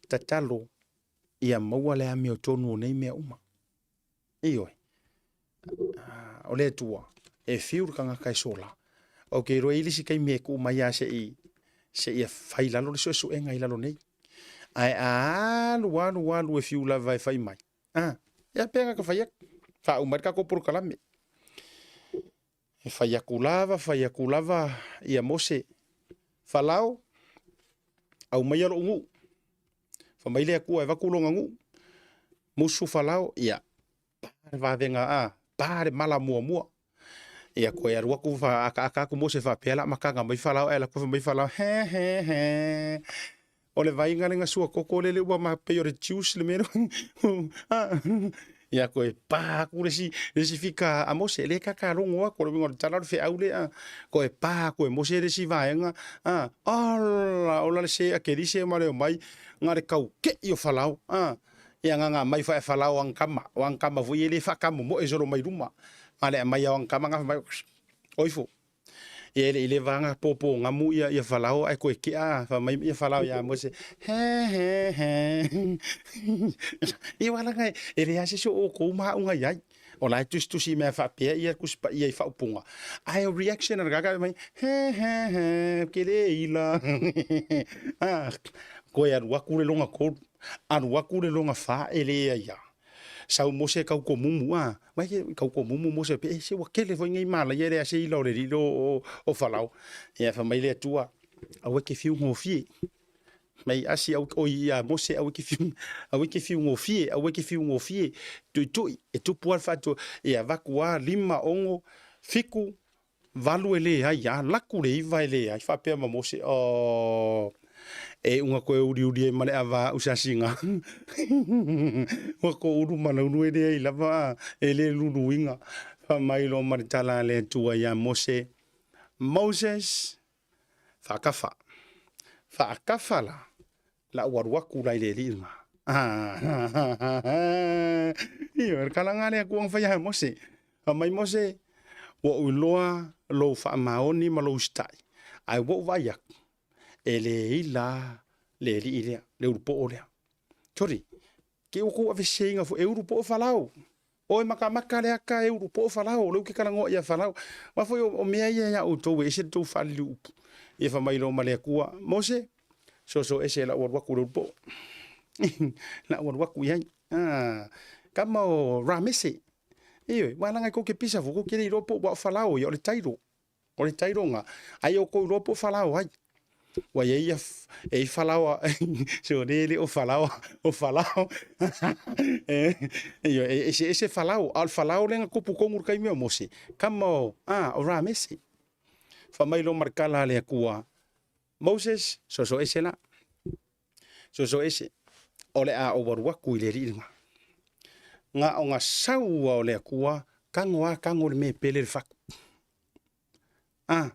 tatalo ia maua le amiotonu o nei mea uma. Ioe. O le Atua, e fiu le tagata e sola. Ou te iloa e i ai le isi taimi e tuu mai lava se i se i fai i lalo le suesuega i lalo nei. Ae a alu alu alu e fiu lava e fai mai, a, ia pei ona ta fai atu, faauma ai le tatou polokalame. E fai atu lava, fai atu lava ia Mose, Falao, aumaia lou nuu. Fai mai le Atua e avatu lona nuu, musu Falao, ia, pa le vavega a, pa le mala muamua. Ia koe alu atu faaakaaka atu Mose faapea la mataga mai Falao, ae alu atu fai mai Falao, he he he. O le vaiga le gasua koko lele ua ma pei o le juice le mea Ia koe pa aku le isi, le isi fika a Mose, le kakalogo aku, o le uiga o le tala o le feau lea. Koe pa aku e Mose le isi vaega, a, ala, ola le se a kelise ma le omai, na le tauke'i o Falao, a, ia ngāngā mai whae Falao ang kama, o ang kama foi e le whakamomoe solo mai luma. Ma le aumai o ang kama ngā mai, oifo. Ia e le i leva nga pōpō ngamu ia ia Falao ae koe kea fa mai ia Falao ia Mose he he he ia wala ngai e le ase so o kou ma unga iai o la e tusitusi mea faapea ia kusi paia i faaupuga ae o reaction a le kaka mai he he he ke le ila ah koe alu aku le longa kolu alu aku le longa fa e le ia Sau Mose kau ko mumu a, mai ke kau ko mumu Mose pe se ua kele foi ngai malaia le ase ila o le lilo o, o Falao. Ia fa mai le Atua, aua ke fiu ngofie. Mai asi au o ia Mose aua ke fiu aua ke fiu ngofie, aua ke fiu ngofie. Tui tui e tupu al fatu ia vaku a lima ongo fiku valu e leai, a laku le iva e leai, faapea ma Mose, Oh, e iuga koe uliuli ai ma le ava au sasiga. Ua ko ulu malaulu e leai lava, e le luluiga. Fai mai loa ma le tala a le Atua iā Mose, Moses, faakafa. Faakafa la, la ou alu atu la i le alii lena. Ioe, o le kalaga lea Atua na faia ia Mose. Fai mai Mose, ua ou iloa lou faamaoni ma lou usitai. Ae ua ou vaai atu, e le ila le alii lea, le ulupoo lea. Sorry, ke ua kou aveseseina foi, e ulupoo Falao. Oe makamaka le aka e ulupoo Falao, o lea ou te talanoa ia Falao. Aua foi o mea ia ia outou e ese le tou faaliliu upu. Ia fai mai loa ma le Atua, Mose, soso ese lau alu atu i le ulupoo. Lau alu atu i ai. Ah, kama o Ramese. Ioe, ua laga e kou ke pisa fo, kou ke le iloa po ua o Falao ia, o le tailo. O le tailoga, ai o kou iloa po o Falao ai. Ua i ai ia, e i Falao, so le le o Falao, o Falao. Ioe, e ese ese Falao, a o le Falao lea na tupu tonu i le taimi o Mose, kama o, ah, o Ramese. Fai mai loa ma le tala a le Atua, Moses, soso ese la. Soso ese, o le a ou alu atu i le alii lena. Na o na sau a o le Atua, tago a tago le mea e pele le fatu. A,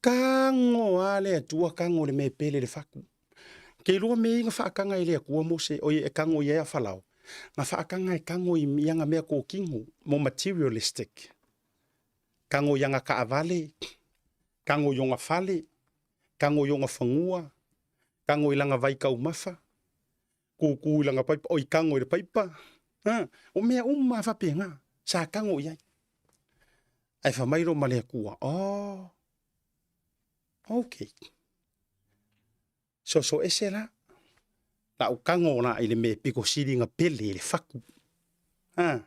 tago a le Atua tago le mea e pele le fatu. Ke iloa mea ia na faataga e le Atua Mose, oi e tago i ai a Falao, na faataga e tago i ana mea tokino, mo materialistic. Tago i ana taavale, tago i ona fale, tago i ona fanua, tago i lana vaitaumafa, kūkū i lana paipa, oi tago i le paipa, ha, o mea uma lava faapena, sa tago i ai. Ae fai mai loa ma le Atua, oh, okay. Soso ese la, lau tago la i le mea e pito sili ona pele i le fatu. Ha.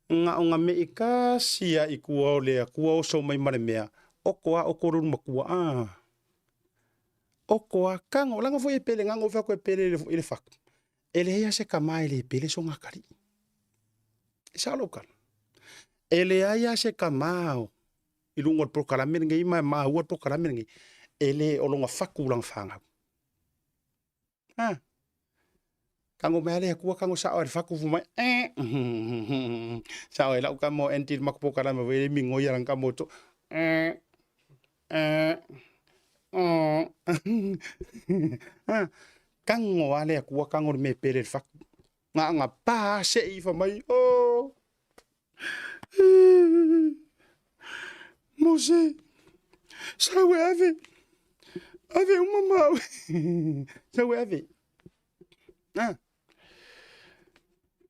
Na o na mei tasi a i tua o le Atua oso mai ma le mea, oko a oko lou matua, a. Oko a kago, leaga foi e pele, gago fai atu e pele i le fatu. E leai lava se tama e le pele sona atalii. E sao lau tala. E leai lava se tama i luga o le polokalame lenei ma e maua le polokalame lenei, e le o lona fatu lana fanau. Ha. Tago mai le Atua tago sao ai le fatu fu mai. Eh. Sao ai lau tama o Andy le matou polokalame foi le migoi a lana tama o to. Eh. Eh. Oh. Ha. Tago a le Atua tago le mea e pele le fatu. Na ona pa sei fa mai. Oh. Mose, sau e ave, ave uma ma au. Sau e ave. Ah.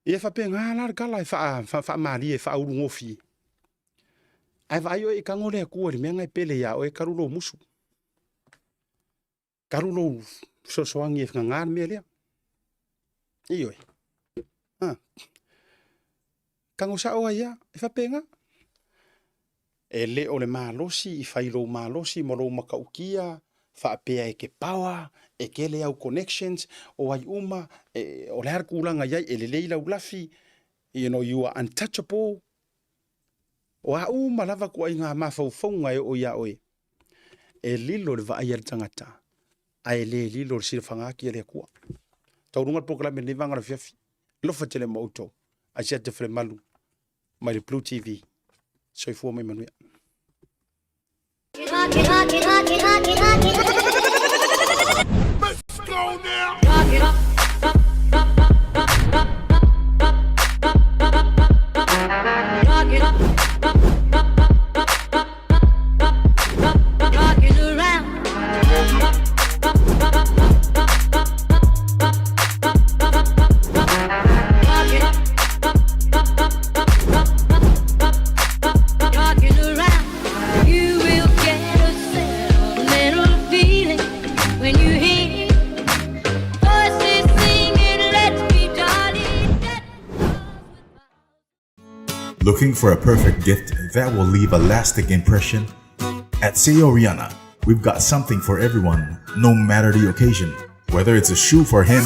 Ia faapena la le tala e faamalie, e faaulugofie. Ae vaai oe i tago le Atua i le mea na e pele ia oe talu lou musu. Talu lou fesoasoani e gagā le mea lea. Ioe. Ha. Tago sao ai ia, e faapena. E le o le malosi i fai lou malosi ma lou matautia faapea e te power, e tele au connections, o ai uma, e, o le a le tulaga i ai, e lelei lau lafi, you know, you are untouchable. O a uma lava ituaiga mafaufauga e oo iā oe, e lilo le vaai a le tagata, ae le lilo le silafaga ati a le Atua. Taualuga le polokalame i lenei vaega o le afiafi. Alofa tele ma outou. Asiata Falemalu mai le Blue TV. Soifua ma ia manuia. Let's go now! Looking for a perfect gift that will leave a lasting impression? At Seoriana, we've got something for everyone, no matter the occasion. Whether it's a shoe for him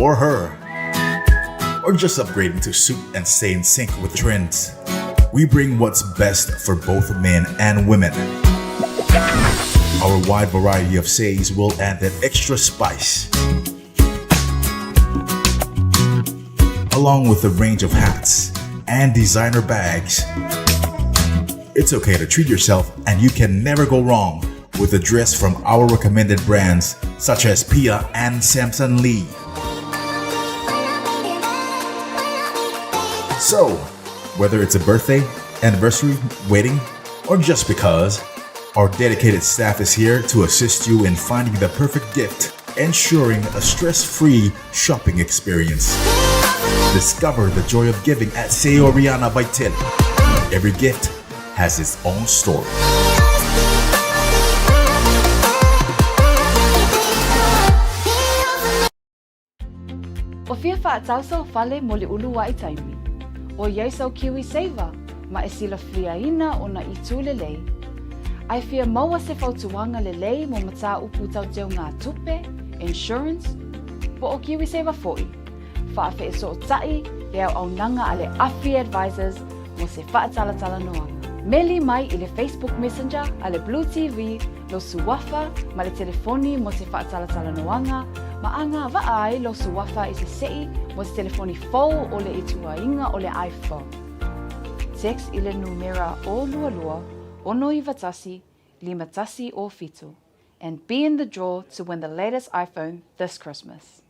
or her, or just upgrading to suit and stay in sync with trends. We bring what's best for both men and women. Our wide variety of says will add that extra spice. Along with a range of hats and designer bags. It's okay to treat yourself, and you can never go wrong with a dress from our recommended brands such as Pia and Samson Lee. So, whether it's a birthday, anniversary, wedding, or just because, Our dedicated staff is here to assist you in finding the perfect gift, ensuring a stress free shopping experience. Discover the joy of giving at Seoriana Vitel. Every gift has its own story. Ua fia faatau sau fale mo le uluai taimi. O iai sau Kiwi Saver ma e silafiaina ona itu lelei. A e fia maua se fautuaga lelei mo mataupu tau teugatupe, insurance, po o Kiwi Saver foi, faafeesootai le auaunaga a le Afi Advisors mo se faatalatalanoaga. Meli mai i le Facebook Messenger a le Blue TV lou suafa ma le telefoni mo se faatalatalanoaga ma agavaa ai lou suafa i se seʻi mo se telefoni fou o le ituaiga o le iPhone. Text i le numera 022 691 5107 and be in the draw to win the latest iPhone this Christmas.